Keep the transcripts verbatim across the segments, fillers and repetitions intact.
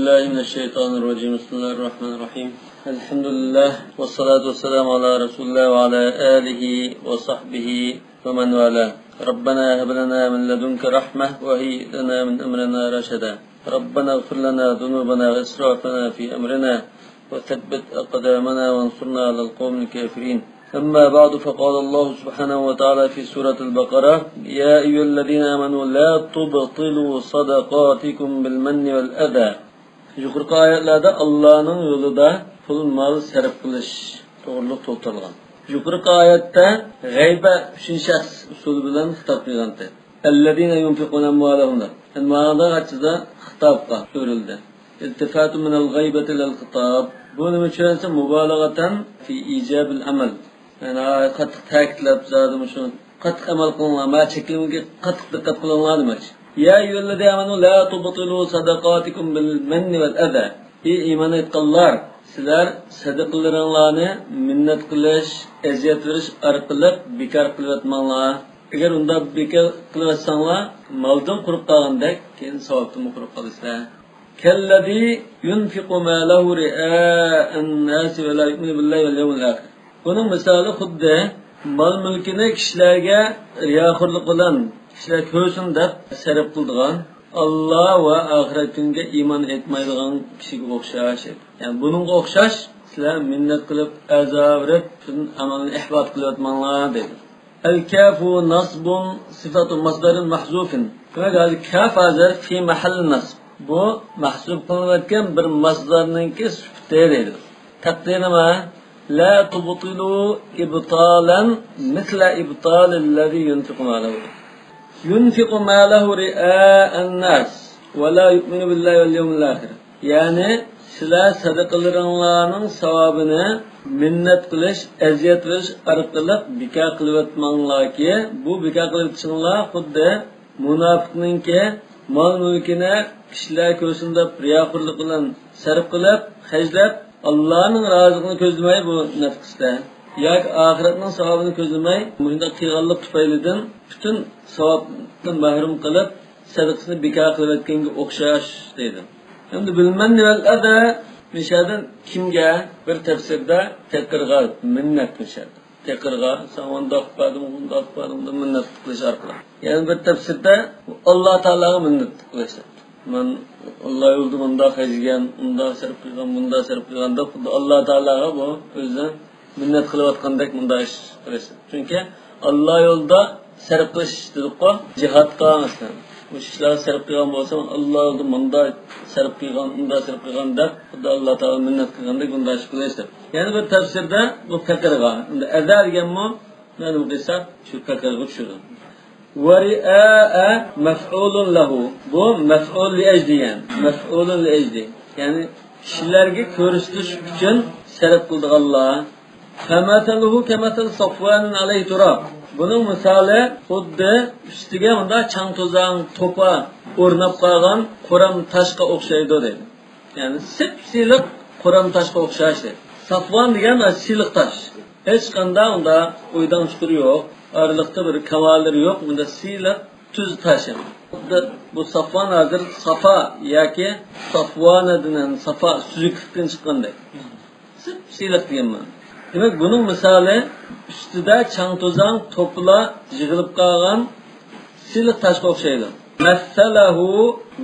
بالله من الشيطان الرجيم. بسم الله الرحمن الرحيم. الحمد لله والصلاة والسلام على رسول الله وعلى آله وصحبه ومن والاه. ربنا هب لنا من لدنك رحمة وهيئ لنا من أمرنا رشدا. ربنا اغفر لنا ذنوبنا وإسرافنا في أمرنا وثبت أقدامنا وانصرنا على القوم الكافرين. أما بعد، فقال الله سبحانه وتعالى في سورة البقرة: يا أيها الذين آمنوا لا تبطلوا صدقاتكم بالمن والأذى. يۇقىرىقى ئايەتلەردە ئاللانىڭ يولىدا پۇل مال سەرپ قىلىش توغرىلىق توختالغان. يۇقىرىقى ئايەتتە غەيبە ئۈچىنچى شەخس ئۇسۇلى بىلەن خىتاب قىلغانتى. الذين ينفقون أموالهم دەپ. يەنى مانا ئاچىدا خىتابقا ئۆرۈلدى. التفات من الغيبة إلى الخطاب. بۇ نېمە ئۈچۈن دېسە، مۇبالىغەتەن في إيجاب العمل. يەنى قاتتىق تەكىتلەپ، زادى مۇشۇ قاتتىق ئەمەل قىلىڭلار، ما چەكلىمىگە قاتتىق دىققەت قىلىڭلار دېمەكچى. يا أيها الذين آمنوا لا تبطلوا صدقاتكم بالمن والأذى. ئى ئىمان ئېيتقانلار، سىلەر سەدىقىلىرىڭلارنى مىننەت قىلىش، ئەزىيەت بېرىش ئارقىلىق بىكار قىلىۋەتمەڭلار. ئەگەر ئۇنداق بىكار قىلىۋەتسەڭلار، مالدىن قۇرۇق قالغاندەك، كېيىن ساۋابتىنمۇ قۇرۇق قالىسىلەر. كالذي ينفق ماله رئاء الناس ولا يؤمن بالله واليوم الآخر. بۇنىڭ مىسالى خۇددى مال-مۈلكىنى كىشىلەرگە رىياخورلۇق بىلەن، كىشىلەر كۆرسۇن دەپ سەرپ قىلىدىغان، ئاللا ۋە ئاخىرەت كۈنىگە ئىمان ئېيتمايدىغان كىشىگە ئوخشاش. يەنى بۇنىڭغا ئوخشاش، سىلەر مىننەت قىلىپ، ئەزا بېرىپ، پۈتۈن ئەمەلنى ئىھبات قىلىۋەتمەڭلار دەيدۇ. الكاف نصب صفة مصدر محذوف. دېمەك، ھازىر كاف ھازىر في محل نصب. بۇ مەھزۇپ قىلىنىۋاتقان بىر ماسدارنىڭكى سۈپىتى دەيدۇ. تەقدىرى نېمە؟ لا تبطلوا إبطالا مثل إبطال الذي ينفق ماله. ينفق ماله رئاء الناس ولا يؤمن بالله واليوم الآخر. يەنى سىلەر سەدىقىلىرىڭلارنىڭ ساۋابىنى مىننەت قىلىش، ئەزىيەت بېرىش ئارقىلىق بىكار قىلىۋەتمەڭلاركى، بۇ بىكار قىلىۋېتىشىڭلار خۇددى مۇناپىقنىڭكى مال-مۈلكىنى كىشىلەر كۆرسۇن دەپ رىياخورلۇق بىلەن سەرپ قىلىپ، خەجلەپ، ئاللانىڭ رازىلىقىنى كۆزلىمەي بۇ نەپقىسىدە ياكى ئاخىرەتنىڭ ساۋابىنى كۆزلىمەي مۇشۇنداق قىلغانلىق تۈپەيلىدىن پۈتۈن ساۋابتىن مەھرۇم قىلىپ، سەدىقىسىنى بىكار قىلىۋەتكەنگە ئوخشاش دەيدۇ. ئەمدى بالمن والأذى مىشەدىن كىمگە؟ بىر تەپسىردە پېقىرغا مىننەت مىشەدە. پېقىرغا، ساڭا ئۇنداق قىلىپ بەردىم، ئۇنداق قىلىپ بەردىم دەپ مىننەت قىلىش ئارقىلىق. يەنە بىر تەپسىردە ئاللا تائالاغا مىننەت قىلىش. مەن ئاللا يولىدا مۇنداق خەجلىگەن، ئۇنداق سەرپ قىلغان، مۇنداق سەرپ قىلغان دەپ خۇددى ئاللا تائالاغا بۇ ئۆزى مىننەت قىلىۋاتقاندەك مۇنداق ئىش قىلىش. چۈنكى ئاللا يولىدا سەرپ قىلىش دېدۇققۇ، جىھادقا مەسىلەن. مۇشۇ ئىشلارغا سەرپ قىلغان بولسام، ئاللا يولىدا مۇنداق سەرپ قىلغان، ئۇنداق سەرپ قىلغان دەپ، خۇددى ئاللا تائالا مىننەت قىلغاندەك مۇنداق ئىش قىلىش دەپ. يەنە بىر تەپسىردە بۇ پېقىرغا، ئەمدى ئەزا دېگەنمۇ مەلۇم قىلساق، شۇ پېقىرغا چۈشىدۇ. ورئاء مفعول له. بۇ مەفئۇل لىئەجلى دېگەن. مەفئۇل لىئەجلى. يەنى كىشىلەرگە كۆرسىتىش ئۈچۈن سەرپ قىلىدىغانلار. فمثله كمثل صفوان عليه تراب. بۇنىڭ مىسالى خۇددى ئۈستىگە مۇنداق چاڭ-توزان، توپا ئورناپ قالغان قورام تاشقا ئوخشايدۇ دەيدۇ. يەنى سىپسىلىق قورام تاشقا ئوخشاش دەيدۇ. سافۋان دېگەن سىلىق تاش. ھېچقانداق ئۇندا ئويدان چۇقۇرى يوق، ئارىلىقتا بىر كاماللىرى يوق، بۇندا سىلىق تۈز تاش. خۇددى بۇ سافۋان ھازىر سافا ياكى سافۋانىدىن، سافا سۈزۈكلۈكتىن چىققاندەك. سىپسىلىق دېگەن مانا. دېمەك، بۇنىڭ مىسالى ئۈستىدە چاڭ-توزان، توپىلار يىغىلىپ قالغان سىلىق تاشقا ئوخشايدۇ. مثله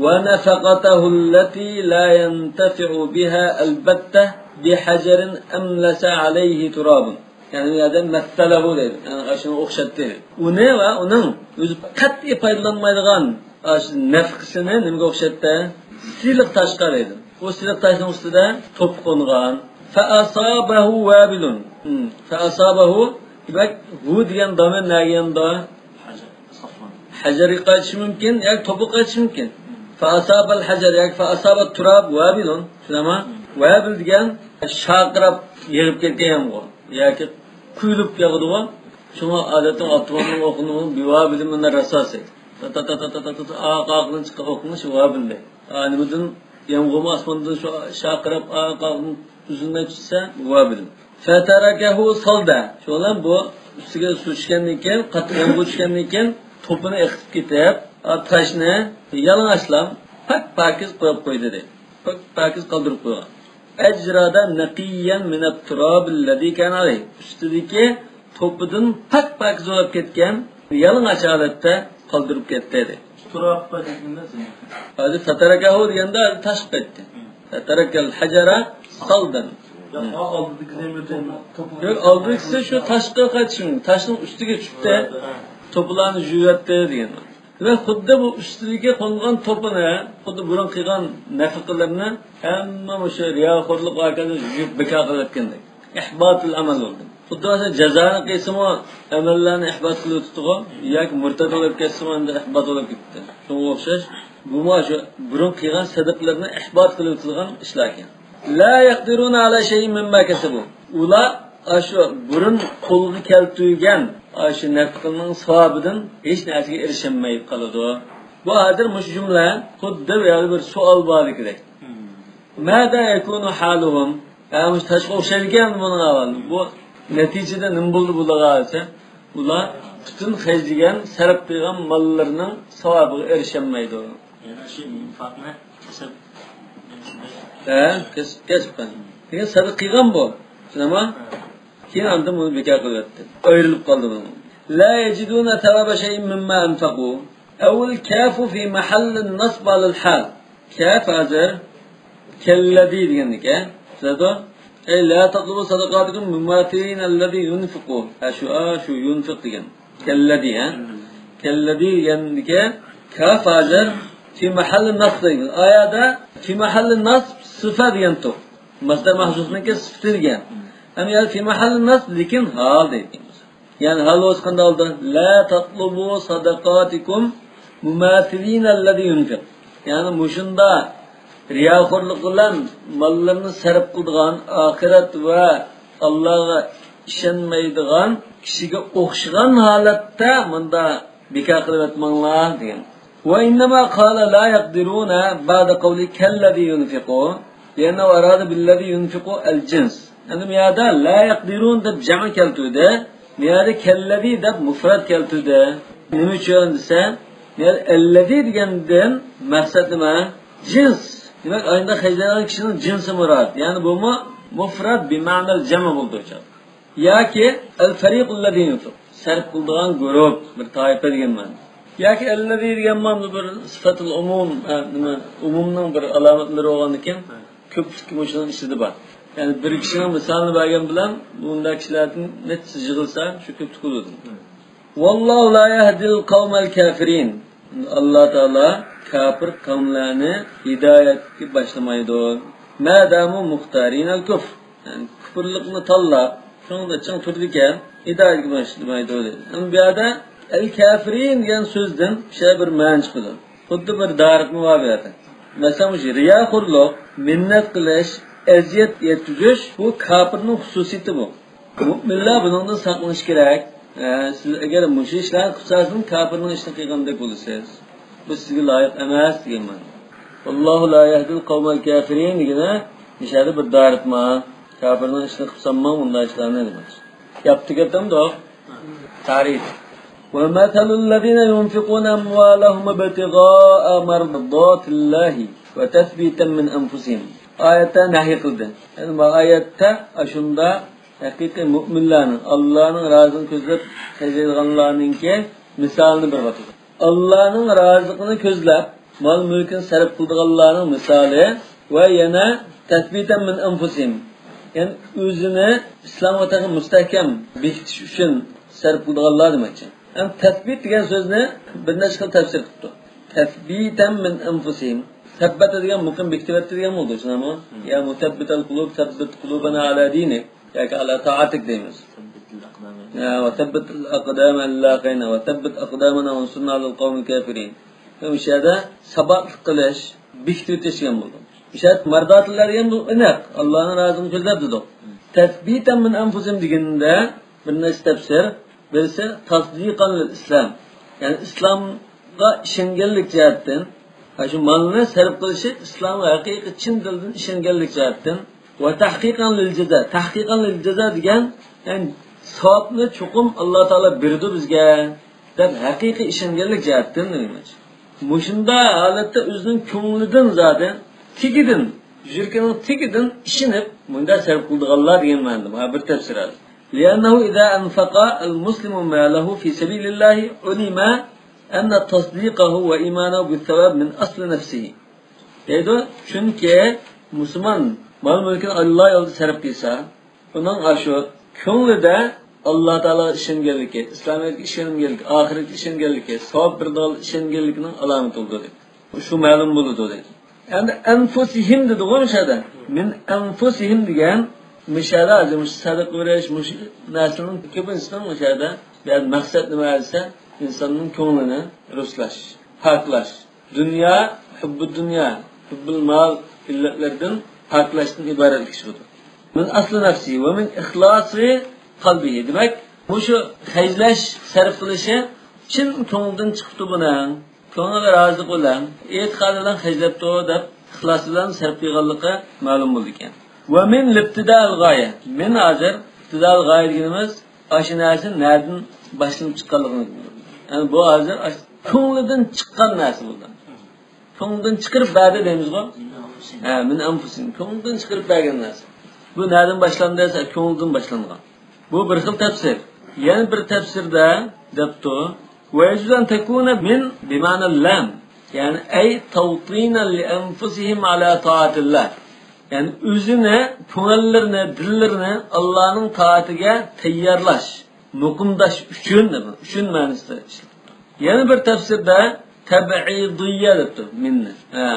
ونفقته التي لا ينتفع بها البتة بحجر أملس عليه تراب. يەنى بۇ يەردە مەسسەلەھۇ دەيدۇ. يەنى ئاشۇنى ئوخشاتتى. ئۇنى ۋە ئۇنىڭ ئۆزى قەتئىي پايدىلانمايدىغان ئاشۇ نەفقىسىنى نېمىگە ئوخشاتتى؟ سىلىق تاشقا دەيدۇ. ئۇ سىلىق تاشنىڭ ئۈستىدە توپا قونغان. فأصابه وابل. ھىم. فأصابه، دېمەك، ھۇ دېگەن دامىر نەگە يانىدۇ؟ ھەجەرگە قايتىشى مۇمكىن ياكى توپىغا قايتىشى مۇمكىن. فأصاب الحجر ياكى فأصاب التراب وابل. چۈشىنەما؟ ۋابىل دېگەن شارقىراپ يېغىپ كەتكەن يامغۇر ياكى قۇيۇلۇپ ياغىدىغۇ. شۇڭا ئادەتتە ئاتۇۋاننىڭ ئوقۇنىمۇ بىۋابىل من الرصاص. تا، تا، تا، تا، تا، تا، تا، ئاق، ئاقىدىن چىققان ئوقنى شۇ ۋابىل دەيدۇ. ئا، نېمىدىن، يامغۇرمۇ ئاسماندىن شۇ شارقىراپ ئاق، ئاقىدىن ئۈزۈلمەي چۈشسە، ۋابىل. فتركه صلدا. شۇ بىلەن بۇ ئۈستىگە سۇ چۈشكەندىن كېيىن، قاتتىق يامغۇر چۈشكەندىن كېيىن، توپىنى ئېقىتىپ كېتىپ، ئا، تاشنى يالىڭاچلا پاك-پاكىز قويۇپ قويدى دەيدۇ. پاكىز قالدۇرۇپ قويغان. أجرد نقيا من التراب الذي كان عليه. ئۈستىدىكى توپىدىن پاك-پاكىز بولۇپ كەتكەن، يالىڭاچ ھالەتتە قالدۇرۇپ كەتتى دەيدۇ. تۇراب دېگەندە سەن. ھازىر فتركه دېگەندە ھازىر تاش قايتتى. فترك الحجر صلدا. يا، ئالدىدىكى نېمە دەيمەن؟ ياق، ئالدىدىكىسى شۇ تاشقا قايتىشى، تاشنىڭ ئۈستىگە چۈشتى. توپىلارنى يۇيۇۋەتتى دېگەن. ۋە خۇددى بۇ ئۈستىدىكى قونغان توپىنى، خۇددى بۇرۇن قىلغان نەپىقىلىرىنى ھەممە مۇشۇ رىياخورلۇق ۋە ھاكازا يۇيۇپ بىكار قىلىۋەتكەندەك. ئىھباتۇل ئەمەل بولدى. خۇددى مەسىلەن، جازانى قىلسىمۇ ئەمەللەرنى ئىھبات قىلىۋېتىدىغۇ، ياكى مۇرتەد بولۇپ كەتسىمۇ ئەمدى ئىھبات بولۇپ كېتىپتۇ. شۇنىڭغا ئوخشاش، بۇمۇ شۇ بۇرۇن قىلغان سەدىقىلىرىنى ئىھبات قىلىۋېتىدىغان ئىشلاركەن. لا يقدرون على شيء مما كسبوا. ئۇلار ئاشۇ بۇرۇن قولغا كەلتۈرگەن ئاشۇ نەپىقىنىڭ ساۋابىدىن ھېچ نەرسىگە ئېرىشەلمەي قالىدۇ. بۇ ھازىر مۇشۇ جۈملە خۇددى بۇ يەردە بىر سوئال باردىكىدەك. ماذا يكون حالهم؟ ھە، مۇشۇ تاشقا ئوخشايدىكەن بۇنىڭ ئەھۋالى. بۇ نەتىجىدە نېمە بولدى بۇلارغا دېسە، ئۇلار پۈتۈن خەجلىگەن، سەرپ قىلغان ماللىرىنىڭ ساۋابىغا ئېرىشەلمەيدۇ. يەنە شۇ ئىنفاقنى كەسىپ، ھە، كەسىپ، كەسىپ قىلغان. لېكىن سەدىقە قىلغان بۇ. شۇنداقمۇ؟ كېيىن ئاندىن بۇنى بىكار قىلىۋەتتى. ئايرىلىپ قالدى بۇنىڭ. لا يجدون ثواب شيء مما أنفقوا. أو الكاف في محل النصب على الحال. كاف ھازىر كالذي دېگەندىكى. بىلىدۇ؟ أي لا تطلبوا صدقاتكم مماثلين الذي ينفق. ھە، شۇ، ھە، شۇ ينفق دېگەن. كالذي، ھە؟ كالذي دېگەندىكى كاف ھازىر في محل النصب دېگەن. ئايەدە في محل النصب صفة دېگەن تۇر. مەسدەر مەھزۇفنىڭكى سۈپىتى دېگەن. ھەم يەنە في محل النصب لېكىن ھال دەيدۇ. يەنى ھال بولسا قانداق بولىدۇ؟ لا تطلبوا صدقاتكم مماثلين الذي ينفق. يەنى مۇشۇنداق رىياخورلۇق بىلەن ماللىرىنى سەرپ قىلىدىغان، ئاخىرەت ۋە ئاللاغا ئىشەنمەيدىغان كىشىگە ئوخشىغان ھالەتتە مۇنداق بىكار قىلىۋەتمەڭلار دېگەن. وإنما قال لا يقدرون بعد قوله كالذي ينفق، لأنه أراد بالذي ينفق الجنس. ئەمدى بۇ يەردە لا يقدرون دەپ جەمئ كەلتۈردى. بۇ يەردە كالذي دەپ مۇفرەت كەلتۈردى. نېمە ئۈچۈن دېسە، بۇ يەردە الذي دېگەندىن مەقسەت نېمە؟ جىنس. دېمەك، ئاينىدا خەجلەيدىغان كىشىنىڭ جىنسى مۇراد. يەنى بۇمۇ مۇفرەت بىمەنەل جەمئ بولىدۇ. ياكى الفريق الذي ينفق، سەرپ قىلىدىغان گۇرۇپ، بىر تائىپە دېگەن مەنىدە. ياكى الذي دېگەن مانا بىر سىفەتۇل ئومۇم، ھە، نېمە، ئومۇمنىڭ بىر ئالامەتلىرى بولغاندىكىن، كۆپلۈكى مۇشۇنىڭ ئىچىدە بار. يەنى بىر كىشىنىڭ مىسالىنى بەرگەن بىلەن بۇنداق كىشىلەردىن نەچچىسى يىغىلسا، شۇ كۆپلۈك بولىدۇ. والله لا يهدي القوم الكافرين. ئاللا تائالا كاپىر قەۋملەرنى ھىدايەتكە باشلىمايدۇ. ما داموا مختارين الكفر. يەنى كۇپۇرلۇقنى تاللاپ، شۇنىڭدا چىڭ تۇرىدىكەن، ھىدايەتكە باشلىمايدۇ دەيدۇ. ئەمما بۇ يەردە ئەل كافىرىن دېگەن سۆزدىن شۇ بىر مەنە چىقىدۇ. خۇددى بىر دارىتما بار بۇ يەردە. مەسىلەن، مۇشۇ رىياخورلۇق، مىننەت قىلىش، ئەزىيەت يەتكۈزۈش، بۇ كاپىرنىڭ خۇسۇسىيىتى بۇ. مۆمىنلەر بۇنىڭدىن ساقلىنىشى كېرەك. ئە، سىز ئەگەر مۇشۇ ئىشلارنى قىلسىڭىز، كاپىرنىڭ ئىشىنى قىلغاندەك بولىسىز. بۇ سىزگە لايىق ئەمەس دېگەن مەنىدە. والله لا يهدي القوم الكافرين دېگىنى مۇشۇ يەردە بىر دارىتما. كاپىرنىڭ ئىشىنى قىلساممۇ مۇنداق ئىشلارنى دېمەكچى. ياپتى گەپتەمدۇ؟ تارىخ. ومثل الذين ينفقون أموالهم ابتغاء مرضات الله وتثبيتا من أنفسهم. ئايەتتە نەھي قىلدى. يەنى بۇ ئايەتتە ئاشۇنداق ھەقىقىي مۆمىنلەرنىڭ، ئاللانىڭ رازىلىقىنى كۆزلەپ خەجلەيدىغانلارنىڭكى مىسالىنى بېرىۋاتىدۇ. ئاللانىڭ رازىلىقىنى كۆزلەپ، مال-مۈلكىنى سەرپ قىلىدىغانلارنىڭ مىسالى ۋە يەنە تەسبىتەن مىن ئەنفۇسىھىم، يەنى ئۆزىنى ئىسلامغا تېخى مۇستەھكەم بېكىتىش ئۈچۈن سەرپ قىلىدىغانلار دېمەكچى. ھەم تەسبىت دېگەن سۆزنى بىر نەچچە خىل تەپسىر قىپتۇ. تەسبىتەن مىن ئەنفۇسىھىم. سەببەتە دېگەن مۇقىم بېكىتىۋەتتى دېگەن بولىدۇ، شۇنداقمۇ؟ يا مۇسەببىتەل قۇلۇب، سەببىت قۇلۇبەنا ئالا دىنىك. ياكى ئالا تائەتىك دەيمىز. ثبت الأقدام. يا، وثبت الأقدام اللاقينا، وثبت أقدامنا وانصرنا على القوم الكافرين. مۇشۇ يەردە ساباتلىق قىلىش، بېكىتىۋېتىش دېگەن بولىدۇ. مۇشۇ يەردە مەرداتىللەر دېگەن بۇ ئېنىق، ئاللانىڭ رازىلىقىنى كۆزلەپ دېدۇق. تەسبىتەن مىن ئەنفۇسىھىم دېگىنىدە بىر نەچچە تەپسىر، بىرسى تەسدىقەن لىل ئىسلام، يەنى ئىسلامغا ئىشەنگەنلىك جەھەتتىن، ھە، شۇ مالنى سەرپ قىلىشى ئىسلامغا ھەقىقىي چىن دىلدىن ئىشەنگەنلىك جەھەتتىن. ۋە تەھقىقەن لىل جازا. تەھقىقەن لىل جازا دېگەن، يەنى ساۋابنى چوقۇم ئاللا تائالا بېرىدۇ بىزگە دەپ ھەقىقىي ئىشەنگەنلىك جەھەتتىن دېمەكچى. مۇشۇنداق ھالەتتە ئۆزىنىڭ كۆڭلىدىن زادى تېگىدىن، يۈرىكىنىڭ تېگىدىن ئىشىنىپ، مۇنداق سەرپ قىلىدىغانلار دېگەن مەنىدە. ھە، بىر تەپسىر ھازىر. لأنه إذا أنفق المسلم ماله في سبيل الله علم أن تصديقه وإيمانه بالثواب من أصل نفسه. دەيدۇ، چۈنكى مۇسۇلمان مال-مۈلكىنى ئاللا يولىدا سەرپ قىلسا، ئۇنىڭ ئاشۇ كۆڭلىدە ئاللا تائالاغا ئىشەنگەنلىكى، ئىسلامىيەتكە ئىشەنگەنلىكى، ئاخىرەتكە ئىشەنگەنلىكى، ساۋاب بېرىدىغانلىقىغا ئىشەنگەنلىكىنىڭ ئالامىتى بولىدۇ دەيدۇ. شۇ مەلۇم بولىدۇ دەيدۇ. ئەمدى أنفسهم دېدىغۇ مۇشۇ يەردە. من أنفسهم دېگەن مۇشۇ يەردە ھازىر مۇشۇ سەدىقە بېرىش، مۇشۇ نەرسىنىڭ كۆپىنچىسىنىڭ مۇشۇ يەردە بۇ يەردە مەقسەت نېمە دېسە، ئىنساننىڭ كۆڭلىنى رۇسلاش، پاكلاش. دۇنيا، ھۇببۇ دۇنيا، ھۇببۇل مال ئىللەتلەردىن پاكلاشتىن ئىبارەت ئىش بۇدۇر. من أصل نفسه ومن إخلاص قلبه. دېمەك، مۇشۇ خەجلەش، سەرپ قىلىشى چىن كۆڭلىدىن چىقىپتۇ بۇنىڭ. كۆڭلىگە رازىلىق بىلەن، ئېتىقادى بىلەن خەجلەپتۇ دەپ ئىخلاسى بىلەن سەرپ قىلغانلىقى مەلۇم بولىدىكەن. ومن لابتداء الغاية. من ھازىر ئىبتىدائىل غايە دېگىنىمىز ئاشۇ نەرسە نەدىن باشلىنىپ چىققانلىقىنى بىلدۈرىدۇ. يەنى بۇ ھازىر ئاش-، كۆڭلىدىن چىققان نەرسە بولدى. كۆڭلىدىن چىقىرىپ بەردى دەيمىزغۇ؟ ھە، من أنفسهم. كۆڭلىدىن چىقىرىپ بەرگەن نەرسە. بۇ نەدىن باشلاندى دېسە، كۆڭلىدىن باشلانغان. بۇ بىر خىل تەپسىر. يەنە بىر تەپسىردە دەپتۇ، ويجوز أن تكون من بمعنى لام. يەنى أي توطينا لأنفسهم على طاعة الله. يەنى ئۆزىنى، كۆڭۈللىرىنى، دىللىرىنى ئاللانىڭ تائىتىگە تەييارلاش، مۇقىمداش ئۈچۈن، ئۈچۈن مەنىسىدە ئىشلىتىلگەن. يەنە بىر تەپسىردە تەبئىدىييە دەپتۇ، مىننى. ھە.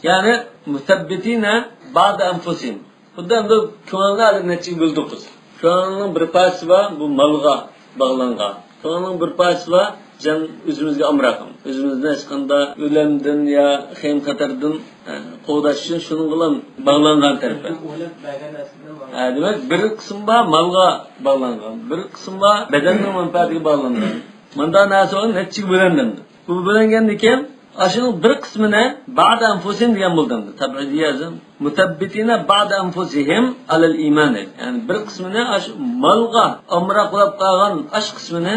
يەنى مۇسەببىتىنە بەئدە ئەنفۇسىھىم. خۇددى ئەمدى كۆڭۈلنى ھازىر نەچچىگە بۆلدۇق بىز. كۆڭۈلنىڭ بىر پارچىسى بار، بۇ مالغا باغلانغان. كۆڭۈلنىڭ بىر پارچىسى بار، جان ئۆزىمىزگە ئامراق. ئۆزىمىزنى ھېچقانداق ئۆلۈمدىن يا خېيىم-خەتەردىن، ئە، قوغداش ئۈچۈن شۇنىڭغىلا باغلانغان تەرىپى. ئويلاپ بەرگەن نەرسىدىن باغلانغان. ھە، دېمەك، بىر قىسىم بار مالغا باغلانغان، بىر قىسىم بار بەدەننىڭ مەنپەئەتىگە باغلانغان. مۇنداق نەرسە ئۇ نەچچىگە بۆلۈندى. بۇ بۆلۈنگەندىن كېيىن، ئاشۇنىڭ بىر قىسمىنى بەئدە ئەنفۇسىھىم دېگەن بولدى. تەبئىدىيە، مۇسەببىتىنە بەئدە ئەنفۇسىھىم ئەلەل ئىمان. يەنى بىر قىسمىنى ئاشۇ مالغا ئامراق بولۇپ قالغان ئاش قىسمىنى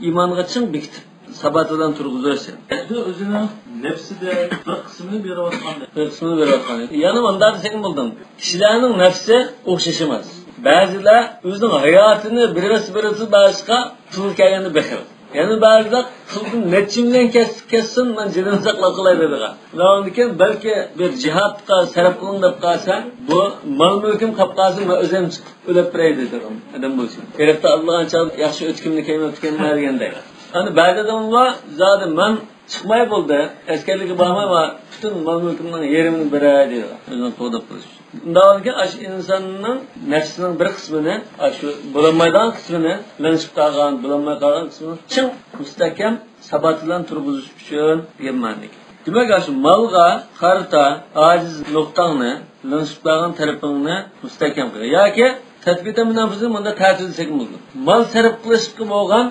ئىمانغا چىڭ بېكىتىپ، سابات بىلەن تۇرغۇزۇش. ئەمدى ئۆزىنىڭ نەپسىدە بىر قىسمىنى بېرىۋاتقان. بىر قىسمىنى بېرىۋاتقان. يەنى مۇنداق دېسەكمۇ بولىدۇ. كىشىلەرنىڭ نەپسى ئوخشاش ئەمەس. بەزىلەر ئۆزىنىڭ ھاياتىنى بېرىۋەتسە، بېرىۋەتسە، بەزىسىغا پۇل كەلگەندە بېخىل. يەنە بەزىلەر پۇلدىن نەچچە مىليون كەس-، كەتسۇن، مەن جېنىمنى ساقلاپ قالاي دەيدىغان. ئۇنىڭدىن كېيىن بەلكى بىر جىھادقا سەرپ قىلىڭ دەپ قالسا، بۇ مال-مۈلكۈم قاپ قالسا، مەن ئۆزۈم چىقىپ ئۆلۈپ بېرەي دەيدىغان ئادەم بولسا. تېرىقتا ئالىدىغان چاغدا ياخشى ئۆتكۈمنى كېمەپتىكەنمەن دېگەندەك. ئەنە بەزى ئادەملەر زادى مەن چىقماي بولدى، ئەسكەرلىككە بارماي، مانا پۈتۈن مال-مۈلكۈمنىڭ يېرىمىنى بېرەي دەيدىغان. ئۆزىنى قوغداپ قېلىش ئۈچۈن. ئۇنداق بولغاندىكىن ئاشۇ ئىنساننىڭ نەپسىنىڭ بىر قىسمىنى، ئاشۇ بولالمايدىغان قىسمىنى، لىڭشىپ قالغان، بولالماي قالغان قىسمىنى چىڭ، مۇستەھكەم، سابات بىلەن تۇرغۇزۇش ئۈچۈن دېگەن مەنىدىكەن. دېمەك، ئاشۇ مالغا قارىتا ئاجىز نۇقتاڭنى، لىڭشىپ قالغان تەرىپىڭنى مۇستەھكەم قىل. ياكى تەسبىتە مۇناپىزنى مۇنداق تەتۈر دېسەكمۇ بولىدۇ. مال سەرپ قىلىشقا بولغان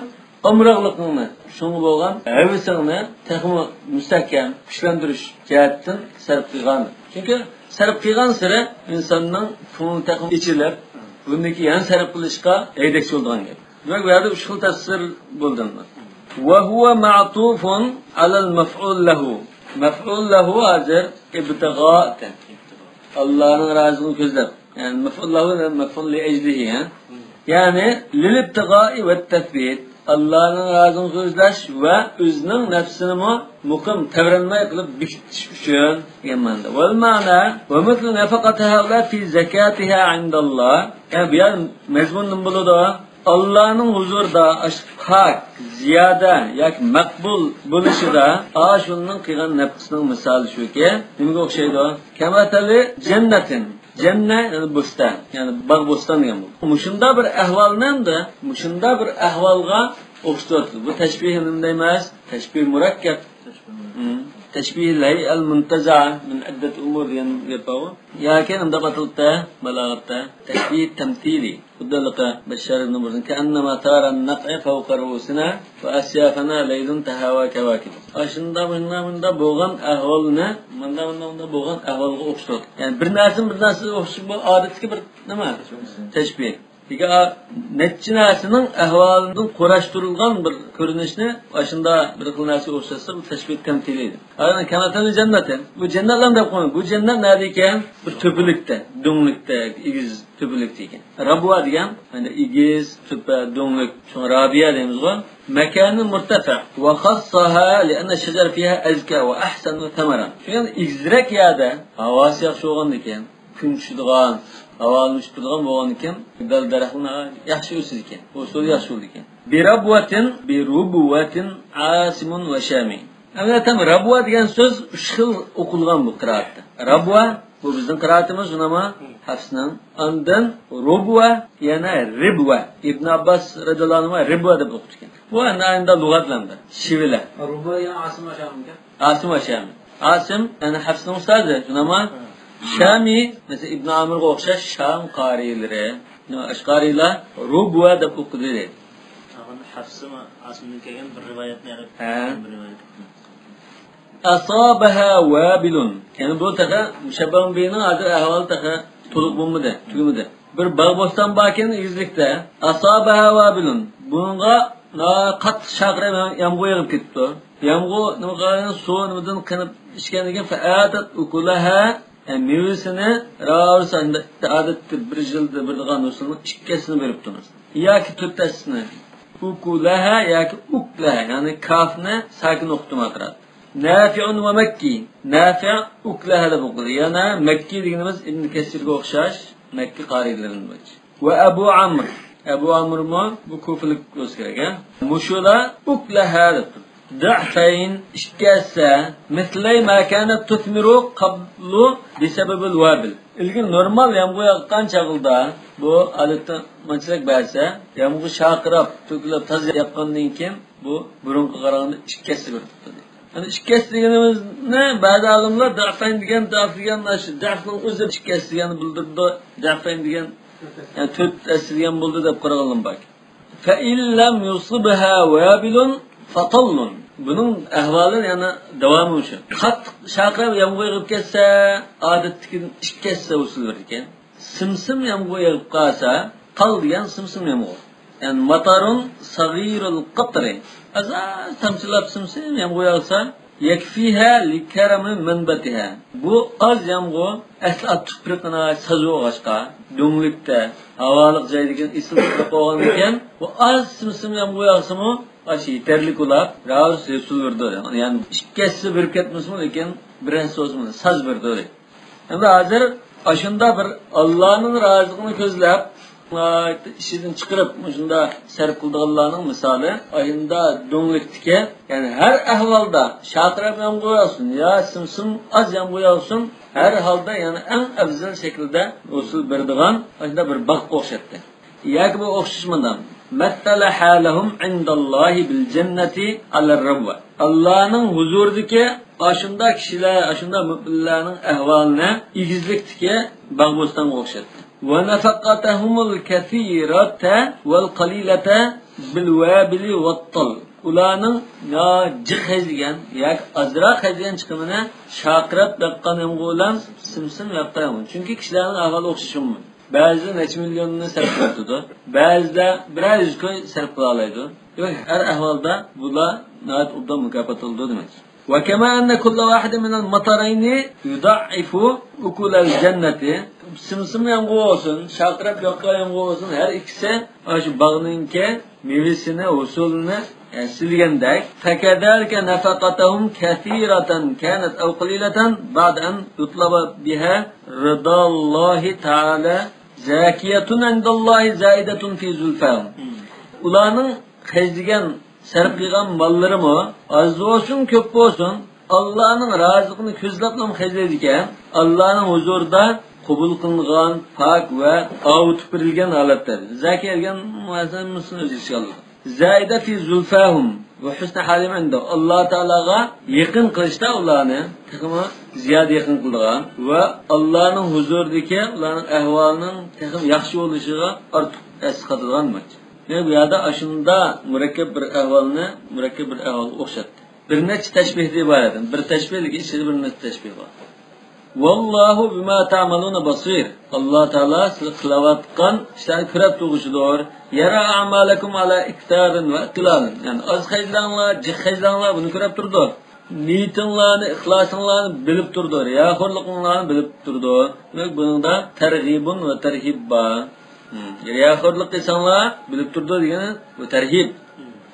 ئامراقلىقىڭنى، شۇڭا بولغان ھەۋىسىڭنى تېخىمۇ مۇستەھكەم، كۈچلەندۈرۈش جەھەتتىن سەرپ قىلغان. چۈنكى سەرپ قىلغانسېرى ئىنساننىڭ كۆڭلى تېخىمۇ ئېچىلىپ، بۇندىن كېيىن يەنە سەرپ قىلىشقا ھەيدەكچى بولىدىغان گەپ. دېمەك، بۇ يەردە ئۈچ خىل تەپسىر بولدى. وهو معطوف على المفعول له. مەفئۇل لەھۇ ھازىر ئىبتىغا ئىكەن. ئاللانىڭ رازىلىقىنى كۆزلەپ. يەنى مەفئۇل لەھۇ، مەفئۇل لىئەجلىھى، ھە؟ يەنى لىلىبتىغائى ۋەتتەسبىت. ئاللانىڭ رازىلىقىنى كۆزلەش ۋە ئۆزىنىڭ نەپسىنىمۇ مۇقىم، تەۋرەنمەي قىلىپ بېكىتىش ئۈچۈن دېگەن مەنىدە. والمعنى ومثل نفقة هؤلاء في زكاتها عند الله. يەنى بۇ يەر مەزمۇن نېمە بولىدۇ؟ ئاللانىڭ ھۇزۇرىدا ئاشۇ پاك، زىيادە ياكى مەقبۇل بولۇشىدا ئاشۇنىڭ قىلغان نەپقىسىنىڭ مىسالى شۇكى، نېمىگە ئوخشايدۇ؟ كمثل جنة. جەننە، يەنى بوستان، يەنى باغ بوستان دېگەن بولىدۇ. مۇشۇنداق بىر ئەھۋالنى ئەمدى، مۇشۇنداق بىر ئەھۋالغا ئوخشىتىۋاتىدۇ. بۇ تەشبىھ نېمە دەيمىز؟ تەشبىھ مۇرەككەپ. تەشبىھ. مم. تەشبىھ لەيئەل مۇنتەزەئە مىن ئىددەت ئۇمۇر دېگەن گەپ بارغۇ. ياكى نېمە دەپ ئاتىلىپتۇ بالاغەتتە؟ تەشبىھ تەمسىلىي. خۇددى ھېلىقى بەششار ئىبن بۇردىن، كأنما ثار النقع فوق رؤوسنا فأسيافنا ليل تهاوى كواكب. ئاشۇنداق، مۇنداق، مۇنداق بولغان ئەھۋالنى، مۇنداق، مۇنداق، مۇنداق بولغان ئەھۋالغا ئوخشىتىۋاتىدۇ. يەنى بىر نەرسىنى بىر نەرسىگە ئوخشىتىش، بۇ ئادەتتىكى بىر نېمە؟ تەشبىھ. لېكىن نەچچە نەرسىنىڭ ئەھۋالىدىن قۇراشتۇرۇلغان بىر كۆرۈنۈشنى ئاشۇنداق بىر خىل نەرسىگە ئوخشاتسا، بۇ تەشبىھ تەمسىلىي. كما مثل الجنة. بۇ جەننەتلەرنى دەپ قويۇڭ. بۇ جەننەت نەدىكەن؟ بىر تۆپىلىكتە، دۆڭلۈكتە، ئېگىز تۆپىلىكتە ئىكەن. رەبۋە دېگەن، يەنى ئېگىز، تۆپە، دۆڭلۈك، شۇڭا رابىيە دەيمىزغۇ. مكان مرتفع وخصها لأن الشجر فيها أزكى وأحسن ثمرا. شۇ يەنى ئېگىزرەك يەردە، ھاۋاسى ياخشى بولغاندىكىن، كۈن چۈشىدىغان، ھاۋا ئالمىشىپ تۇرىدىغان بولغاندىكىن، دەل دەرەخلەر ياخشى ئۆسىدىكەن، ھوسۇلى ياخشى بولىدىكەن. بربوة، بربوة عاصم وشامي. ئەمەلىيەتەن رەبۋە دېگەن سۆز ئۈچ خىل ئوقۇلغان بۇ قىرائەتتە. رەبۋە، بۇ بىزنىڭ قىرائىتىمىز، شۇنداقمۇ؟ ھەفسنىڭ. ئاندىن رۇبۋە، يەنە رىبۋە. ئىبن ئابباس رەزىياللاھۇ ئەنھۇما رىبۋە دەپ ئوقۇپتىكەن. بۇ ئەمدى ئاينىدا لۇغەتلەندى. شىۋىلە. رۇبۋە يەنە ئاسىم ئاشامىكەن؟ ئاسىم ئاشامى. ئاسىم، يەنى ھەفسنىڭ ئۇستازى، شۇنداقمۇ؟ ھە. شامى، مەسىلەن، ئىبن ئامىرغا ئوخشاش شام قارىيلىرى. ئاشۇ قارىيلار رۇبۋە دەپ ئوقۇدى دەيدۇ. ھەفسىمۇ ئاسىمدىن كەلگەن بىر رىۋايەتنى ئەرەب ھە. بىر رىۋايەت. أصابها وابل. يەنى بۇ تېخى مۇشەببەھۇن بىھىنىڭ ھازىر ئەھۋالى تېخى تولۇق بولمىدى، تۈگىمىدى. بىر باغ بوستان باركەن ئېگىزلىكتە. أصابها وابل. بۇنىڭغا، نا، قاتتىق شارقىراپ يامغۇر يېغىپ كېتىپتۇ. يامغۇر نېمە قىلغان، سۇ نېمىدىن قېنىپ ئىچكەندىن كېيىن، فآتت أكلها، يەنى مېۋىسىنى راسا ئادەتتە بىر يىلدا بېرىدىغان ھوسۇلنىڭ ئىككى ھەسسىسىنى بېرىپتۇ. ياكى تۆت ھەسسىسىنى. ئۇكۇلەھە ياكى ئۇكلەھە، يەنى كافنى ساكىن ئوقۇتما ئەتراپتا. نافىئۇن ۋە مەككى. نافىئ ئۇكلەھە دەپ ئوقۇلدى. يەنە مەككى دېگىنىمىز ئىبن كەسىرگە ئوخشاش مەككە قارىيلىرىدىن بولىدۇ. ۋە ئەبۇ ئامر. ئەبۇ ئامرمۇ بۇ كۇفىلىك بولسا كېرەك، ھە؟ مۇشۇلار ئۇكلەھە دەپتۇ. ضعفين، ئىككى ھەسسە، مثلي ما كانت تثمر قبل بسبب الوابل. ئىلگىرى نورمال يامغۇر ياغقان چاغدا، بۇ ئادەتتە مانچىلىك بەرسە، يامغۇر شارقىراپ، تۆكۈلۈپ، تازا ياغقاندىن كېيىن، بۇ بۇرۇنقىغا قارىغاندا ئىككى ھەسسە بېرىپتۇ. يەنى ئىككى ھەسسە دېگىنىمىزنى بەزى ئالىملار ضعفين دېگەن، ضعف دېگەن، مانا شۇ ضعفنىڭ ئۆزى ئىككى ھەسسە دېگەننى بىلدۈرىدۇ، ضعفين دېگەن، يەنى تۆت ھەسسە دېگەن بولىدۇ دەپ قارىغانلار بار. فإن لم يصبها وابل فطل. بۇنىڭ ئەھۋالى يەنە داۋامى مۇشۇ. قاتتىق شارقىراپ يامغۇر يېغىپ كەتسە، ئادەتتىكىدىن ئىككى ھەسسە ھوسۇل بېرىدىكەن. سىم-سىم يامغۇر يېغىپ قالسا، تال دېگەن سىم-سىم يامغۇر. يەنى مطر صغير القطر. ئاز-ئاز تامچىلاپ سىم-سىم يامغۇر ياغسا، يكفيها لكرم منبتها. بۇ ئاز يامغۇر ئەسلى تۇپرىقى ناھايىتى ساز بولغاچقا، دۆڭلۈكتە، ھاۋالىق جايدىكى ئېسىل تۇپراق بولغاندىكىن، بۇ ئاز سىم-سىم يامغۇر ياغسىمۇ، ئاشۇ يېتەرلىك بولاپ، بىراز ھوسۇل بېرىدۇ. يەنى ئىككى ھەسسە بېرىپ كەتمىسىمۇ، لېكىن بىر ھەسسە بولسىمۇ ساز بېرىدۇ. ئەمدى ھازىر ئاشۇنداق بىر ئاللانىڭ رازىلىقىنى كۆزلەپ، ئىشىدىن چىقىرىپ، مۇشۇنداق سەرپ قىلىدىغانلارنىڭ مىسالى ئاشۇنداق دۆڭلۈكتىكى، يەنى ھەر ئەھۋالدا شارقىراپ يامغۇر ياغسۇن يا سىم-سىم ئاز يامغۇر ياغسۇن، ھەر ھالدا يەنى ئەڭ ئەۋزەل شەكىلدە ھوسۇل بېرىدىغان ئاشۇنداق بىر باغقا ئوخشاتتى. ياكى بۇ ئوخشاش مۇنداق. مثل حالهم عند الله بالجنة على الربوة. ئاللانىڭ ھۇزۇرىدىكى ئاشۇنداق كىشىلەر، ئاشۇنداق مۆمىنلەرنىڭ ئەھۋالىنى ئېگىزلىكتىكى باغ-بوستانغا ئوخشاتتى. ونفقتهم الكثيرة والقليلة بالوابل والطل. ئۇلارنىڭ يا جىق خەجلىگەن ياكى ئازراق خەجلىگەن چىقىمىنى شارقىراپ ياغقان يامغۇر بىلەن سىم-سىم ياغقان يامغۇر. چۈنكى كىشىلەرنىڭ ئەھۋالى ئوخشىشى مۇمكىن. بەزىدە نەچچە مىليوننى سەرپ قىلىۋېتىدۇ. بەزىدە بىرەر يۈز كوي سەرپ قىلالايدۇ. دېمەك، ھەر ئەھۋالدا بۇلار ناھايىتى ئوبدان مۇكاپاتلىنىدۇ دېمەك. وكما أن كل واحد من المطرين يضعف أكل الجنة. سىم-سىم يامغۇر بولسۇن، شارقىراپ ياغقان يامغۇر بولسۇن، ھەر ئىككىسى ئاشۇ باغنىڭكى مېۋىسىنى، ھوسۇلىنى ھەسسىلىگەندەك، فكذلك نفقتهم كثيرة كانت أو قليلة بعد أن يطلب بها رضا الله تعالى زاكية عند الله زائدة في زلفاهم. ئۇلارنىڭ خەجلىگەن، سەرپ قىلغان ماللىرىمۇ ئاز بولسۇن، كۆپ بولسۇن، ئاللانىڭ رازىلىقىنى كۆزلەپلا خەجلەيدىكەن. ئاللانىڭ ھۇزۇرىدا قوبۇل قىلىنغان، پاك ۋە ئاۋۇتۇپ بېرىلگەن ھالەتتە. زاكىيە دېگەن مۇناسىۋەتنى ئۆز ئىچىگە ئالىدۇ. زائدة في زلفاهم وحسن حالهم عنده. ئاللا تائالاغا يېقىن قىلىشتا ئۇلارنى تېخىمۇ زىيادە يېقىن قىلىدىغان ۋە ئاللانىڭ ھۇزۇرىدىكى ئۇلارنىڭ ئەھۋالىنىڭ تېخىمۇ ياخشى بولۇشىغا ئارتۇق ئەسقاتىدىغان. دېمەك، بۇ يەردە ئاشۇنداق مۇرەككەپ بىر ئەھۋالنى مۇرەككەپ بىر ئەھۋالغا ئوخشاتتى. بىر نەچچە تەشبىھتىن ئىبارەت. بىر تەشبىھ، لېكىن ئىچىدە بىر نەچچە تەشبىھ بار. والله بما تعملون بصير. ئاللا تائالا سىز قىلىۋاتقان ئىشلارنى كۆرۈپ تۇرغۇچىدۇر. يرى أعمالكم على إكثار وإقلال. يەنى ئاز خەجلەڭلار، جىق خەجلەڭلار، بۇنى كۆرۈپ تۇرىدۇ. نىيىتىڭلارنى، ئىخلاسىڭلارنى بىلىپ تۇرىدۇ. رىياخورلۇقۇڭلارنى بىلىپ تۇرىدۇ. دېمەك، بۇنىڭدا تەرغىبۇن ۋە تەرھىب بار. ھىم. رىياخورلۇق قىلساڭلار بىلىپ تۇرىدۇ دېگىنى بۇ تەرھىب.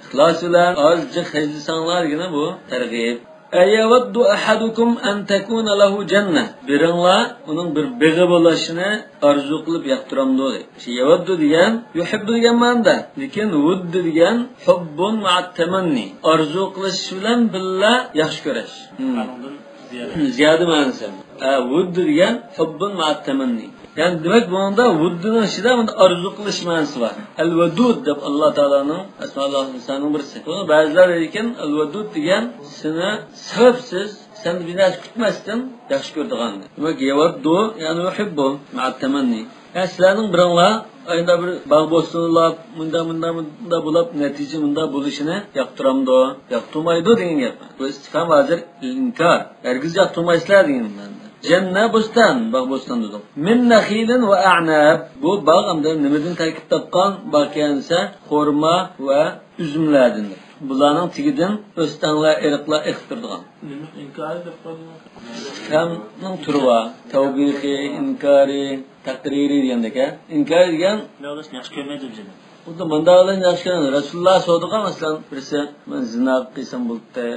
ئىخلاس بىلەن ئاز جىق خەجلىسەڭلار دېگىنى بۇ تەرغىب. أيود أحدكم أن تكون له جنة. بىرىڭلار ئۇنىڭ بىر بېغى بولۇشىنى ئارزۇ قىلىپ ياقتۇرامدۇ؟ شۇ يەۋەددۇ دېگەن يۇھىببۇ دېگەن مەنىدە. لېكىن ۋۇددۇ دېگەن ھۇببۇن مەئەت تەمەننى. ئارزۇ قىلىش بىلەن بىللە ياخشى كۆرۈش. ھىم. ئانىڭدىن زىيادە. زىيادە مەنىسى. ھە، ۋۇددۇ دېگەن ھۇببۇن مەئەت تەمەننى. يەنى دېمەك، بۇنىڭدا ۋۇددىنىڭ ئىچىدە بۇندا ئارزۇ قىلىش مەنىسى بار. ئەل ۋەدۇد دەپ ئاللا تائالانىڭ ئەسمائۇللاھۇل ھۇسنانىڭ بىرسى. بۇنى بەزىلەر دەيدىكەن، ئەل ۋەدۇد دېگەن سېنى سەۋەبسىز، سەندىن بىر نەرسە كۈتمەستىن ياخشى كۆرىدىغان. دېمەك، يەۋەددۇ، يەنى يۇھىببۇ، مەئەت تەمەننى. يەنى سىلەرنىڭ بىرىڭلار ئايدا بىر باغ بوستان ئۇلاپ، مۇندا، مۇندا، مۇندا بولاپ، نەتىجە مۇندا بولۇشىنى ياقتۇرامدۇ؟ ياقتۇرمايدۇ دېگەن گەپ. بۇ ئىستىفھام ھازىر ئىنكار. ھەرگىز ياقتۇرمايسىلەر دېگەن مەنىدە. جەننە بوستان، باغ بوستان دېدۇق. مىن نەخىلىن ۋە ئەئناب. بۇ باغ ئەمدى نېمىدىن تەركىب تاپقان؟ باغ كەنسە خورما ۋە ئۈزۈملەردىن. بۇلارنىڭ تېگىدىن ئۆستەڭلەر، ئېرىقلار ئېقىپ تۇرىدىغان. نېمە ئىنكارى دەپ قالدىڭ؟ ئىستىفھامنىڭ تۈرى بار. تەۋبىخى، ئىنكارى، تەقرىرى دېگەندەك، ھە؟ ئىنكارى دېگەن مەن ئۇلارنى ياخشى كۆرمەيدۇ دېگەن. خۇددى مۇنداق ئادەم ياخشى كۆرىدۇ. رەسۇلۇللا سورىدىغان، مەسىلەن، بىرسى، مەن زىنا قىلسام بولدى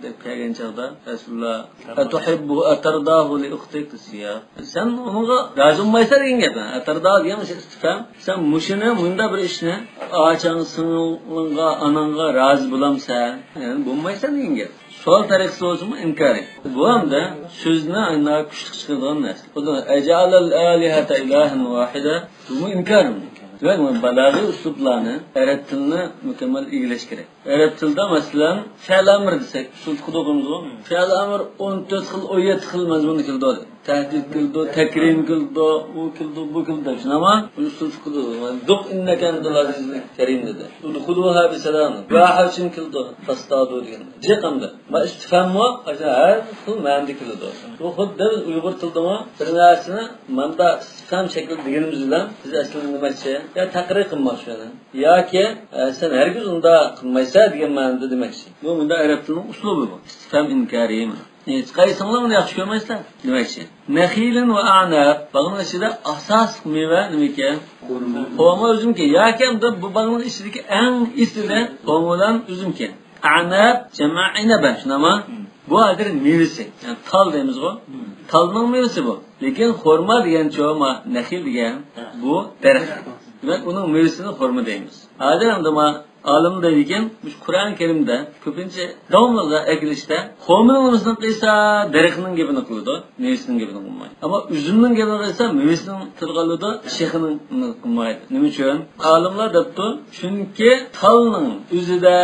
دەپ كەلگەن چاغدا رەسۇلۇللا، ئەتۇھىببۇ، ئەتەرداھۇ لىئۇختىك دېسە، يا. سەن ئۇنىڭغا رازى بولمايسەن دېگەن گەپ. ئەتەرداھۇ دېگەن مۇشۇ ئىستىفھام. سەن مۇشۇنى، مۇنداق بىر ئىشنى ئاچاڭ، سىڭلىڭغا، ئاناڭغا رازى بولامسەن؟ يەنى بولمايسەن دېگەن گەپ. سوئال تەرىقىسى بولسىمۇ ئىنكارى. بۇ ھەمدە سۆزنى ئاينا كۈچلۈك چىقىرىدىغان نەرسە. خۇددى ئەجئەلەل ئالىھەتە ئىلاھەن ۋاھىدە. بۇمۇ ئىنكار. دېمەك، بۇ بالاغىي ئۇسلۇبلارنى، ئەرەب تىلىنى مۇكەممەل ئىگىلەش كېرەك. ئەرەب تىلىدا، مەسىلەن، فېئىل ئەمر دېسەك، ئۇسلۇب قىلىدۇ. فېئىل ئەمر ئون تۆت خىل، ئون يەتتە خىل مەزمۇندا كېلىدۇ. تەھدىد كېلىدۇ، تەكرىم كېلىدۇ، ئۇ كېلىدۇ، بۇ كېلىدۇ دەپ، شۇنداقمۇ؟ ئۇسلۇب قىلىدۇ. دۇق ئىننەكە ئەنتەل ئەزىزۇل كەرىم دېدى. ئۇدخۇلۇھا بىسالام. گاھى ئۈچۈن كېلىدۇ. تاستادۇ دېگەن. جىق ئەمدى. ما ئىستىفھاممۇ ھەر خىل مەنىدە كېلىدۇ. بۇ خۇددى بىز ئۇيغۇر تىلىدىمۇ بىر نەرسىنى ماندا ئىستىفھام شەكلىدە دېگىنىمىز بىلەن بىز ئەسلىدە نېمەكچى؟ يا تەقرىر قىلماقچى ئۇنى. ياكى، ئە، سەن ھەرگىز ئۇنداق قىلمايسەن دېگەن مەنىدە دېمەكچى. بۇ مۇنداق ئەرەب تىلىنىڭ ئۇسلۇبى بۇ. ئىستىفھام ئىنكارى. ھېچقايسىڭلار ئۇنى ياخشى كۆرمەيسىلەر دېمەكچى. نەخىلىن ۋە ئەئناب. باغنىڭ ئىچىدە ئاساسلىق مېۋە نېمىكەن؟ خورما. خورما، ئۈزۈمكەن. ياكى ئەمدى بۇ باغنىڭ ئىچىدىكى ئەڭ ئېسىلى خورما بىلەن ئۈزۈمكەن. ئەئناب جەمئى ئەئنەبە، شۇنداقمۇ؟ بۇ ھازىر مېۋىسى. يەنى تال دەيمىزغۇ. تالنىڭ مېۋىسى بۇ. لېكىن خورما دېگەنچۇ، ما، نەخىل دېگەن، بۇ دەرەخ. دېمەك، ئۇنىڭ مېۋىسىنى خورما دەيمىز. ھازىر ئەمدى ما، ئالىم دەيدىكەن، مۇشۇ قۇرئان كەرىمدە كۆپىنچە داۋاملىق ئەكېلىشتە خورمىنىڭ نېمىسىنى قىلسا، دەرىخىنىڭ گېپىنى قىلىدۇ، مېۋىسىنىڭ گېپىنى قىلمايدۇ. ئەمما ئۈزۈمنىڭ گېپىنى قىلسا، مېۋىسىنىڭ تىلغا ئالىدۇ، شېخىنىڭ قىلمايدۇ. نېمە ئۈچۈن؟ ئالىملار دەپتۇ، چۈنكى تالنىڭ ئۆزىدە،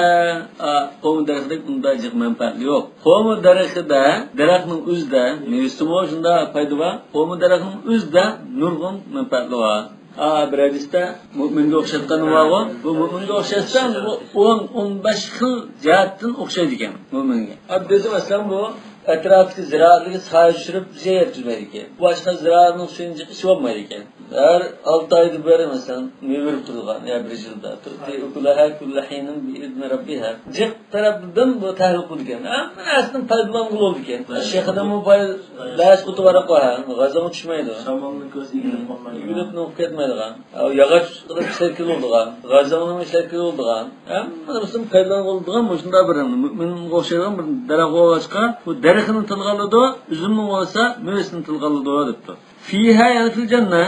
ئا، خورما دەرىخىدەك ئۇنداق جىق مەنپەئەت يوق. خورما دەرىخىدە، دەرەخنىڭ ئۆزىدە، مېۋىسىمۇ شۇنداق پايدا بار. خورما دەرەخنىڭ ئۆزىدە نۇرغۇن مەنپەئەتلىرى بار. ئا، بىر ھەدىستە مۆمىنگە ئوخشاتقان بارغۇ، بۇ مۆمىنگە ئوخشاتسا، بۇ ئون، ئون بەش خىل جەھەتتىن ئوخشايدىكەن مۆمىنگە. ئا، بىزدە مەسىلەن بۇ ئەتراپتىكى زىرائەتلەرگە سايە چۈشۈرۈپ زەھەر چۈشمەيدىكەن. باشقا زىرائەتنىڭ سۈيىنى جىق ئىچىۋالمايدىكەن. ھەر ئالتە ئايدا بىر، مەسىلەن، مېۋە بېرىپ تۇرىدىغان، يا بىر يىلدا تۇتى ئۇكۇلەھا كۇللە ھىنىن بىئىزنى رەببىھا. جىق تەرەپتىن بۇ تەھلىل قىلىدىكەن. ھەممە نەرسىدىن پايدىلانغىلى بولىدىكەن. شېخىدىنمۇ پاي-، لەش قۇتى ۋاراق بار، ھە، غازاڭغا چۈشمەيدۇ. شامالنىڭ كۆزى ئېگىلىپ قالمايدۇ. ئېگىلىپمۇ قېتمايدىغان. ياغاچ ئىشلەتكىلى بولىدىغان. غازاڭنىڭ ئىشلەتكىلى بولىدىغان. ھەممە نەرسىدىن پايدىلانغىلى بولىدىغان مۇشۇنداق بىر مۆمىنگە ئوخشايدىغان بىر دەرەخ بولغاچقا، بۇ دەرىخىنى تىلغا ئالىدۇ، ئۈزۈمنىڭ بولسا مېۋىسىنى تىلغا ئالىدۇ دەپتۇ. فىيھا، يەنى فىل جەننە،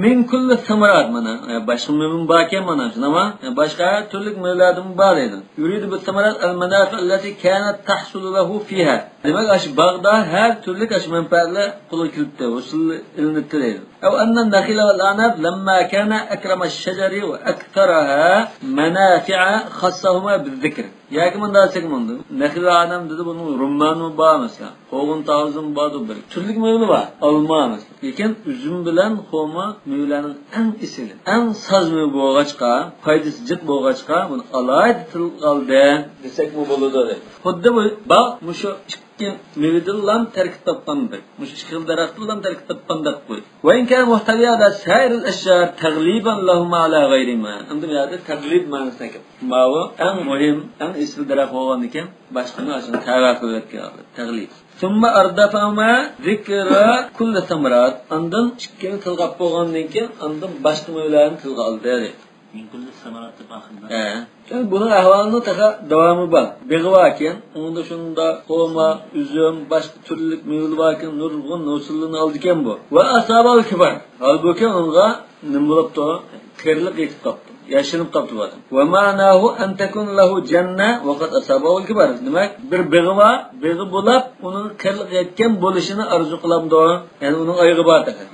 مىن كۇللى سەمرات، مانا، ئە، باشقا مېۋىمۇ باركەن، مانا، شۇنداقمۇ؟ ئە، باشقا ھەر تۈرلۈك مېۋىلەردىنمۇ بار دەيدۇ. يۇرىدۇ بىس سەمرات ئەل مەنافىئ ئەللەتى كانەت تەھسۇلۇ لەھۇ فىيھا. دېمەك، ئاشۇ باغدا ھەر تۈرلۈك ئاشۇ مەنپەئەتلەر قولغا كېلىپتۇ، ھوسۇل ئېلىنىپتۇ دەيدۇ. ئەۋ ئەننە نەخىلە ۋەل ئەناب لەمما كانا ئەكرەمەش شەجەرى ۋە ئەكسەرەھا مەنافىئە خەسسەھۇما بىز زىكر. ياكى مۇنداق دېسەك بولىدۇ. نەخىل ئەناب دېدى، بۇنىڭ رۇممانمۇ بار مەسىلەن. قوغۇن تاۋۇزىمۇ باردۇ بىر. تۈرلۈك مېۋىلەر بار. ئالما مەسىلەن. لېكىن ئۈزۈم بىلەن خورما مېۋىلەرنىڭ ئەڭ ئېسىلى، ئەڭ ساز مېۋە بولغاچقا، پايدىسى جىق بولغاچقا، بۇنى ئالاھىدە تىلغا ئالدى دېسەكمۇ بولىدۇ دەيدۇ. خۇددى بۇ باغ مۇشۇ ئىككى مېۋىدىنلا تەركىب تاپقاندەك. مۇشۇ ئىككى خىل دەرەختىنلا تەركىب تاپقاندەك قوي. وإن كان محتوي على سائر الأشجار تغليبا لهما على غيرهما. ئەمدى بۇ يەردە تەغلىب مەنىسىنى ئەكەپتۇ. ماۋۇ ئەڭ مۇھىم، ئەڭ ئېسىل دەرەخ بولغاندىكىن، باشقىنى ئاشۇنى تەۋە قىلىۋەتكەن تەغلىب. ثم أردفهما ذكر كل الثمرات. ئاندىن ئىككىنى تىلغا ئاپ بولغاندىن كېيىن، ئاندىن باشقا مېۋىلەرنى تىلغا ئالدى. من كل الثمرات دەپ ئاخىرىدا. ھە. بۇنىڭ ئەھۋالىنىڭ تېخى داۋامى بار. بېغى باركەن، ئۇنىڭدا شۇنداق خورما، ئۈزۈم، باشقا تۈرلۈك مېۋىلەر باركەن، نۇرغۇن ھوسۇللىرىنى ئالىدىكەن بۇ. وأصابه الكبر. ھالبۇكى ئۇنىڭغا نېمە بولۇپتۇ؟ قېرىلىق يېتىپ قاپتۇ. ياشىنىپ قاپتۇ بۇ ئادەم. ومعناه أن تكون له جنة وقد أصابه الكبر. دېمەك، بىر بېغى بار، بېغى بولاپ، ئۇنىڭ قېرىلىق يەتكەن بولۇشىنى ئارزۇ قىلامدۇ؟ يەنى ئۇنىڭ ئايىغى بار تېخى.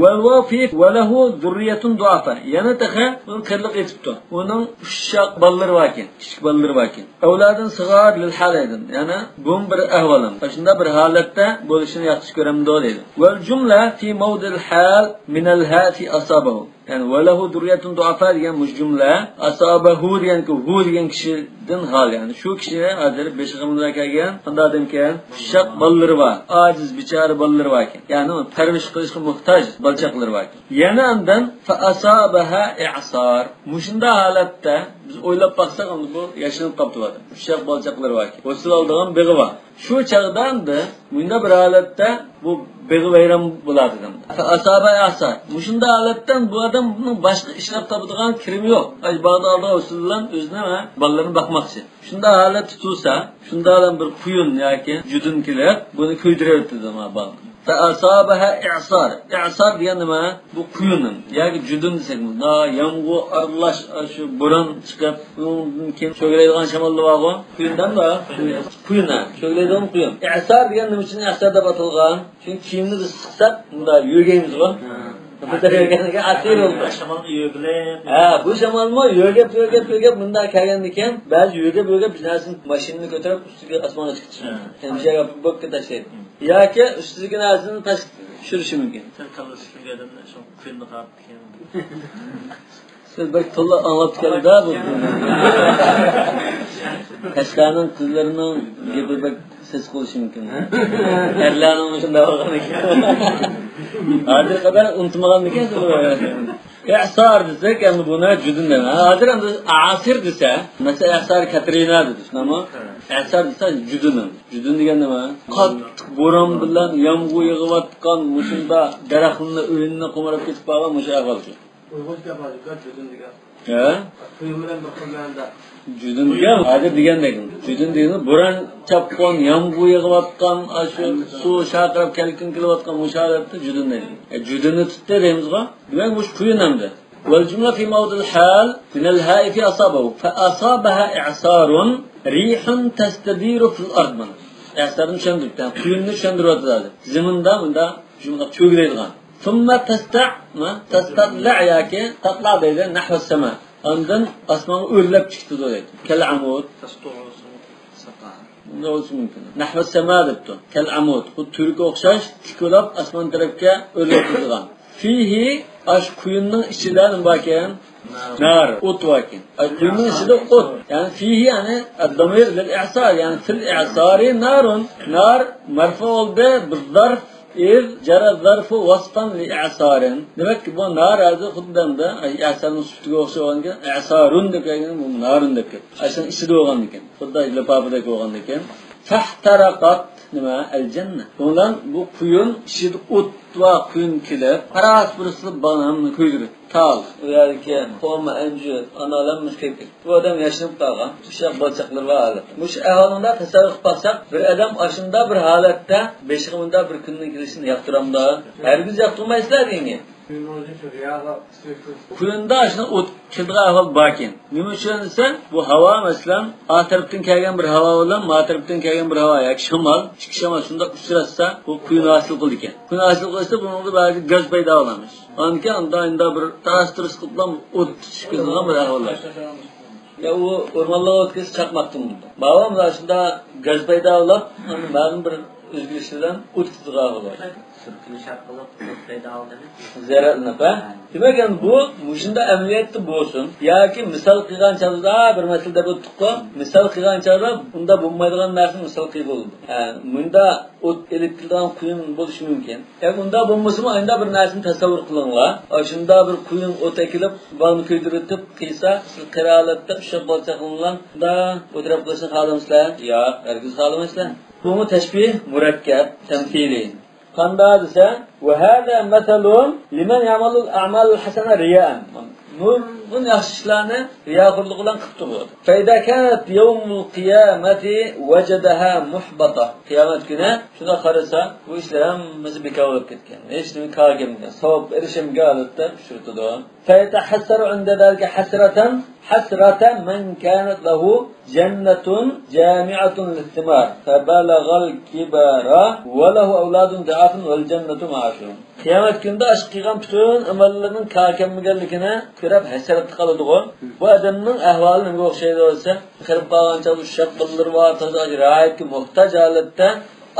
والواو في وله ذرية ضعفاء. يەنە تېخى ئۇنىڭ قېرىلىق يېتىپتۇ. ئۇنىڭ ئۇششاق بالىلىرى باركەن، كىچىك بالىلىرى باركەن. أولاد صغار للحالين. يەنى بۇمۇ بىر ئەھۋال. شۇنداق بىر ھالەتتە بولۇشىنى ياخشى كۆرەمدۇ دەيدۇ. والجملة في موضع الحال من الهاء في أصابه. يەنى وله ذرية ضعفاء دېگەن مۇشۇ جۈملە، أصابه دېگەنكى ھۇ دېگەن كىشىدىن ھال، يەنى شۇ كىشى ھازىر بېشىغا مۇنداق كەلگەن قانداق ئادەمكەن؟ ئۇششاق بالىلىرى بار، ئاجىز بىچارە بالىلىرى باركەن. يەنى پەرۋىش قىلىشقا موھتاج بالا-چاقىلىرى باركەن. يەنە ئاندىن فأصابها إعصار. مۇشۇنداق ھالەتتە بىز ئويلاپ باقساق، ئەمدى بۇ ياشىنىپ قاپتۇ بۇ ئادەم. ئۇششاق بالا-چاقىلىرى باركەن. ھوسۇل ئالىدىغان بېغى بار. شۇ چاغدا ئەمدى مۇنداق بىر ھالەتتە بۇ بېغى ۋەيران بولاتىدۇ. فأصابها إعصار. مۇشۇنداق ھالەتتە بۇ ئادەمنىڭ باشقا ئىشلەپ تاپىدىغان كىرىمى يوق. ئاشۇ باغدا ئالىدىغان ھوسۇل بىلەن ئۆزىنى ۋە بالىلىرىنى باقماقچى. شۇنداق ھالەتتە تۇرسا، شۇنداق بىر قۇيۇن ياكى جۈدۈن كېلىپ، بۇنى كۆيدۈرۈۋېتىدۇ ما بالىنى. فأصابها إعصار. ئىئسار دېگەن نېمە؟ بۇ قۇيۇن ياكى جۈدۈن دېسەك، مۇنداق يامغۇر ئارىلاش، شۇ بوران چىقىپ، ئۇنىڭدىن كېيىن چۆگىلەيدىغان شاماللار بارغۇ. قۇيۇن دەمدۇ؟ قۇيۇن، ھە. چۆگىلەيدىغان قۇيۇن. ئىئسار دېگەن نېمە ئۈچۈن ئىئسار دەپ ئاتالغان؟ چۈنكى كىيىمنى بىز سىقساق، مۇنداق يۆگەيمىز غۇ. ھە. بۇ دەرگەنگە ئەسىر بولدى. شامالغا يۆگىلەپ. ھە، بۇ شامالمۇ يۆگەپ، يۆگەپ، يۆگەپ مۇنداق كەلگەندىكىن، بەزى يۆگەپ، يۆگەپ بىر نەرسىنى، ماشىنىنى كۆتۈرۈپ ئۈستىگە ئاسمانغا چىقىرىشى مۇمكىن. ھە. يەنە بىر يەرگە بوككا تاشلايدۇ. ھە. ياكى ئۈستىدىكى نەرسىنى پەسكە چۈشۈرۈشى مۇمكىن. سەل كاللىسى كۈلگەن ئادەملەر شۇ قۇيۇننى قاراپ كېلىدۇ. سىز بەك تولا ئاڭلاپ كەلدى بۇ. قەشقەرنىڭ قىزلىرىنىڭ گېپى بەك سېسىق بولۇشى مۇمكىن. ئەرلەرنىڭ شۇنداق بولغان ئىكەن. ھازىرغا قەدەر ئۇنتۇمىغان ئىكەنسىز بۇ. ئىئسار دېسەك، ئەمدى بۇنى جۈدۈن دەيمەن. ھازىر ئەمدى ئاسىر دېسە، مەسىلەن، ئىئسار كاترىنا دېدى، شۇنداقمۇ؟ ئىئسار دېسە جۈدۈن. جۈدۈن دېگەن نېمە؟ قاتتىق بوران بىلەن يامغۇر يېغىۋاتقان، مۇشۇنداق دەرەخلەرنى، ئۆيلىرىنى قومۇرۇپ كېتىپ قالغان مۇشۇ ئەھۋال شۇ. ئۇيغۇرچە گەپ ھازىر جۈدۈن دېگەن. ھە؟ قۇيۇن بىلەن بىر خىل مەنىدە. جۈدۈن دېگەن، ھازىر دېگەندەك. جۈدۈن دېگىنى بوران چاپقۇن، يامغۇر يېغىۋاتقان، ئاشۇ سۇ شارقىراپ كەلكۈن كېلىۋاتقان مۇشۇ ھالەتتە جۈدۈن دەيدۇ. ئە، جۈدۈننى تۇتتى دەيمىزغۇ. دېمەك، مۇشۇ قۇيۇن ئەمدى. والجملة في موضع الحال من الهاء في أصابه، فأصابها إعصار ريح تستدير في الأرض. مانا. ئىئسارنى چۈشەندۈرۈپتۇ. قۇيۇننى چۈشەندۈرۈۋاتىدۇ ھازىر. زېمىندا مۇنداق جۇملۇق چۆگىلەيدىغان. ثم تستع، ما؟ تستطلع ياكى تطلع دەيدۇ، نحو السماء. ئاندىن ئاسمانغا ئۆرلەپ چىقىدۇ دەيدۇ. كالعمود. بۇنداق بولۇشى مۇمكىن. نحو السماء دەپتۇ. كالعمود. خۇددى تۈرككە ئوخشاش تىك بولاپ ئاسمان تەرەپكە ئۆرلەپ كېتىدىغان. فيه، ئاشۇ قۇيۇننىڭ ئىچىدە نېمە باركەن؟ نار، ئوت باركەن. ئاشۇ قۇيۇننىڭ ئىچىدە ئوت. يەنى فيه، يەنى الضمير للإعصار، يەنى في الإعصار نار. نار مرفوع بولدى بالظرف، إذ جرى الظرف وصفا لإعصار. دېمەك، بۇ نار ھازىر خۇددى ئەمدى ئىئسارنىڭ سۈپىتىگە ئوخشاش بولغاندىكىن، ئىئسارۇن دەپ كەلگەن، بۇ نارۇن دەپ كەپتۇ. ئاشۇنىڭ ئىچىدە بولغاندىكىن، خۇددى لىپاپىدەك بولغاندىكىن. فاحترقت، نېمە؟ الجنة. ئۇنىڭ بىلەن بۇ قۇيۇن ئىچىدە ئوت ۋە قۇيۇن كېلىپ، پاراس-پۇرۇس قىلىپ باغنى ھەممىنى كۆيدۈرۈپ، تال، ئۇ يەردىكى خورما، ئەنجۈر، ئانار ھەممىسى كۆيۈپ كەتتى. بۇ ئادەم ياشىنىپ قالغان، ئۇششاق بالا-چاقىلىرى بار ھالەتتە. مۇشۇ ئەھۋالنىڭدا تەسەۋۋۇر قىلىپ باقساق، بىر ئادەم ئاشۇنداق بىر ھالەتتە بېشىغا مۇنداق بىر كۈننىڭ كېلىشىنى ياقتۇرامدۇ؟ ھەرگىز ياقتۇرمايسىلەر دېگەن. قۇيۇندا ئاشۇنداق ئوت كېلىدىغان ئەھۋال باركەن. نېمە ئۈچۈن دېسە، بۇ ھاۋا، مەسىلەن، ئا تەرەپتىن كەلگەن بىر ھاۋا بىلەن ما تەرەپتىن كەلگەن بىر ھاۋا ياكى شامال، ئىككى شامال شۇنداق ئۇچراشسا، بۇ قۇيۇن ھاسىل قىلىدىكەن. قۇيۇن ھاسىل قىلسا، بۇنىڭدا بەزى گاز پەيدا بولىمىز. ئاندىن كېيىن ئاندا ئىندا بىر تاراس-تۇرۇس قىلىپلا ئوت چىقىدىغان بىر ئەھۋال بار. يا ئۇ ئورمانلارغا ئۆتكەزسە چاقماقتىن بولىدۇ. ماۋۇ مانا شۇنداق گاز پەيدا بولۇپ، مەلۇم بىر ئۆزگىرىش بىلەن ئوت كېتىدىغان ئەھۋال بار. تۈركۈمىش ئارقىلىق پەيدا ئالدىمۇ؟ زەرەتلىنىپ، ھە؟ دېمەك، ئەمدى بۇ مۇشۇنداق ئەمەلىيەتتە بولسۇن ياكى مىسال قىلغان چاغدا، بىر مەسىلە دەپ ئۆتتۇققۇ، مىسال قىلغان چاغدا ئۇنداق بولمايدىغان نەرسىنى مىسال قىلغىلى بولىدۇ. ھە، مۇندا ئوت ئېلىپ كېلىدىغان قۇيۇن بولۇشى مۇمكىن. ئە، ئۇنداق بولمىسىمۇ، ئانداق بىر نەرسىنى تەسەۋۋۇر قىلىڭلار. ئاشۇنداق بىر قۇيۇن ئوت ئەكېلىپ، بالىنى كۆيدۈرۈۋېتىپ قىلسا، سىز قىرالەتتە ئۇششاق بالا-چاقىلار بىلەن مۇنداق ئولتۇرۇپ قېلىشنى خالىمىسىلەر؟ ياق، ھەرگىز خالىمايسىلەر. بۇمۇ تەشبىھ مۇرەككەپ، تەمسىلىي. قانداق دېسە، وهذا مثل لمن يعمل الأعمال الحسنة رياء. نۇرغۇن ياخشى ئىشلارنى رىياخورلۇق بىلەن قىلىپ تۇرىدۇ. فإذا كانت يوم القيامة وجدها محبطة. قىيامەت كۈنى شۇنداق قارىسا، بۇ ئىشلار ھەممىسى بىكار بولۇپ كەتكەن. ھېچ نېمە كارى كەلمىگەن. ساۋابقا ئېرىشەلمىگەن ھالەتتە ئۇچرىتىدۇ. فيتحسر عند ذلك حسرة، حسرة من كانت له جنة جامعة للثمار فبلغ الكبر وله أولاد ضعاف والجنة معاشه. قىيامەت كۈنىدە ئاشۇ قىلغان پۈتۈن ئەمەللىرىنىڭ كارى كەلمىگەنلىكىنى كۆرۈپ ھەسرەتكە قالىدىغۇ. بۇ ئادەمنىڭ ئەھۋالى نېمىگە ئوخشايدۇ دېسە، قېرىپ قالغان چاغدا ئۇششاق بالىلىرى بار، تازا راھەتكە موھتاج ھالەتتە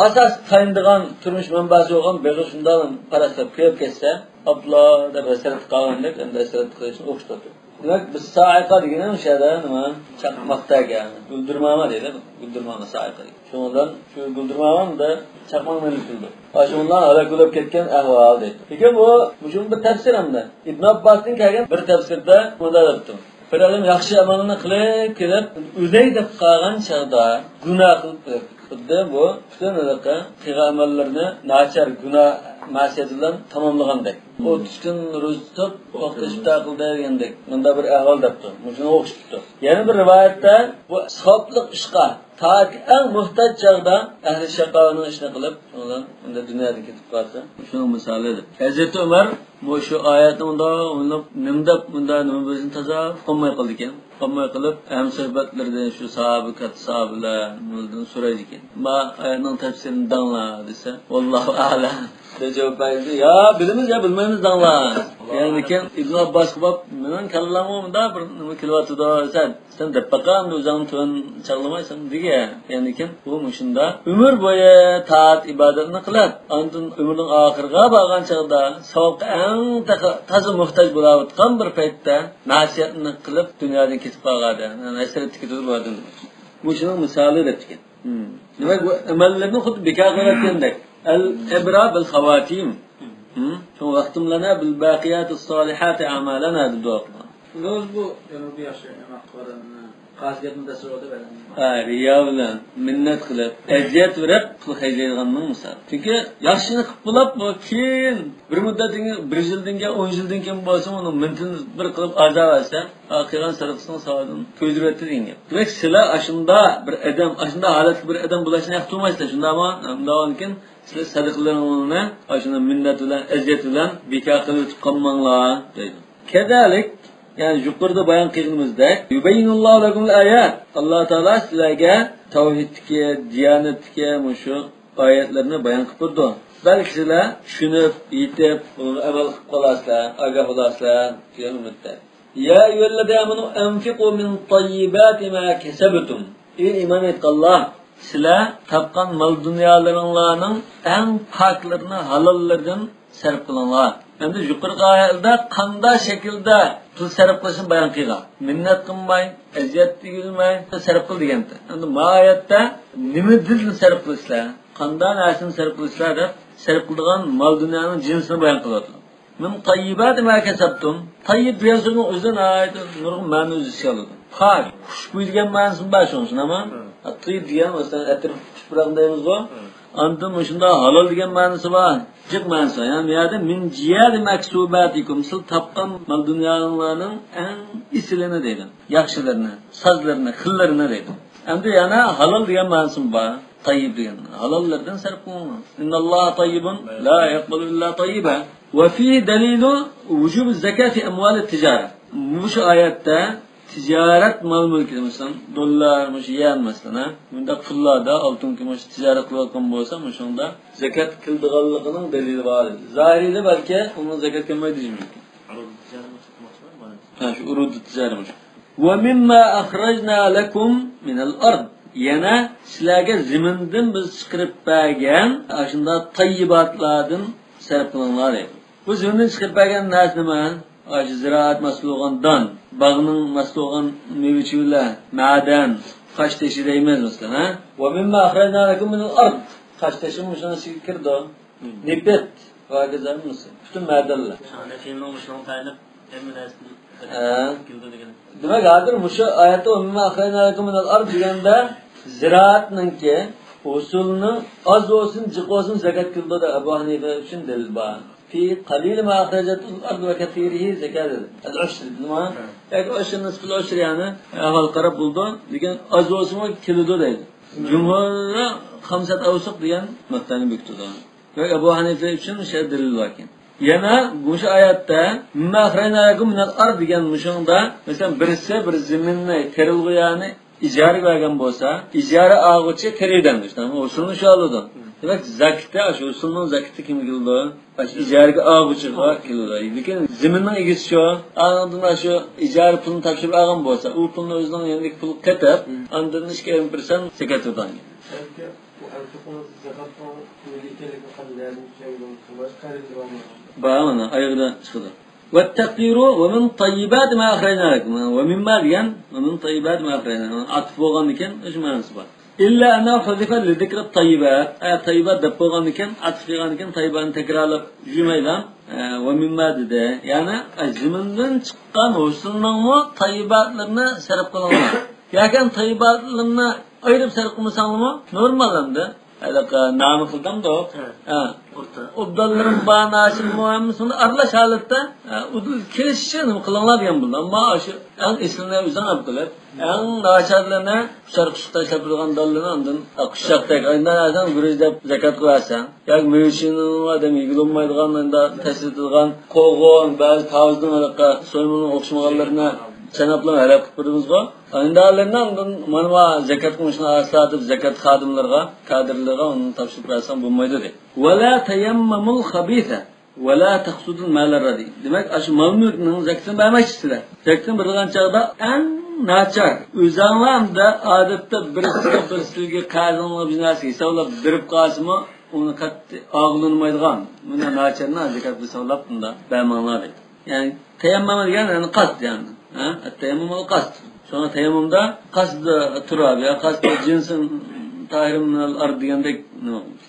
ئاساسىي تايىنىدىغان تۇرمۇش مەنبەسى بولغان بېغى شۇنداق پاراقلاپ كۆيۈپ كەتسە، ئاپلا دەپ ھەسرەتكە قالغاندەك، ئەمدى ھەسرەت قىلىشنى ئوخشىتىدۇ. دېمەك، بىز سائىقە دېگىنى ئۇ شەدە نېمە؟ چاقماقتا ئىكەن. گۈلدۈرماما دەيدۇ، گۈلدۈرماما سائىقە دەيدۇ. شۇنىڭ بىلەن شۇ گۈلدۈرماما ئۇندا چاقماق مەنئى قىلىدۇ. ئاشۇنىڭ ھالاك بولۇپ كەتكەن ئەھۋال دەيدۇ. لېكىن بۇ، مۇشۇ بىر تەپسىر ئەمدى. ئىبن ئابباستىن كەلگەن بىر تەپسىردە مۇنداق دەپتۇ. بىر ئادەم ياخشى ئەمەلنى قىلىپ، كېلىپ، ئۆلەي دەپ قالغان چاغدا گۇناھ قىلىپ قويۇپتۇ. خۇددى بۇ پۈتۈن ھېلىقى قىلغان ئەمەللىرىنى ناچار گۇناھ، مەسىيەت بىلەن تاماملىغاندەك. ئوتتۇز كۈن روزا تۇتۇپ، ۋاقتى ئىپتار قىلدى دېگەندەك، مۇنداق بىر ئەھۋال دەپتۇ. مۇشۇنىڭغا ئوخشىتىپتۇ. يەنە بىر رىۋايەتتە بۇ ساۋابلىق ئىشقا تاكى ئەڭ موھتاج چاغدا ئەھلى شەقاۋەتنىڭ ئىشىنى قىلىپ، شۇنىڭ بىلەن ئەمدى دۇنيادىن كېتىپ قالسا، شۇنىڭ مىسالى دەپ. ھەزرىتى ئۆمەر مۇشۇ ئايەتنى مۇنداق ئويلاپ، نېمە دەپ مۇنداق نېمە بىلسىنى تازا ئۇقالماي قالىدىكەن. ئۇقالماي قېلىپ، ھەم سۆھبەتلىرىدە شۇ ساھابە، كاتتا ساھابىلەر نېمىلەردىن سورايدىكەن. ما ئايەتنىڭ تەپسىرىنى دەڭلار دېسە، ۋاللاھۇ ئەئلەم دەپ جاۋاب بەرگەندە، يا بىلىمىز يا بىلمەيمىز دەڭلار. يەنىكىن ئىبن ئابباسقا بولۇپ، مېنىڭ كاللامغا مۇنداق بىر نېمە كېلىۋاتىدۇ دېسە، سەن دەپ باققىن، ئۆزۈڭنى تۆۋەن چاغلىمايسەن دېگەن. يەنىكىن بۇ مۇشۇنداق ئۆمۈر بويى تائەت ئىبادەتنى قىلىپ، ئاندىن ئۆمرىنىڭ ئاخىرىغا بارغان چاغدا ساۋابقا ئەڭ تېخى تازا موھتاج بولاۋاتقان بىر پەيتتە مەسىيەتنى قىلىپ دۇنيادىن كېتىپ قالغان ئادەم، ھەسرەتتە كېتىدۇ بۇ ئادەم. مۇشۇنىڭ مىسالى دەپتىكەن. دېمەك، بۇ ئەمەللىرىنى خۇددى بىكار قىلىۋەتكەندەك. العبرة بالخواتيم. شۇڭا ۋەختىملەنە بالباقىياتىس سالىھاتى ئەمالەنە دەپ دۇئا قىلغان. روز بۇ يەنە بۇ ياخشى ئەمەل قىلىۋاتىدۇ. قازىيەتنى دەسسىۋالدى بەلەن. ھە، رىيا بىلەن، مىننەت قىلىپ، ئەزىيەت بېرىپ پۇل خەجلەيدىغاننىڭ مىسالى. چۈنكى ياخشىنى قىلىپ بولۇپ، بۇ كېيىن بىر مۇددەتتىن كېيىن، بىر يىلدىن كېيىن، ئون يىلدىن كېيىن بولسا، ئۇنىڭ مىننىتىنى بىر قىلىپ ئازابەتسە، قىلغان سەدىقىسىنىڭ ساۋابىدىن كۆيدۈرۈۋەتتى دېگەن گەپ. دېمەك، سىلە ئاشۇندا بىر ئادەم، ئاشۇندا ھالەتتە بىر ئادەم بولۇشنى ياقتۇرمايسىلەر، شۇنداقمۇ؟ ئۇنداق بولغاندىكىن سىلەر سەدىقىلىرىڭلارنى ئاشۇنى مىننەت بىلەن، ئەزىيەت بىلەن بىكار قىلىۋېتىپ قالماڭلار دەيدۇ. كەزالىك، يەنى يۇقىرىدا بايان قىلغىنىمىزدەك، يۇبەييىنۇللاھۇ لەكۇمۇل ئايات. ئاللا تائالا سىلەرگە تەۋھىدتىكى، دىيانەتتىكى مۇشۇ ئايەتلەرنى بايان قىلىپ بېرىدۇ. بەلكى سىلەر چۈشىنىپ، يېتىپ، بۇنىڭغا ئەمەل قىلىپ قالارسىلەر، ئاگاھ بولارسىلەر دېگەن ئۈمىدتە. يا أيها الذين آمنوا أنفقوا من طيبات ما كسبتم. ئى ئىمان ئېيتقانلار، سىلەر تاپقان مال-دۇنيالىرىڭلارنىڭ ئەڭ پاكلىرىنى، ھالاللىرىدىن سەرپ قىلىڭلار. ئەمدى يۇقىرىقى ئايەتلەردە قانداق شەكىلدە پۇل سەرپ قىلىشنى بايان قىلغان. مىننەت قىلماي، ئەزىيەت تېگىزمەي سەرپ قىل دېگەنتى. ئەمدى ما ئايەتتە نېمىدىن سەرپ قىلىسىلەر؟ قانداق نەرسىنى سەرپ قىلىسىلەر دەپ، سەرپ قىلىدىغان مال-دۇنيانىڭ جىنسىنى بايان قىلىۋاتىدۇ. من طيبات ما كسبتم. تەييىب دېگەن سۆزنىڭ ئۆزى ناھايىتى نۇرغۇن مەنىنى ئۆز ئىچىگە ئالىدۇ. پاك، خۇشبۇي دېگەن مەنىسىمۇ بار شۇنىڭ ئۈچۈن، ئەمما تەييىب دېگەن، مەسىلەن، ئەتىر تۇپراق دەيمىزغۇ. ئاندىن مۇشۇنداق ھالال دېگەن مەنىسى بار، جىق مەنىسى بار. يەنى بۇ يەردە من جياد مكسوباتكم، سىز تاپقان مال-دۇنيالىرىڭلارنىڭ ئەڭ ئېسىلىنى دەيدۇ، ياخشىلىرىنى، سازلىرىنى، خىللىرىنى دەيدۇ. ئەمدى يەنە ھالال دېگەن مەنىسىمۇ بار. تەييىب دېگەن ھالاللىرىدىن سەرپ قىلىڭلار. إن الله طيب لا يقبل إلا طيبا. وفيه دليل وجوب الزكاة في أموال التجارة. مۇشۇ ئايەتتە تىجارەت مال-مۈلكى، مەسىلەن، دوللار، مۇشۇ يەن، مەسىلەن، ھە؟ بۇنداق پۇللاردا، ئالتۇن، كۈمۈش تىجارەت قىلىۋاتقان بولسا، مۇشۇنىڭدا زەكەت كېلىدىغانلىقىنىڭ دەلىلى بار. زاھىرىدا بەلكى ئۇنىڭ زەكەت كەلمەيدۇ دېيىشى مۇمكىن. ھە، شۇ ئۇرۇدۇ تىجارە مۇشۇ. ومما أخرجنا لكم من الأرض. يەنە سىلەرگە زېمىندىن بىز چىقىرىپ بەرگەن ئاشۇنداق تەييىباتلاردىن سەرپ قىلىڭلار دەيدۇ. بۇ زېمىندىن چىقىرىپ بەرگەن نەرسە نېمە؟ ئاشۇ زىرائەت مەھسۇلى بولغان دان، باغنىڭ مەھسۇلى بولغان مېۋە-چېۋىلەر، مەدەن، قاشتېشى دەيمىز مەسىلەن، ھە؟ ۋە مىمما ئەخرەجنا لەكۇم مىنەل ئارد. قاشتېشىمۇ مۇشۇنىڭ ئىچىگە كىرىدۇ. نېفىت ۋە ھاكازا ھەممىسى. پۈتۈن مەدەنلەر. ھەنەفىينىڭ مۇشۇنىڭغا تايىنىپ ھەممە نەرسىدىن ھە. كېلىدۇ دېگەن. دېمەك، ھازىر مۇشۇ ئايەتتە «ۋە مىمما ئەخرەجنا لەكۇم مىنەل ئارد» دېگەندە زىرائەتنىڭكى ھوسۇلنىڭ ئاز بولسۇن، جىق بولسۇن زاكات كېلىدۇ دەپ ئەبۇ ھەنىفە ئۈچۈن دەلىل بار. في قليل ما أخرجته الأرض وكثيره زكاة دېدى. ئەل ئۇشر دېدىما؟ ھە. ياكى ئۇشر، نىسفۇل ئۇشر، يەنى ئەھۋال قاراپ بولىدۇ. لېكىن ئاز بولسىمۇ كېلىدۇ دەيدۇ. جۇمھۇر خەمسەت ئەۋسۇق دېگەن مىقدارنى بېكىتىدۇ. ياكى ئەبۇ ھەنىفە ئۈچۈن شۇ دەلىل باركەن. يەنە مۇشۇ ئايەتتە «مىمما ئەخرەجنا لەكۇم مىنەل ئارد» دېگەن مۇشۇنىڭدا، مەسىلەن، بىرسى بىر زېمىننى، تېرىلغۇ يەرنى ئىجارىگە بەرگەن بولسا، ئىجارە ئالغۇچى تېرىيدۇ ئەمدى، ھوسۇلنى شۇ ئالىدۇ. دېمەك، زاكىتى، ئاشۇ ھوسۇلنىڭ زاكىتى كىمگە كېلىدۇ؟ ئاشۇ ئىجارىگە ئالغۇچىغا كېلىدۇ. لېكىن زېمىننىڭ ئىگىسى شۇ. ئاندىن ئاشۇ ئىجارە پۇلىنى تاپشۇرۇپ ئالغان بولسا، ئۇ پۇلنى ئۆزىنىڭ يېنىدىكى پۇلغا قېتىپ، ئاندىن ئىككى يېرىم پىرسەنت زاكات تۇتىدۇ. بۇ ئەنفىقۇنىڭ زاكاتنىڭ نېمىدە ئىكەنلىكى قانداق نەدىن چۈشەنگىلى بولماس، قەرز بولماس. بار مانا، ئايىغىدا چىقىدۇ. والتقدير ومن طيبات ما أخرجنا لكم. ۋە مىمما دېگەن، ۋە مىن تەييىبات ما ئەخرەجنا. ئاتىپ بولغاندىكىن ئۆشە مەنىسى بار. إلا أنه حذف لذكر الطيبات. ئە، تەييىبات دەپ بولغاندىكىن، ئاتىپ قىلغاندىكىن تەييىباتنى تەكرارلاپ يۈرمەيلا. ئە، ۋە مىمما دېدى. يەنى، ئە، زېمىندىن چىققان ھوسۇلنىڭمۇ تەييىباتلىرىنى سەرپ قىلىڭلار. ياكى تەييىباتلىرىنى ئايرىپ سەرپ قىلمىساڭلارمۇ نورمال ئەمدى. ھېلىقى نامى قىلدىمدۇ؟ ھە. ھە. ئوبدانلىرىم بار ناچارمۇ ھەممىسىنى ئارىلاش ھالەتتە، ھە، ئۇدۇل كېلىشىچە نېمە قىلىڭلار دېگەن بولدى. ئەمما ئاشۇ ئەڭ ئېسىلىنى ئۆزۈڭ ئېلىپ قىلىپ، ئەڭ ناچارلىرىنى ئۇچار قۇشۇق تاشلاپ بېرىدىغان دانلىرىنى ئاندىن قۇششاقتەك ئايندان ئادەم گۈرۈچ دەپ زاكات قىلىۋەرسەڭ. ياكى مېۋە-چېۋىنى ئادەم يېگىلى بولمايدىغان، ئەمدى تەسلىتىدىغان قوغۇن، بەزى پاۋۇزنىڭ ھېلىقى سويمىنىڭ ئوخشىمىغانلىرىنى چاناپلا ھەلەپ قىلىپ بېرىمىزغۇ. ئىنداقلىرىنى ئاندىن مانا بۇ زاكاتقا مۇشۇنى ئاسلا دەپ زاكات خادىملىرىغا، كادىرلىرىغا ئۇنى تاپشۇرۇپ بەرسەڭ بولمايدۇ دەيدۇ. ولا تيمموا الخبيث ولا تحصدوا المال الرديء. دېمەك، ئاشۇ مال-مۈلۈكنىڭ زاكىتىنى بەرمەكچىسىلەر. زاكىتىنى بېرىدىغان چاغدا ئەڭ ناچار، ئۆزەڭلاردا ئادەتتە بىرسىگە بىرسىگە قەرزىڭلار بىر نەرسە ھېسابلاپ بېرىپ قالسىمۇ، ئۇنى قەتئىي ئاغلىنمايدىغان، مۇنداق ناچارنى زاكات ھېسابلاپ مۇنداق بەرمەڭلار دەيدۇ. يەنى تەيەممۇم دېگەن، يەنى قەست، يەنى. ھە؟ تەيەممۇم قەست. شۇڭا تەيەممۇمدا قەست تۇراب يا قەست جىنسىن تاھىر مىنەل ئارد دېگەندەك نېمە قىلىش.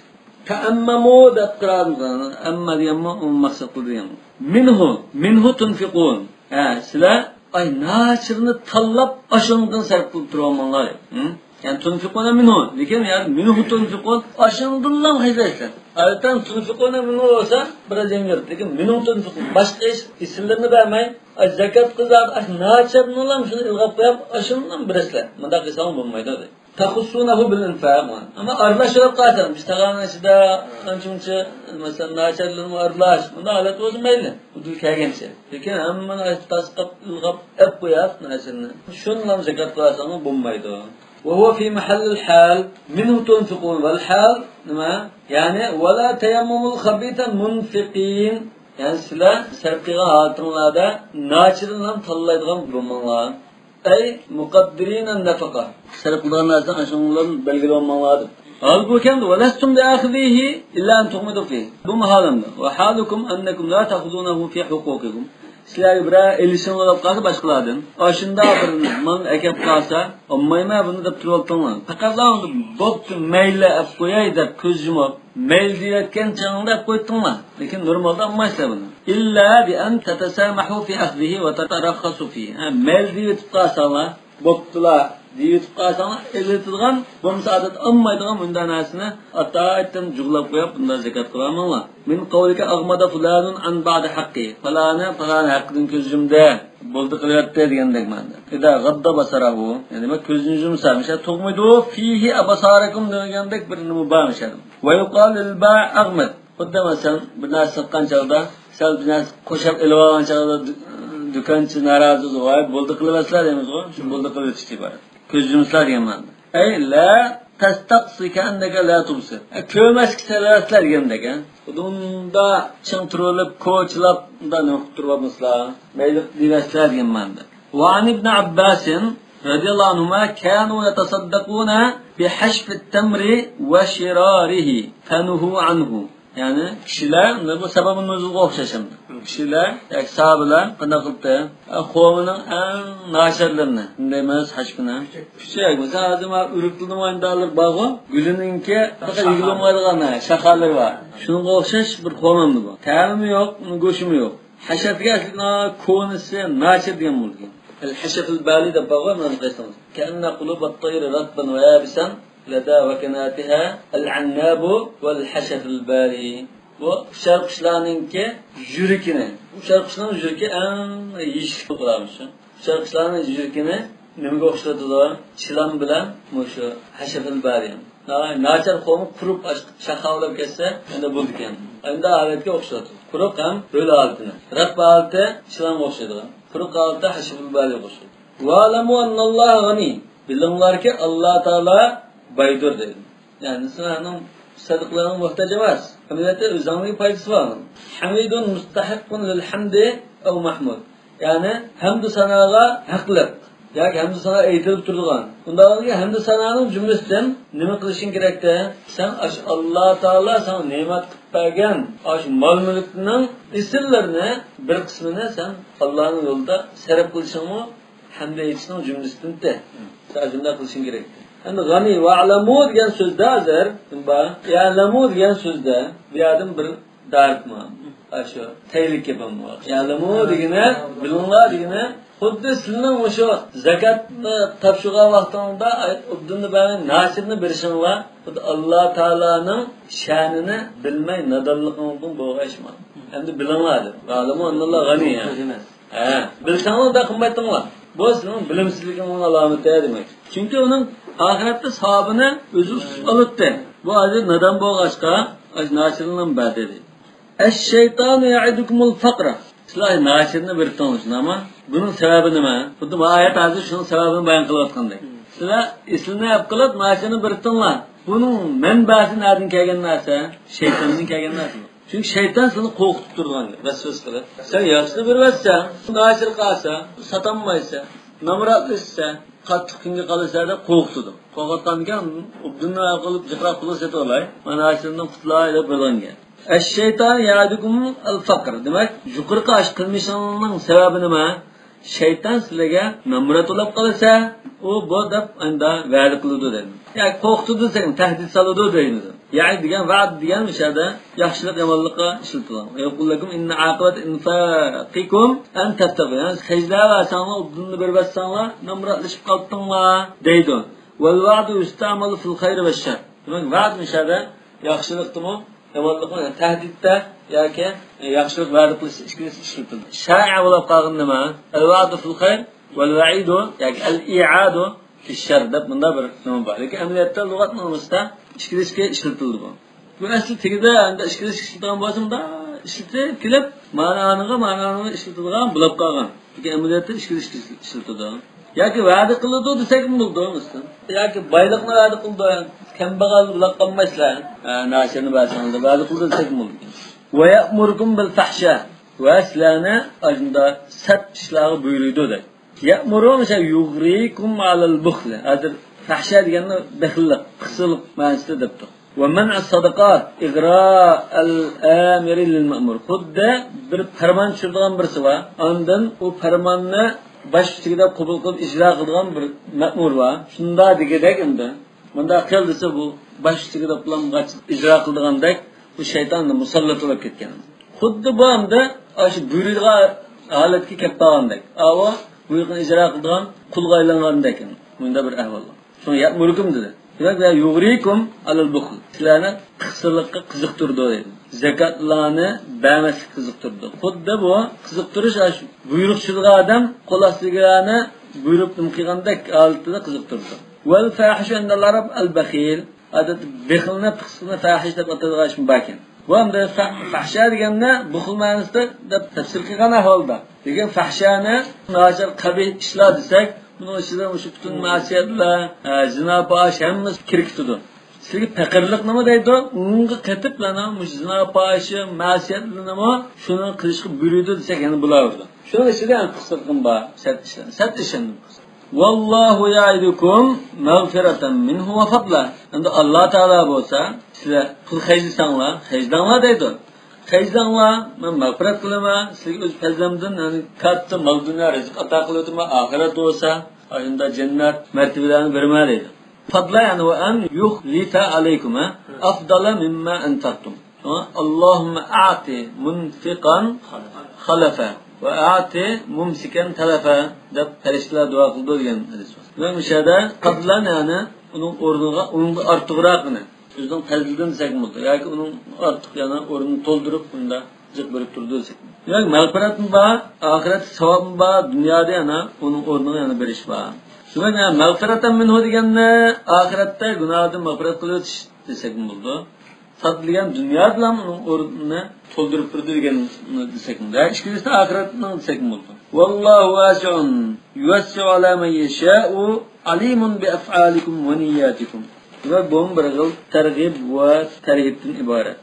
تەئەممەمۇ دەپ قىرائەت قىلىدۇ. ئەمما دېگەنمۇ ئۇنى مەقسەت قىلىدۇ دېگەن. مىنھۇ، مىنھۇ تۇنفىقۇن. ھە، سىلەر ئاي ناچىرىنى تاللاپ ئاشۇنىڭدىن سەرپ قىلىپ تۇرۇۋالماڭلار. ھە؟ يەنى تۇنفىقۇنە مىنھۇ. لېكىن يەنى مىنھۇ تۇنفىقۇن ئاشۇنىڭدىنلا خەجلەيسىلەر. ئادەتتە تۇنفىقۇنە مىنھۇ بولسا بىر جەڭگىر. لېكىن مىنھۇ تۇنفىقۇن باشقا ئىش ئېسىللىرىنى بەرمەي، ئاي زاكاتقا زادى ئاشۇ ناچارنىلا شۇنى ئىلغاپ قويۇپ ئاشۇنىڭدىن بېرىسىلەر. مۇنداق قىلساڭ بولمايدۇ دەيدۇ. تەخۇسسۇنەھۇ بىل ئىنفاق. ئەمما ئارىلاشتۇرۇپ قالساڭ، بىز تاغارنىڭ ئىچىدە ئانچە-مۇنچە، مەسىلەن، ناچارلىرىمۇ ئارىلاش، بۇنداق ھالەت بولسا مەيلى، ئۇدۇل كەلگەنچە. لېكىن ھەممىنى تاسقاپ، ئىلغاپ، ئەپ قويۇپ ناچىرىنى. شۇنىلا زاكات قىلساڭ بولمايدۇ. وهو في محل الحال منه تنفقون والحال نېمە؟ يەنى ولا تيمموا الخبيث منفقين. يەنى سىلەر سەرپ قىلغان ھالىتىڭلاردا ناچىرىنى تاللايدىغان بولماڭلار. ئەي مۇقەددىرىنە نەفەقە. سەرپ قىلىدىغان نەرسىنى ئاشۇنىڭ بىلەن بەلگىلەپ ئالماڭلار دەپ. ھالبۇكى، ولستم بىئاخىزىھى ئىللا ئەن تۇغمىدۇ فىھ. بۇمۇ ھالىمدا. ۋە ھالۇكۇم ئەننەكۇم لا تەخۇزۇنەھۇ فى ھۇقۇقىكۇم. سىلەرگە بىرەر ئېلىشىڭلار بولۇپ قالسا باشقىلاردىن، ئاشۇنداق بىر مالنى ئەكەپ قالسا، ئالمايمەن بۇنى دەپ تۇرۇۋالدىڭلار. پەقەتلا بوپتۇ، مەيلى، ئەپ قوياي دەپ كۆز يۇمۇپ، مەيلى دەۋەتكەن چېغىڭدا ئەپ قويدۇڭلار. لېكىن نورمالدا ئالمايسىلەر بۇنى. ئىللا بىئەن تەتەسامەھۇ فى ئەخزىھى ۋە تەتەرەخخەسۇ فىھ. ھە، مەيلى دەۋېتىپ قالساڭلار، بوپتۇلا دېيىۋېتىپ قالساڭلار، ئېلىۋېتىدىغان، بولمىسا ئادەتتە ئالمايدىغان مۇنداق نەرسىنى ئاتايىتتىن جۇغلاپ قويۇپ، بۇنداق زاكات قىلالماڭلار. مىن قەۋلىكە ئەغمەدە فۇلانۇن ئەن بەئدى ھەققى. پالانى، پالانى ھەققىدىن كۆز يۇمدى، بولدى قىلىۋەتتى دېگەندەك مەنىدە. ئىزا غەددە بەسەرەھۇ، يەنى دېمەك، كۆزىنى يۇمسا، مىشە تۇغمىدۇ فىھى ئەبسارەكۇم دېگەندەك بىر نېمە بار مىشە. ۋە يۇقال لىل بائى ئەغمەد. خۇددى مەسىلەن، بىر نەرسە ساتقان چاغدا، سەل بىر نەرسە قوشاپ ئېلىۋالغان چاغدا دۇ-، دۇكانچى نارازى بولىدۇ، ۋاي، بولدى قىلىۋەتسىلەر دەيمىزغۇ، شۇ بولدى قىلىۋېتىش ئىبارەت. كۆز يۇمسىلار دېگەن مەنىدە. ئەي، لا تەستەقسى كەئەننەكە لا تۇبسىر. ئە، كۆرمەسكە سېلىۋەتسىلەر دېگەندەك، ھە. خۇددى ئۇنداق چىڭ تۇرۇۋېلىپ، كوچىلاپ، ئۇنداق نېمە قىلىپ تۇرۇۋاتمىسىلەر. مەيلى دېيىۋەتسىلەر دېگەن مەنىدە. ۋە ئەن ئىبنى ئابباسىن رضي الله عنهما كانوا يتصدقون بحشف التمر وشراره فنهوا عنه. يەنى كىشىلەر، بۇ سەۋەبىن نۇزۇلغا ئوخشاش ئەمدى. كىشىلەر، ياكى ساھابىلەر قانداق قىلدى؟ خورمىنىڭ ئەڭ ناچارلىرىنى، دەيمىز، ھەشپىنى. پۇچەك، مەسىلەن، ھازىر مانا ئۆرۈكلىنىڭ ئايندالىرى بارغۇ، گۈلىنىڭكى يېگىلى بولمايدىغان شاخالىرى بار. شۇنىڭغا ئوخشاش بىر خورما ئەمدى بۇ. تەمىمۇ يوق، گۆشىمۇ يوق. ھەشەپكە ئەسلى كونىسى ناچىر دېگەن بولىدىكەن. ئەل ھەشەف ئەل بالى دەپ بارغۇ، مانا قايسىڭىز. كأن قلوب الطير رطبا ويابسا لدى وكناتها العناب والحشف البالي. بۇ ئۇچار قۇشلارنىڭكى يۈرىكىنى، ئۇچار قۇشنىڭ يۈرىكى ئەڭ يېشىل بولغان شۇ. ئۇچار قۇشلارنىڭ يۈرىكىنى نېمىگە ئوخشىتىدۇ؟ چىلان بىلەن مۇشۇ ھەشەف ئەل بالى. ناچار خورما قۇرۇپ شاخاۋلاپ كەتسە، ئەمدى بولىدىكەن. ئەمدى ھالەتكە ئۆخشىتىدۇ. قۇرۇق ھەم ھۆل ھالىتىنى. رەتب ھالىتى چىلانغا ئوخشايدىغان. قۇرۇق ھالىتى ھەشەف ئەل بالىغا ئوخشايدۇ. واعلموا أن الله غني. بىلىڭلاركى، ئاللا تائالا بايدۇر دەيدۇ. يەنى سىلەرنىڭ سەدىقىلىرىڭىز موھتاج ئەمەس. ئەمەلىيەتتە ئۆزۈڭلارگە پايدىسى بار. حميد مستحق للحمد أو محمود. يەنى ھەمدۇ ساناغا ھەقلىق ياكى ھەمدۇ سانا ئېيتىلىپ تۇرىدىغان. ئۇنداق ھەمدۇ سانانىڭ جۈملىسىدىن نېمە قىلىشىڭ كېرەكتە؟ سەن ئاشۇ ئاللا تائالا ساڭا نېمەت قىلىپ بەرگەن ئاشۇ مال-مۈلۈكنىڭ ئېسىللىرىنى بىر قىسمىنى سەن ئاللانىڭ يولىدا سەرپ قىلىشىڭمۇ ھەمدە ئېيتىشنىڭ جۈملىسىدىن. سەن شۇنداق قىلىشىڭ كېرەك. ئەمدى غەنى، ۋەئلەمۇ دېگەن سۆزدە ھازىر بار. يەلەمۇ دېگەن سۆزدە بۇ يەردىن بىر دارىتما. ئاشۇ تەيلىك گېپىم بار. يەلەمۇ دېگىنى، بىلىڭلار دېگىنى، خۇددى سىلىنىڭ مۇشۇ زاكاتنى تاپشۇرغان ۋاقتىڭدا ئوبداننى بەرمەي ناچىرنى بېرىشىڭلار، خۇددى ئاللا تائالانىڭ شەنىنى بىلمەي نادانلىقىڭدىن بولغان ئىش. ئەمدى بىلىڭلار دېدى. ۋەئلەمۇ ئەننەللاھ غەنى. ھە، بىلسەڭلار ئۇنداق قىلمايتتىڭلار. بۇ سىزنىڭ بىلىمسىزلىكىڭىزنىڭ ئالامىتى دېمەك. چۈنكى ئۇنىڭ ئاخىرەتتە ساۋابىنى ئۆزى ئۇتۇپ ئالاتتى. بۇ ھازىر نادان بولغاچقا، ئاشۇ ناچىرنىڭ بەردى دېدى. الشيطان يعدكم الفقر. سىلەر ناچىرنى بېرىپتىڭلار، شۇنداقمۇ؟ بۇنىڭ سەۋەبى نېمە؟ خۇددى بۇ ئايەت ھازىر شۇنىڭ سەۋەبىنى بايان قىلىۋاتقاندەك. سىلەر ئېسىلنى ئەپ قىلىپ ناچىرنى بېرىپتىڭلار. بۇنىڭ مەنبەسى نەدىن كەلگەن نەرسە؟ شەيتاندىن كەلگەن نەرسە. چۈنكى شەيتان سېنى قورقۇتۇپ تۇرغان گەپ، ۋەسۋەسە قىلىپ. سەن ياخشىنى بېرىۋەتسەڭ، ناچىر قالسا، ساتالمايسەن، نامراتلىشىسەن، قاتتىق قىيىنغا قالىسەن دەپ قورقۇتىدۇ. قورقۇتقاندىكىن ئوبداننى قىلىپ جىقراق پۇلنى سېتىۋالاي، مانا ناچىردىن قۇتۇلاي دەپ بېرىدىغان گەپ. الشيطان يعدكم الفقر. دېمەك، يۇقىرىقى ئاشۇ قىلمىشىڭنىڭ سەۋەبى نېمە؟ شەيتان سىلەرگە نامرات بولاپ قالسا، ئۇ بۇ دەپ ئاندا ۋەدە قىلىدۇ دەيدۇ. ياكى قورقۇتىدۇ دېسەك، تەھدىت سالىدۇ دەيدۇ. يەنى دېگەن ۋەد دېگەن مۇشۇ يەردە ياخشىلىق يامانلىققا ئىشلىتىلغان. يقول لكم إن عاقبة إنفاقكم أن تبتغوا. يەنى سىز خەجلەۋەرسەڭلار، ئوبداننى بېرىۋەتسەڭلار، نامراتلىشىپ قاپتىڭلار دەيدۇ. والوعد يستعمل في الخير والشر. دېمەك، ۋەد مۇشۇ يەردە ياخشىلىقتىمۇ يامانلىقمۇ، يەنى تەھدىتتە ياكى ياخشىلىق ۋەدە قىلىش ئىككىلىسى ئىشلىتىلدى. شائىئ بولۇپ قالغىنى نېمە؟ الوعد في الخير والوعيد ياكى الإيعاد في الشر دەپ مۇنداق بىر نېمە بار. لېكىن ئەمەلىيەتتە لۇغەت نېمىسىدە ئىككىلىسى ئىشلىتىلىدۇ. بۇ ئەسلى تېگىدە ئەمدى ئىككىلىسى ئىشلىتىدىغان بولسا، مۇنداق ئىشلىتىپ كېلىپ، مانا ئانىغا، مانا ئانىغا ئىشلىتىدىغان بولۇپ قالغان. لېكىن ئەمەلىيەتتە ئىككىلىسى ئىشلىتىدۇ. ياكى ۋەدە قىلىدۇ دېسەكمۇ بولىدۇ، مەسىلەن. ياكى بايلىقنى ۋەدە قىلىدۇ، كەمبەغەل بولاپ قالمايسىلەر. ھە، ناچىرنى بەرسەڭلار، ۋەدە قىلىدۇ دېسەكمۇ بولىدۇ. ويأمركم بالفحشاء. ۋە سىلەرنى ئاشۇنداق سەت ئىشلارغا بۇيرۇيدۇ دەيدۇ. يأمركم، مىسال، يغريكم على البخل. ھازىر فەھشا دېگەننى بېخىللىق، قىسىرلىق مەنىسىدە دەپتۇ. ومنع الصدقات إغراء الآمر للمأمور. خۇددى بىر پەرمان چۈشۈرىدىغان بىرسى بار. ئاندىن ئۇ پەرماننى باش ئۈستىگە دەپ قوبۇل قىلىپ ئىجرا قىلىدىغان بىر مەئمۇر بار. شۇنداق دېگۈدەك ئەمدى. مۇنداق قىل دېسە، بۇ باش ئۈستىگە دەپ قىلىدىغاندەك، بۇ شەيتان مۇسەللەت بولۇپ كەتكەن. خۇددى بۇ ئەمدى ئاشۇ بۇيرۇيدىغان ھالەتكە كەپ قالغاندەك. ئاۋۇ بۇيرۇقنى ئىجرا قىلىدىغان قۇلغا ئايلانغاندەك. مۇنداق بىر ئەھۋال. شۇڭا يەئمۇركۇم دېدى. دېمەك، يۇغرىكۇم ئەلەل بۇخل. سىلەرنى قىسىرلىققا قىزىقتۇرىدۇ دەيدۇ. زەكاتلارنى بەرمەسلىككە قىزىقتۇرىدۇ. خۇددى بۇ قىزىقتۇرۇش، ئاشۇ بۇيرۇق چۈشىدىغان ئادەم قول ئاستىدىكىلەرنى بۇيرۇپ نېمە قىلغاندەك ھالىتىدە قىزىقتۇرىدۇ. ۋەل فاھىشۇ ئىندەللاھ ئەل بەخىل. ئادەتتە بېخىلنى، پىخسىقنى فاھىش دەپ ئاتايدىغان ئىشمۇ باركەن. بۇ ئەمدى فە-، فەھشا دېگەننى بۇخل مەنىسىدە دەپ تەپسىر قىلغان ئەھۋالدا. لېكىن فەھشانى ناچار، قەبىھ ئىشلار دېسەك، بۇنىڭ ئىچىدە مۇشۇ پۈتۈن مەسىيەتلەر، ئە، زىنا، پاھىشە ھەممىسى كىرىكىدۇ. سىلەرگە پەقىرلىق نېمە دەيدۇ؟ ئۇنىڭغا قېتىپ، مانا مۇشۇ زىنا، پاھىشە، مەسىيەتلەرنىمۇ شۇنى قىلىشقا بۇيرۇيدۇ دېسەك، يەنە بولاۋېرىدۇ. شۇنىڭ ئىچىدە يەنە پىخسىقىم بار، سەت ئىشلار، سەت ئىشلار. والله يعدكم مغفرة منه وفضلا. ئەمدى ئاللا تائالا بولسا، سىلەر پۇل خەجلىسەڭلار، خەجلەڭلار دەيدۇ. خەجلەڭلار، مەن مەغپىرەت قىلىمەن، سىلەرگە ئۆز پەزلىمدىن، يەنى كاتتا مال دۇنيا رىزىق ئاتا قىلىۋېتىمەن، ئاخىرەت بولسا، ئاشۇنداق جەننەت مەرتىبىلەرنى بېرىمەن دەيدۇ. فضلا، يەنى، وأن يثبت عليكم، ھە؟ أفضل مما أنفقتم. شۇڭا، اللهم أعط منفقا خلفا وأعط ممسكا تلفا دەپ پەرىشتىلەر دۇئا قىلىدۇ دېگەن ھەدىس بار. دېمەك، مۇشۇ يەردە فضلا، يەنى ئۇنىڭ ئورنىغا، ئۇنىڭدىن ئارتۇقراق، يەنى ئۆزىنىڭ پەزلىدىن دېسەك بولىدۇ. ياكى ئۇنىڭ ئارتۇق يەنە ئورنىنى تولدۇرۇپ، بۇندا جىق بېرىپ تۇرىدۇ دېسەك. دېمەك، مەغپىرەتمۇ بار، ئاخىرەتتە ساۋابمۇ بار، دۇنيادا يەنە ئۇنىڭ ئورنىغا يەنە بېرىش بار. شۇڭا مەغپىرەتەن مىنھۇ دېگەننى ئاخىرەتتە گۇناھىدىن مەغپىرەت قىلىۋېتىش دېسەكمۇ بولىدۇ. فضل دېگەن دۇنيادىلا ئۇنىڭ ئورنىنى تولدۇرۇپ بېرىدۇ دېگەننى دېسەكمۇ بولىدۇ. ئىككىنچىسى ئاخىرەتنىڭ دېسەكمۇ بولىدۇ. والله واسع يوسع على من يشاء عليم بأفعالكم ونياتكم. ۋە بۇمۇ بىر خىل تەرغىب ۋە تەرھىبتىن ئىبارەت.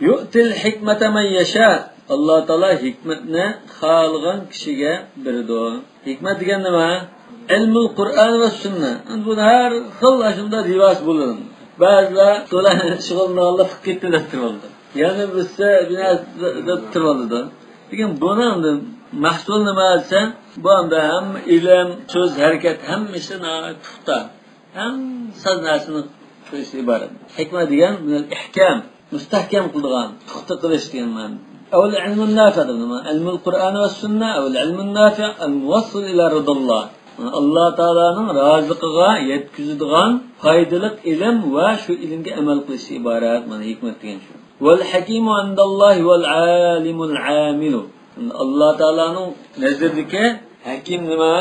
يؤتي الحكمة من يشاء. ئاللا تائالا ھېكمەتنى خالىغان كىشىگە بېرىدۇ. ھېكمەت دېگەن نېمە؟ ئىلمۇل قۇرئان ۋە سۈننە. بۇنى ھەر خىل ئاشۇنداق رىۋايەت بولىدۇ. بەزىلەر شۇلار شۇغۇللىنىدىغانلار قىلىپ كەتتى دەپ تۇرۇۋالىدۇ. يەنە بىرسى بىنە دەپ تۇرۇۋالىدۇ. لېكىن بۇنىڭ مەھسۇلى نېمە دېسە، بۇ ئەمدى ھەممە ئىلىم، سۆز، ھەرىكەت، ھەممىسى ناھايىتى پۇختا. ئەڭ ساز نەرسىنى قىلىشتىن ئىبارەت. ھېكمە دېگەن مىنەل ئىھكام، مۇستەھكەم قىلىدىغان، پۇختا قىلىش دېگەن مەنىدە. ئەۋ ئىلمۇن نافىئ دەپ نېمە؟ ئىلمۇل قۇرئان ۋە سۈننە، ئەۋ ئىلمۇن نافىئ، ئەل مۇۋەسسىل ئىلە رىداللا. ئاللا تائالانىڭ رازىلىقىغا يەتكۈزىدىغان پايدىلىق ئىلىم ۋە شۇ ئىلىمگە ئەمەل قىلىشتىن ئىبارەت. مانا ھېكمەت دېگەن شۇ. ۋەل ھەكىمۇ ئىنداللاھى ۋەل ئالىمۇل ئامىلۇ. ئاللا تائالانىڭ نەزىرىدىكى ھەكىم نېمە؟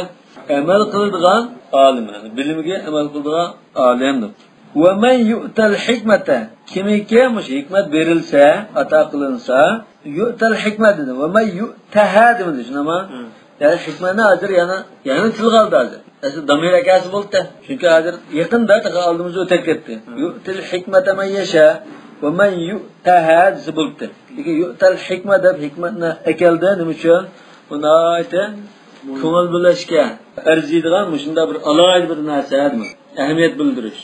ئەمەل قىلىدىغان ئالىم، يەنى بىلىمگە ئەمەل قىلىدىغان ئالىم دەپ. ۋە مەن يۇئتەل ھىكمەتە، كىمگە مۇشۇ ھېكمەت بېرىلسە، ئاتا قىلىنسا، يۇئتەل ھىكمە دېدى. ۋە مەن يۇئتەھا دېمىدى، شۇنداقمۇ؟ ھە. يەنى ھېكمەتنى ھازىر يەنە، يەنە تىلغا ئالدى ھازىر. ئەسلى دامىر ئەكەسى بولدى. چۈنكى ھازىر يېقىندا تېخى ئالدىمىزدا ئۆتۈپ كەتتى. ھە. يۇئتىل ھىكمەتە مەن يەشا ۋە مەن يۇئتەھا دېسە بولدى. لېكىن يۇئتەل ھىكمە دەپ ھېكمەتنى ئەكەلدى. نېمە ئۈچۈن؟ بۇ ناھايىتى كۆڭۈل بۆلۈشكە ئەرزىيدىغان مۇشۇنداق بىر ئالاھىدە بىر نەرسە، ئەھمىيەت بىلدۈرۈش.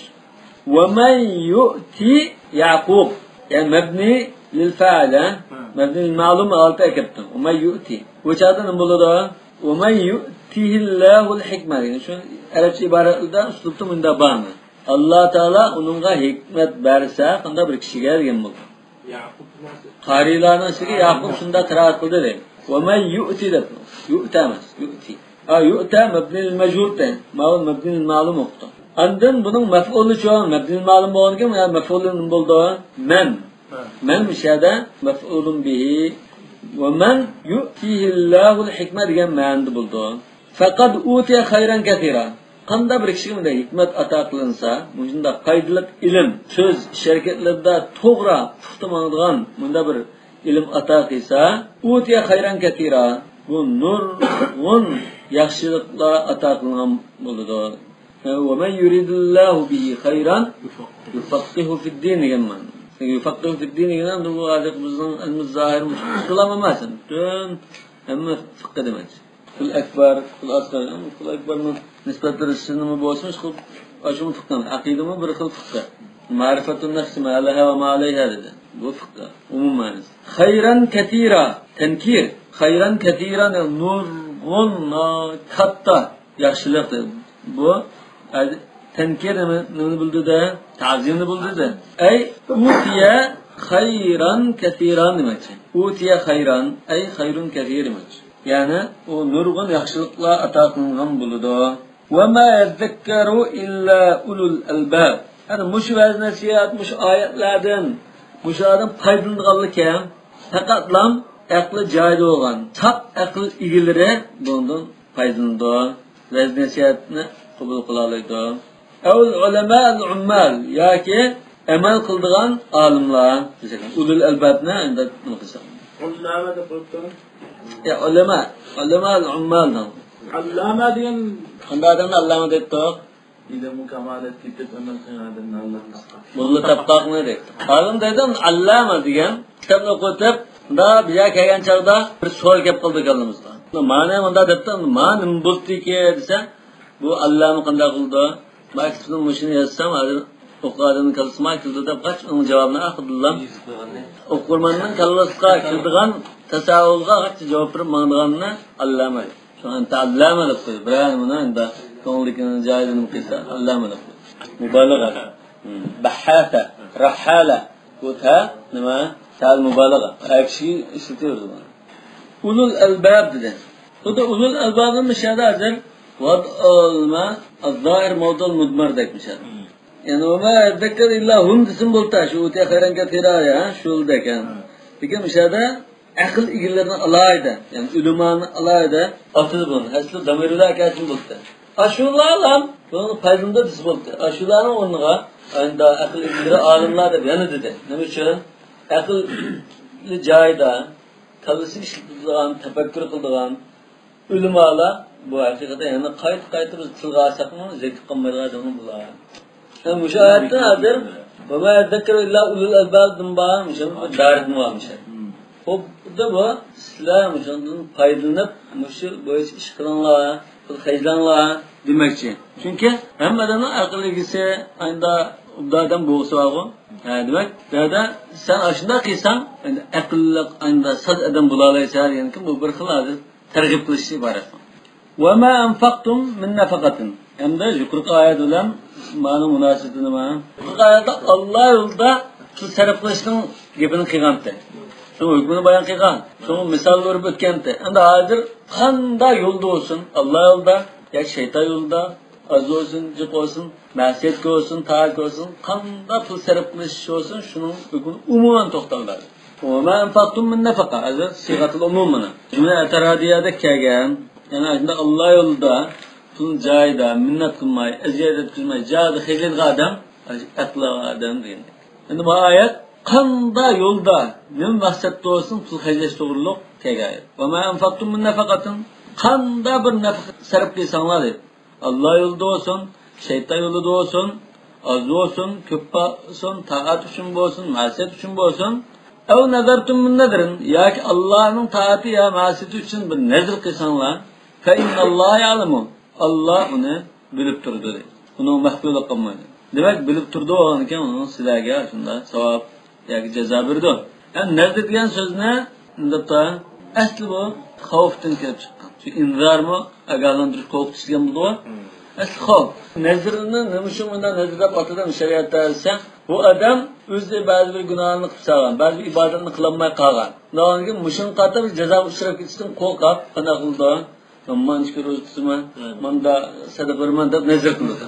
ۋە مەن يۇئتى يەقۇب. يەنى مەبنى لىل فائىل، ھە؟ ھە. مەبنى لىل مەلۇم ھالەتتە ئەكەپتۇ. ۋە مەن يۇئتى. بۇ چاغدا نېمە بولىدۇ؟ ۋە مەن يۇئتىھىللاھۇل ھىكمە دېگەن. شۇ ئەرەبچە ئىبارەتلەردە ئۇسلۇبتا مۇنداق بارمۇ؟ ئاللا تائالا ئۇنىڭغا ھېكمەت بەرسە، قانداق بىر كىشىگە دېگەن بولىدۇ. قارىيلارنىڭ ئىچىدىكى ياقۇپ شۇنداق قىرائەت قىلدى دەيدۇ. ۋە مەن يۇئتى دەپ. يۇئتە ئەمەس، يۇئتى. ھە، يۇئتە مەبنى لىل مەجھۇل دەيدۇ. ماۋۇ مەبنى لىل مەلۇم ئوقۇدۇق. ئاندىن بۇنىڭ مەفئۇلى چوڭ، مەبنى لىل مەلۇم بولغاندىكىن، يا مەفئۇلى نېمە بولىدۇ؟ مەن. ھە. مەن مۇشۇ يەردە مەفئۇلۇن بىھى. ۋە مەن يۇئتىھىللاھۇل ھىكمە دېگەن مەنىدە بولىدۇ. فەقەد ئۇتىيە خەيرەن كەسىرا. قانداق بىر كىشىگە مۇنداق ھېكمەت ئاتا قىلىنسا، مۇشۇنداق پايدىلىق ئىلىم، سۆز، ئىش ھەرىكەتلىرىدە توغرا، پۇختا ماڭىدىغان مۇنداق بىر ئىلىم ئاتا قىلسا، ئۇتىيە خەيرەن كەسىرا، بۇ نۇرغۇن ياخشىلىقلار ئاتا قىلىنغان بولىدۇ. ۋە مەن يۇرىدىللاھۇ بىھى خەيرەن يۇفەققىھۇ فىددىن دېگەن مەنە. يۇفەققىھۇ فىددىن دېگەن بۇ ھازىر بىزنىڭ ئىلمى زاھىر مۇشۇ ئۇسۇللار ئەمەس. پۈتۈن ھەممە فىققە دېمەكچى. پۇل ئەكبەر، پۇل ئەسغەر، پۇل ئەكبەرنىڭ نىسبەتلىرى سىزنىمۇ بولسىمۇ، خۇد ئاشۇمۇ فىققە. ئەقىدىمۇ بىر خىل فىققە. مەرىفەتۇن نەفسى ما لەھا ۋە ما ئەلەيھا دېدى. بۇ فىققە. ئومۇم مەنىسى. خەيرەن كەسىرا، تەنكىر. خەيرەن كەسىرا، نۇرغۇن، كاتتا ياخشىلىق دېدى. بۇ تەنكىر نېمە، نېمىنى بىلدۈردى؟ تەزىمنى بىلدۈردى. ئەي ئۇتىيە خەيرەن كەسىرا دېمەكچى. ئۇتىيە خەيرەن، ئەي خەيرۇن كەسىر دېمەكچى. يەنى ئۇ نۇرغۇن ياخشىلىقلار ئاتا قىلىنغان بولىدۇ. ۋە ما يەززەككەرۇ ئىللا ئۇلۇل ئەلباب. يەنى مۇشۇ ۋەز نەسىھەت، مۇشۇ ئايەتلەردىن، مۇشۇلاردىن پايدىلىنىدىغانلىكى پەقەتلام ئەقلى جايىدا بولغان، ساپ ئەقىل ئىگىلىرى بۇنىڭدىن پايدىلىنىدۇ. ۋەز نەسىھەتنى قوبۇل قىلالايدۇ. ئەۋ ئۇلەمەئۇل ئۇممال، ياكى ئەمەل قىلىدىغان ئالىملار دېسەك، ئۇلۇل ئەلبابنى ئەمدى نېمە قىلساق. ئاللامە دەپ قويۇپتۇ. يا ئۇلەمە، ئۇلەمەئۇل ئۇممال دەڭ. ئاللامە دېگەن قانداق ئادەمنى ئاللامە دەيتتۇق؟ ئىلىمى كامالەتكە يېتىپ ئەمەل قىلغان ئادەمنى ئاللامە. مۇللا تەبقاقنى دەيتتۇق. ئالىم دەيدۇ، ئاللامە دېگەن كىتابنى ئوقۇۋېتىپ، مۇنداق بىر يەرگە كەلگەن چاغدا بىر سوئال كەپ قالدى كاللىمىزغا. مانا مۇنداق دەپتۇ، ما نېمە بولدىكى دېسە، بۇ ئاللامە قانداق قىلىدۇ؟ مايكروسوفتنىڭ مۇشۇنى يازسام، ھازىر ئوقۇغان ئادەمنىڭ كاللىسىغا كىرىدۇ دەپ قاچ ئۇنىڭ جاۋابىنى ئاخىرىدىلا. ئوقۇرمەننىڭ كاللىسىغا كىرىدىغان تاساۋۇلغا قاچ جاۋاب بېرىپ ماڭىدىغاننى ئاللامە. شۇڭا ئەنتە ئاللامە دەپ قويدى. بىرەر مۇنۇ ئەنتە كۆڭلىدىكىنى جايىدىن قىلسا ئاللامە دەپ قويدى. مۇبالىغە. بەھھاتە، راھالە. بۇ تە نېمە؟ تەل مۇبالىغە. ئەر كىشى ئىشلىتىۋېرىدۇ بۇنى. ئۇلۇل ئەلباب دېدى. خۇددى ئۇلۇل ئەلبابنى مۇشۇ يەردە ھازىر ۋەدئۇل مە ئەززائىر مەۋدۇل مۇدمەردەك مۇشۇ يەردە. يەنى ۋە مە يەززەككەرۇ ئىللا ھۇم دېسىم بولدى، شۇ ئۇتىيە خەيرەن كەسىرا يا، شۇلدەك. لېكىن مۇشۇ يەردە ئەقىل ئىگىلىرىنى ئالاھىدە، يەنى ئۆلىمانى ئالاھىدە ئاتىدى بۇنى. ئەسلى دامىردا ئەكەلسىمۇ بولدى. ئاشۇلارلا بۇنىڭ پايدىلىنىدۇ دېسە بولدى. ئاشۇلارنىڭ ئورنىغا ئەندا ئەقىل ئىگىلىرى ئالىملار دەپ يەنە دېدى. نېمە ئۈچۈن؟ ئەقلى جايىدا، كاللىسى ئىشلىتىدىغان، تەپەككۇر قىلىدىغان ئۆلىمالار بۇ ھەقىقەتەن يەنە قايتا-قايتا بىز تىلغا ئالساقمۇ زېرىكىپ قالمايدىغان ئادەملەر بۇلار. مۇشۇ ئايەتتىن ھازىر ۋە ما يەززەككەرۇ ئىللا ئۇلۇل ئەلباب دېدىم بار، مۇشۇ دارىتىن بار مۇشۇ. خۇددى بۇ سىلەر مۇشۇندىن پايدىلىنىپ، مۇشۇ بويىچە ئىش قىلىڭلار، پۇل خەجلەڭلار دېمەكچى. چۈنكى ھەممە ئادەمنىڭ ئەقىل ئىگىسى، ئاينىدا ئوبدان ئادەم بولغۇسى بارغۇ. ھە، دېمەك، بۇ يەردە سەن ئاشۇنداق قىلساڭ، ئەقىللىق، ئاينىدا ساز ئادەم بولالايسەن دېگەنكى، بۇ بىر خىل ھازىر تەرغىب قىلىشتىن ئىبارەت. ۋە ما ئەنفەقتۇم مىن نەفەقەتىن. ھەمدە يۇقىرىقى ئايەت بىلەن مانا مۇناسىۋىتى نېمە؟ يۇقىرىقى ئايەتتە ئاللا يولىدا پۇل سەرپ قىلىشنىڭ گېپىنى قىلغانتى. شۇنىڭ ھۆكمىنى بايان قىلغان. شۇنىڭ مىسالىنى بېرىپ ئۆتكەنتى. ئەمدى ھازىر قانداق يولدا بولسۇن، ئاللا يولىدا ياكى شەيتان يولىدا، ئاز بولسۇن، جىق بولسۇن، مەسىيەتكە بولسۇن، تائەتكە بولسۇن، قانداق پۇل سەرپ قىلىش بولسۇن، شۇنىڭ ھۆكمىنى ئومۇمەن توختالدى. ۋە ما ئەنفەقتۇم مىن نەفەقە، ھازىر سىيغەتۇل ئومۇم مانا. جۈملە ئەتىرادىيەدە كەلگەن، يەنى شۇنداق ئاللا يولىدا پۇلنى جايىدا مىننەت قىلماي، ئەزىيەت يەتكۈزمەي، جايىدا خەجلەيدىغان ئادەم، ئەقىللىق ئادەم دېگەندەك. ئەمدى بۇ ئايەت قانداق يولدا، نېمە مەقسەتتە بولسۇن، پۇل خەجلەش توغرۇلۇق كەلگەن ئايەت. ۋە ما ئەنفەقتۇم مىن نەفەقەتىن، قانداق بىر نەپىقە سەرپ قىلساڭلار دەيدۇ. ئاللا يولىدا بولسۇن، شەيتان يولىدا بولسۇن، ئاز بولسۇن، كۆپ بولسۇن، تائەت ئۈچۈن بولسۇن، مەسىيەت ئۈچۈن بولسۇن. ئەۋ نەزەرتۇم مىن نەزرىن، ياكى ئاللانىڭ تائىتى يا مەسىيىتى ئۈچۈن بىر نەزر قىلساڭلار، فە ئىننەللاھە يەئلەمۇ، ئاللا ئۇنى بىلىپ تۇرىدۇ دەيدۇ. ئۇنىڭ مەخپىيلىقى قالمايدۇ. دېمەك، بىلىپ تۇرىدۇ، ئاندىن كېيىن ئۇنىڭ سىلەرگە شۇنداق ساۋاب ياكى جازا بېرىدۇ. ئەمدى نەزر دېگەن سۆزنى مۇنداق، ئەسلى بۇ خوفتىن كېلىپ چىققان. شۇ ئىنزارمۇ ئاگاھلاندۇرۇش، قورقۇتۇش دېگەن بولىدۇ. ئەسلى خوف. نەزرنى نېمە ئۈچۈن مۇنداق نەزر دەپ ئاتىدۇ شەرىئەتتە دېسە، بۇ ئادەم ئۆزى بەزى بىر گۇناھنى قىلىپ سالغان، بەزى بىر ئىبادەتنى قىلالماي قالغان. ئۇنىڭدىن كېيىن مۇشۇنىڭ قاتارلىق جازاغا ئۇچراپ كېتىشتىن قورقۇپ قانداق قىلىدۇ؟ مانچە روزا تۇتىمەن، ماندا سەدىقە بېرىمەن دەپ نەزر قىلىدۇ.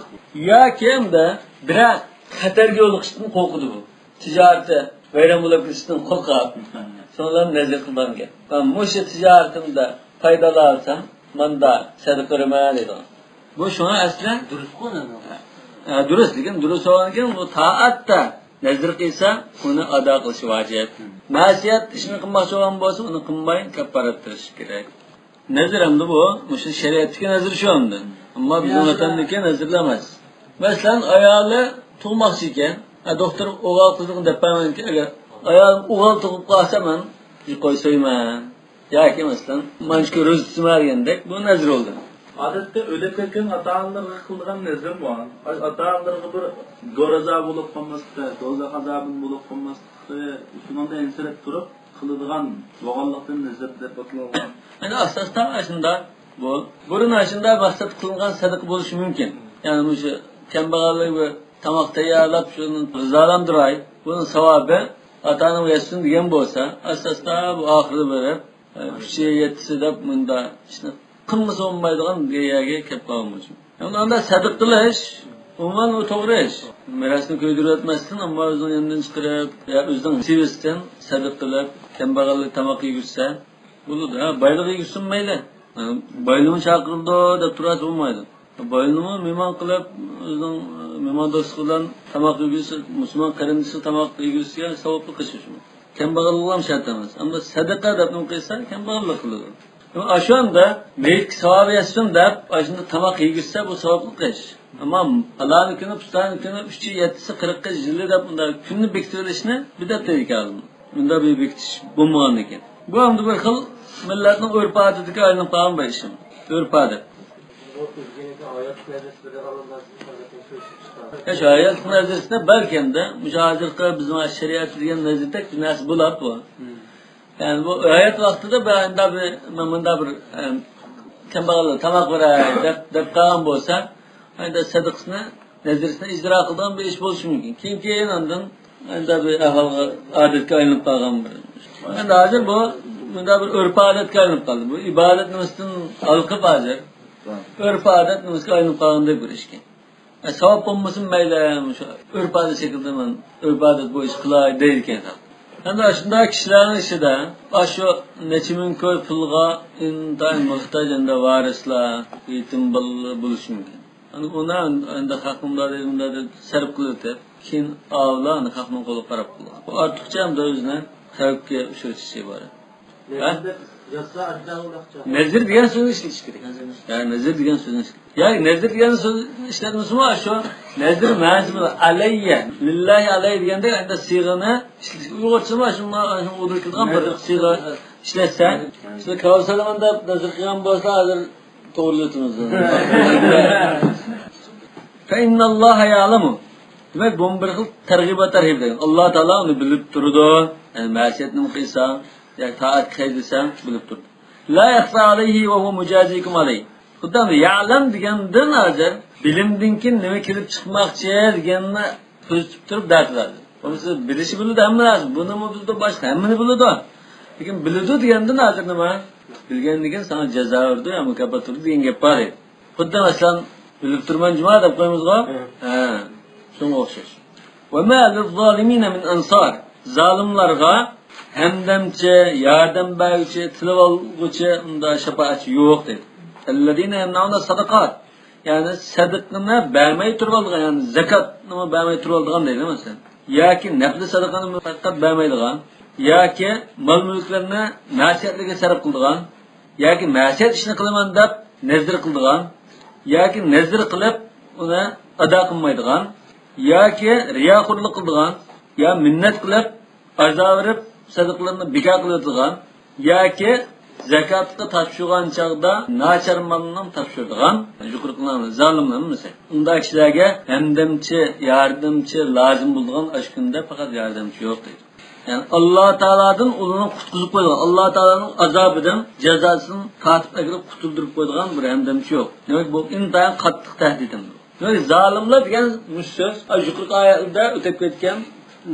ياكى ئەمدى بىرەر خەتەرگە يولۇقۇشتىن قورقىدۇ بۇ. تىجارىتى ۋەيران بولۇپ كېتىشتىن قورقۇپ، شۇنىڭ بىلەن نەزر قىلغان گەپ. مەن مۇشۇ تىجارىتىمدە پايدا ئالالىسام، ماندا سەدىقە بېرىمەن دەيدىغان. بۇ شۇڭا ئەسلى دۇرۇسقۇ. ھە، دۇرۇس، لېكىن دۇرۇس بولغاندىكىن بۇ تائەتتە نەزر قىلسا، ئۇنى ئادا قىلىشى ۋاجىپ. مەسىيەت ئىشنى قىلماقچى بولغان بولسا، ئۇنى قىلماي كاپپارەت تىرىشى كېرەك. نەزر ئەمدى بۇ، مۇشۇ شەرىئەتتىكى نەزر شۇ ئەمدى. ئەمما بىزنىڭ ۋەتەندىكى نەزرلەر ئەمەس. مەسىلەن، ئايالى تۇغماقچى ئىكەن. ھە، دوختۇر ئوغۇل قىزنى دەپ بەرمەمدىكەن، ئەگەر ئايالىم ئوغۇل تۇغۇپ قالسا، مەن قوي سويىمەن. ياكى مەسىلەن، مانچە روزا تۇتىمەن دېگەندەك، بۇ نەزر بولدى. ئادەتتە ئۆلۈپ كەتكەن ئاتا-ئانىلارغا قىلىدىغان نەزرىم بار. ئاتا-ئانىلارغا بىر گۆرازا بولۇپ قالماسلىقى، دوزاخ ئازابىدىن بولۇپ قالماسلىقى، شۇنىڭدىن ئەنسىرەپ تۇرۇپ قىلىدىغان بولغانلىقتىن نەزر دەپ ئاتىلىدۇ. ئەنە ئاستا-ئاستا ئاشۇنداق بۇ. بۇرۇن ئاشۇنداق مەقسەت قىلىنغان سەدىقە بولۇشى مۇمكىن. يەنى مۇشۇ كەمبەغەللىك بىر تاماق تەييارلاپ، شۇنى غىزالاندۇراي، بۇنىڭ ساۋابى ئاتا-ئانامغا يەتسۇن دېگەن بولسا، ئاستا-ئاستا بۇ ئاخىرىدا بېرىپ، ئۈچى، يەتتىسى دەپ مۇنداق ئىشنى قىلمىسا بولمايدىغان يەرگە كەپ قالغان بولسۇن. ئەمما ئاندا سەدىقە قىلىش، ئومۇمەن ئۇ توغرا ئىش. مىراسنى كۆيدۈرۈۋەتمەستىن، ئەمما ئۆزىنىڭ يېنىدىن چىقىرىپ، يا ئۆزىنىڭ سىۋىسىدىن سەدىقە قىلىپ، كەمبەغەللىككە تاماق يېگۈزسە بولىدۇ. ھە، بايلىققا يېگۈزسىمۇ مەيلى. ھە، بايلىقنى چاقىرىدۇ دەپ تۇرۇۋەتسە بولمايدۇ. بايلىقنىمۇ مېھمان قىلىپ، ئۆزىنىڭ مېھماندوستلۇقى بىلەن تاماق يېگۈزسە، مۇسۇلمان قېرىندىشىغا تاماق يېگۈزسە ساۋابلىق ئىش شۇ. كەمبەغەلگىمۇ شەرت ئەمەس. ئەمما سەدىقە دەپ نېمە قىلسا، كەمبەغەللىك قىلىدۇ. ئەمما ئاشۇنداق مېيىتكە ساۋابى يەتسۇن دەپ، ئاشۇنداق تاماق يېگۈزسە، بۇ ساۋابلىق ئىش. ئەمما پالانى كۈنى، پۇستانى كۈنى، ئۈچى، يەتتىسى، قىرىقى، يىلى دەپ ئۇنداق كۈننى بېكىتىۋېلىشنى بىدئەت دەيدىكەن ئالىملار. ئۇنداق بىر بېكىتىش بولمىغاندىكىن. بۇ ئەمدى بىر خىل مىللەتنىڭ ئۆرپ-ئادىتىگە ئايلىنىپ قالغان بىر ئىش. ئۆرپ-ئادەت. ئۆزگىنىڭكى ھاياتلىق نەزىرىسى بىلەن ئالىملار ئالدىن كۆرۈشۈپ چىققان. ياش ھاياتلىق نەزىرىسىدە بەلكىمدە مۇشۇ ھازىرقى بىزنىڭ شەرىئەت دېگەن نەزىردەك بىر نەرسە بولۇپ بۇ. يەنى بۇ ھايات ۋاقتىدا بىر، ئەندە بىر، مۇنداق بىر، ئەم، كەمبەغەللەر تاماق بېرەي دەپ، دەپ قالغان بولسا، ئەندە سەدىقىسىنى، نەزىرىسىنى ئىجرا قىلىدىغان بىر ئىش بولۇشى مۇمكىن. كېيىن، كېيىن ئاندىن ئەندە بىر ئەھۋالغا، ئادەتكە ئايلىنىپ قالغان بىر ئىش. ئەندى ھازىر بۇ مۇنداق بىر ئۆرپ-ئادەتكە ئايلىنىپ قالدى. بۇ ئىبادەت نېمىسىدىن ھالقىپ ھازىر ئۆرپ-ئادەت نېمىسىگە ئايلىنىپ قالغاندەك بىر ئىشكەن. ئە، ساۋاب بولمىسۇن مەيلى، مۇشۇ ئۆرپ-ئادەت شەكلىدە مەن ئۆرپ-ئادەت بويىچە قىلاي دەيدىكەن خەلق. ئەمدى ئاشۇنداق كىشىلەرنىڭ ئىچىدە ئاشۇ نەچچە مىڭ كوي پۇلغا ئىنتايىن موھتاج ئەمدى ۋارىسلار، يېتىم بالىلار بولۇشى مۇمكىن. ئەمدى ئۇنى ئەمدى خەقنىڭ مۇنداق دەيدۇ، مۇنداق دەيدۇ، سەرپ قىلىۋېتىپ، كېيىن ئاۋۇلار ئەمدى خەقنىڭ قولىغا قاراپ قالىدۇ. بۇ ئارتۇقچە ئەمدى ئۆزىنى خەۋپكە ئۇچرىتىش ئىبارەت. ھە؟ نەزىر دېگەن سۆزنى ئىشلىتىش كېرەك. ھە، نەزىر دېگەن سۆزنى ئىشلىتىش. يا نەزىر دېگەن سۆز ئىشلەتمىسىمۇ شۇ نەزىر مەنىسى بىلەن ئەلەييە، لىللاھى ئەلەييە دېگەندەك ئەمدى سىيغىنى ئۇيغۇرچىمۇ شۇنىڭغا ئۇدۇل كېلىدىغان بىر سىيغا ئىشلەتسە، شۇ كاۋسەرلىمەن دەپ نەزىر قىلغان بولسا ھازىر توغرىلىتىمىز. فإن الله يعلم. دېمەك، بۇ بىر خىل تەرغىب ۋە تەرھىب دېگەن. ئاللا تائالا ئۇنى بىلىپ تۇرىدۇ. يەنى مەسىيەت نېمە قىلساڭ، ياكى تائەت قىلساڭ بىلىپ تۇرىدۇ. لا يخفى عليه وهو مجازيكم عليه. خۇددى يەلەم دېگەندىن ھازىر بىلىمدىن كېيىن نېمە كېلىپ چىقماقچى دېگەننى كۆزىتىپ تۇرۇپ دەرس بەردى. بولمىسا بىلىشى بىلىدۇ ھەممە نەرسە. بۇنىمۇ بىلىدۇ، باشقا ھەممىنى بىلىدۇ. لېكىن بىلىدۇ دېگەندىن ھازىر نېمە؟ بىلگەندىن كېيىن ساڭا جازا بېرىدۇ يا مۇكاپات بېرىدۇ دېگەن گەپ بار ئىدى. خۇددى مەسىلەن، بىلىپ تۇرىمەن جۇما دەپ قويىمىزغۇ؟ ھە. ھە، شۇنىڭغا ئوخشاش. وما للظالمين من أنصار. زالىملارغا ھەمدەمچى، ياردەم بەرگۈچى، تىلىۋالغۇچى، ئۇنداق شاپائەتچى يوق دەيدۇ. الذين يمنعون الصدقات. يەنى سەدىقىنى بەرمەي تۇرۇۋالىدىغان، يەنى زاكاتنىمۇ بەرمەي تۇرۇۋالىدىغان دەيدۇ مەسىلەن. ياكى نەپلى سەدىقىنى پەقەت بەرمەيدىغان، ياكى مال-مۈلۈكلىرىنى مەسىيەتلەرگە سەرپ قىلىدىغان، ياكى مەسىيەت ئىشىنى قىلىمەن دەپ نەزىر قىلىدىغان، ياكى نەزىر قىلىپ ئۇنى ئادا قىلمايدىغان، ياكى رىياخورلۇق قىلىدىغان، يا مىننەت قىلىپ ئازا بېرىپ سەدىقىلىرىنى بىكار قىلىۋېتىدىغان، ياكى زاكاتقا تاپشۇرغان چاغدا ناچار مالنى تاپشۇرىدىغان، يۇقىرىقى زالىملار مەسىلەن. ئۇنداق كىشىلەرگە ھەمدەمچى، ياردەمچى لازىم بولىدىغان ئاشۇ كۈندە پەقەت ياردەمچى يوق دەيدۇ. يەنى ئاللا تائالادىن ئۇلارنى قۇتقۇزۇپ قويىدىغان، ئاللا تائالانىڭ ئازابىدىن، جازاسىدىن تارتىپ ئەكىرىپ قۇتۇلدۇرۇپ قويىدىغان بىر ھەمدەمچى يوق. دېمەك، بۇ ئىنتايىن قاتتىق تەھدىتىمدۇر. دېمەك، زالىملار دېگەن مۇشۇ سۆز، ئا، يۇقىرىقى ئايەتلەردە ئۆتۈپ كەتكەن،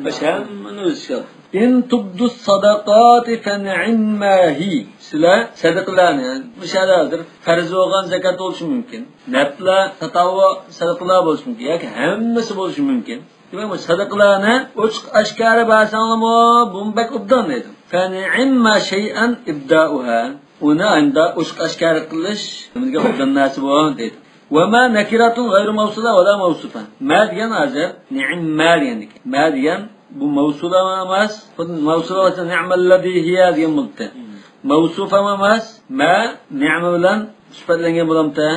باشقا ھەممىنى ئۆز ئىچىگە ئالىدۇ. إن تبدوا الصدقات فنعما هي. سىلەر سەدىقىلەرنى، مۇشۇ يەردە ھازىر پەرز بولغان زاكات بولۇشى مۇمكىن، نەپلە، تاتاۋۇ سەدىقىلەر بولۇشى مۇمكىن ياكى ھەممىسى بولۇشى مۇمكىن. دېمەك، بۇ سەدىقىلەرنى ئوچۇق ئاشكارا بەرسەڭلارمۇ، بۇمۇ بەك ئوبدان دەيدۇ. فنعما شيئا إبداؤها. ئۇنى ئەمدى ئوچۇق ئاشكارا قىلىش نېمىگە ئوبدان نەرسە بۇ دەيدۇ. وما نكرة غير موصولة ولا موصوفة. ما دېگەن ھازىر نعما دېگەندىكى. ما دېگەن بۇ موصولە ئەمەس. خۇددى موصولە بولسا نعم الذي هي دېگەن بولۇپتۇ. موصوفە ئەمەس. ما نعما بىلەن سۈپەتلەنگەن بولامتى؟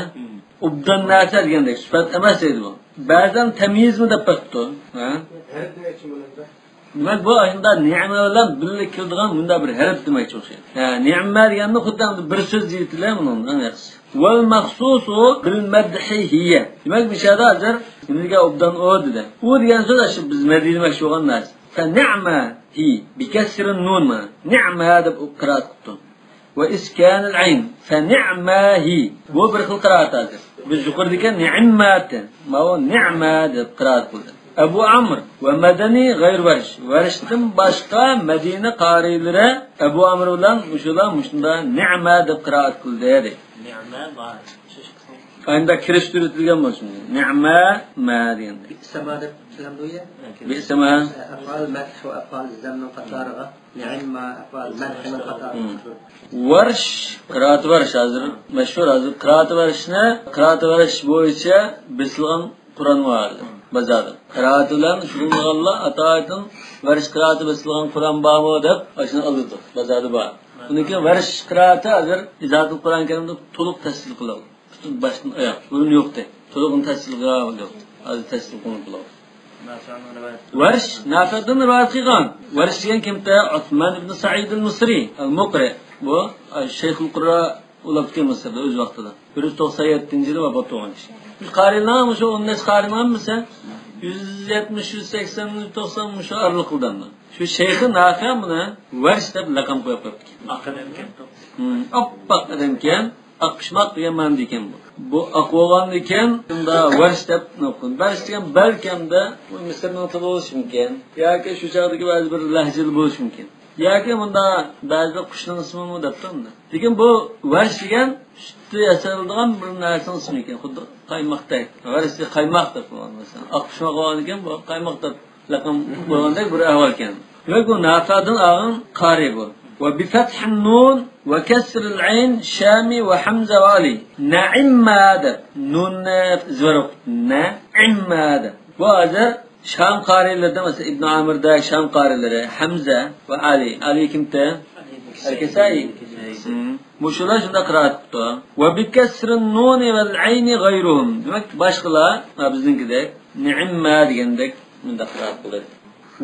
ئوبدان نەرسە دېگەندەك، سۈپەت ئەمەس دەيدۇ بۇ. بەزەن تەميىزمۇ دەپ بېقىپتۇ. ھە؟ ھەرپ دېمەكچى بۇنىڭدا. دېمەك، بۇ ئاشۇنداق نېمە بىلەن بىللە كېلىدىغان مۇنداق بىر ھەرپ دېمەكچى ئوخشايدۇ. ھە، نېمە دېگەننى خۇددى بىر سۆز دېيىتىلە بۇنىڭ ئەڭ ياخشىسى. والمخصوص بالمدح هي. دېمەك، مۇشۇ يەردە ھازىر نېمىگە ئوبدان ئۇ دېدى. ئۇ دېگەن سۆز ئاشۇ بىز مەدھىيلىمەكچى بولغان نەرسە. فنعما هي بكسر النون ما. نعما دەپ قىرائەت قىپتۇ. وإسكان العين. فنعما هي. بۇ بىر خىل قىرائەت ھازىر. بىز يۇقىرىدىكى نىئمما دېدى. ماۋۇ نىئما دەپ قىرائەت قىلدى. ئەبۇ ئامر ۋە مەدەنى غەير ۋەرش. ۋەرشتىن باشقا مەدىنە قارىيلىرى ئەبۇ ئامر بىلەن مۇشۇلار مۇشۇنداق نىئما دەپ قىرائەت قىلدى دەيدۇ. نىئما بار. ئاينىدا كىرىش تۈرۈتۈلگەن بولسۇن. نىئما ما دېگەندە. بىئسەما دەپ كېلەمدۇ يا؟ بىئسەما. ئەفئال مەدھ ۋە ئەفئال زەمنىڭ قاتارىغا. نىئما ئەفئال مەدھنىڭ قاتارىغا. ھىم. ۋەرش، قىرائەت ۋەرش ھازىر مەشھۇر، ھازىر قىرائەت ۋەرشنى، قىرائەت ۋەرش بويىچە بېسىلغان قۇرئان بار بازاردا. قىرائەت بىلەن شۇغۇللانغانلار ئاتايىتىن ۋەرش قىرائىتى بېسىلغان قۇرئان بارمۇ دەپ ئاشۇنى ئالىدۇ، بازاردا بار. ئۇنىڭ كېيىن ۋەرش قىرائىتى ھازىر ئىزاھاتۇل قۇرئان كەرىمدە تولۇق تەپسىل قىلىۋالدى. پۈتۈن باشتىن ئاياق بۇرۇن يوقتى. تولۇق تەپسىل قىلىۋالدى. ھازىر تەپسىل قىلىپ بولىدۇ. ۋەرش نافىئدىن رىۋايەت قىلغان. ۋەرش دېگەن كىمتە؟ ئوسمان ئىبن سەئىد ئەل مىسرى، ئەل مۇقرى. بۇ شەيخۇل قۇررا ئۇلاپتىكەن مىسىردا ئۆز ۋاقتىدا. بىر يۈز توقسان يەتتىنچى يىلى ۋاپات بولغان كىشى. شۇ قارىيلار مۇشۇ ئون نەچچە قارىي بارمۇ دېسە، يۈز يەتمىش، يۈز سەكسەن، يۈز توقسان مۇشۇ ئارىلىقلىدىن. شۇ شەيخى نافىئ بۇنى ۋەرش دەپ لەقەم قويۇپ قويۇپتىكەن. ئاق ئادەمكەن. ھىم، ئاپئاق ئادەمكەن. ئاق پىشماق دېگەن مەنىدىكەن بۇ. بۇ ئاق بولغاندىكەن، شۇندا ۋەرش دەپ نوقۇن. ۋەرش دېگەن بەلكەمدە بۇ مىسىرنىڭ تىلى بولۇشى مۇمكىن. ياكى شۇ چاغدىكى بەزى بىر لەھجىلەر بولۇشى مۇمكىن. ياكى مۇندا بەزىدە قۇشنىڭ ئىسمىمۇ دەپتۇ ئۇندا. لېكىن بۇ ۋەرش دېگەن سۈتتە ياسالىدىغان بىر نەرسىنىڭ ئىسمى ئىكەن، خۇددى قايماقتەك. ۋەرش دېگەن قايماق دەپ قويغان مەسىلەن. ئاق پىشماق بولغاندىكەن بۇ قايماق دەپ لەقەم قويغاندەك بىر ئەھۋال ئىكەن. دېمەك، بۇ نافىئدىن ئالغان قارىي بۇ. وبفتح النون وكسر العين شامي وحمزة وعلي. نەئىمما دەپ نۇننى زۆرۈپ نەئىمما دەپ. بۇ ھازىر شام قارىيلىرىدا، مەسىلەن، ئىبن ئامىردەك شام قارىيلىرى، ھەمزە ۋە ئەلى. ئەلى كىمتى؟ ئەلكىسائىي. ھىم. مۇشۇلار شۇنداق قىرائەت قىپتۇ. وبكسر النون والعين غيرهم. دېمەك، باشقىلار، ھە، بىزنىڭكىدەك، نىئمما دېگەندەك مۇنداق قىرائەت قىلىدۇ.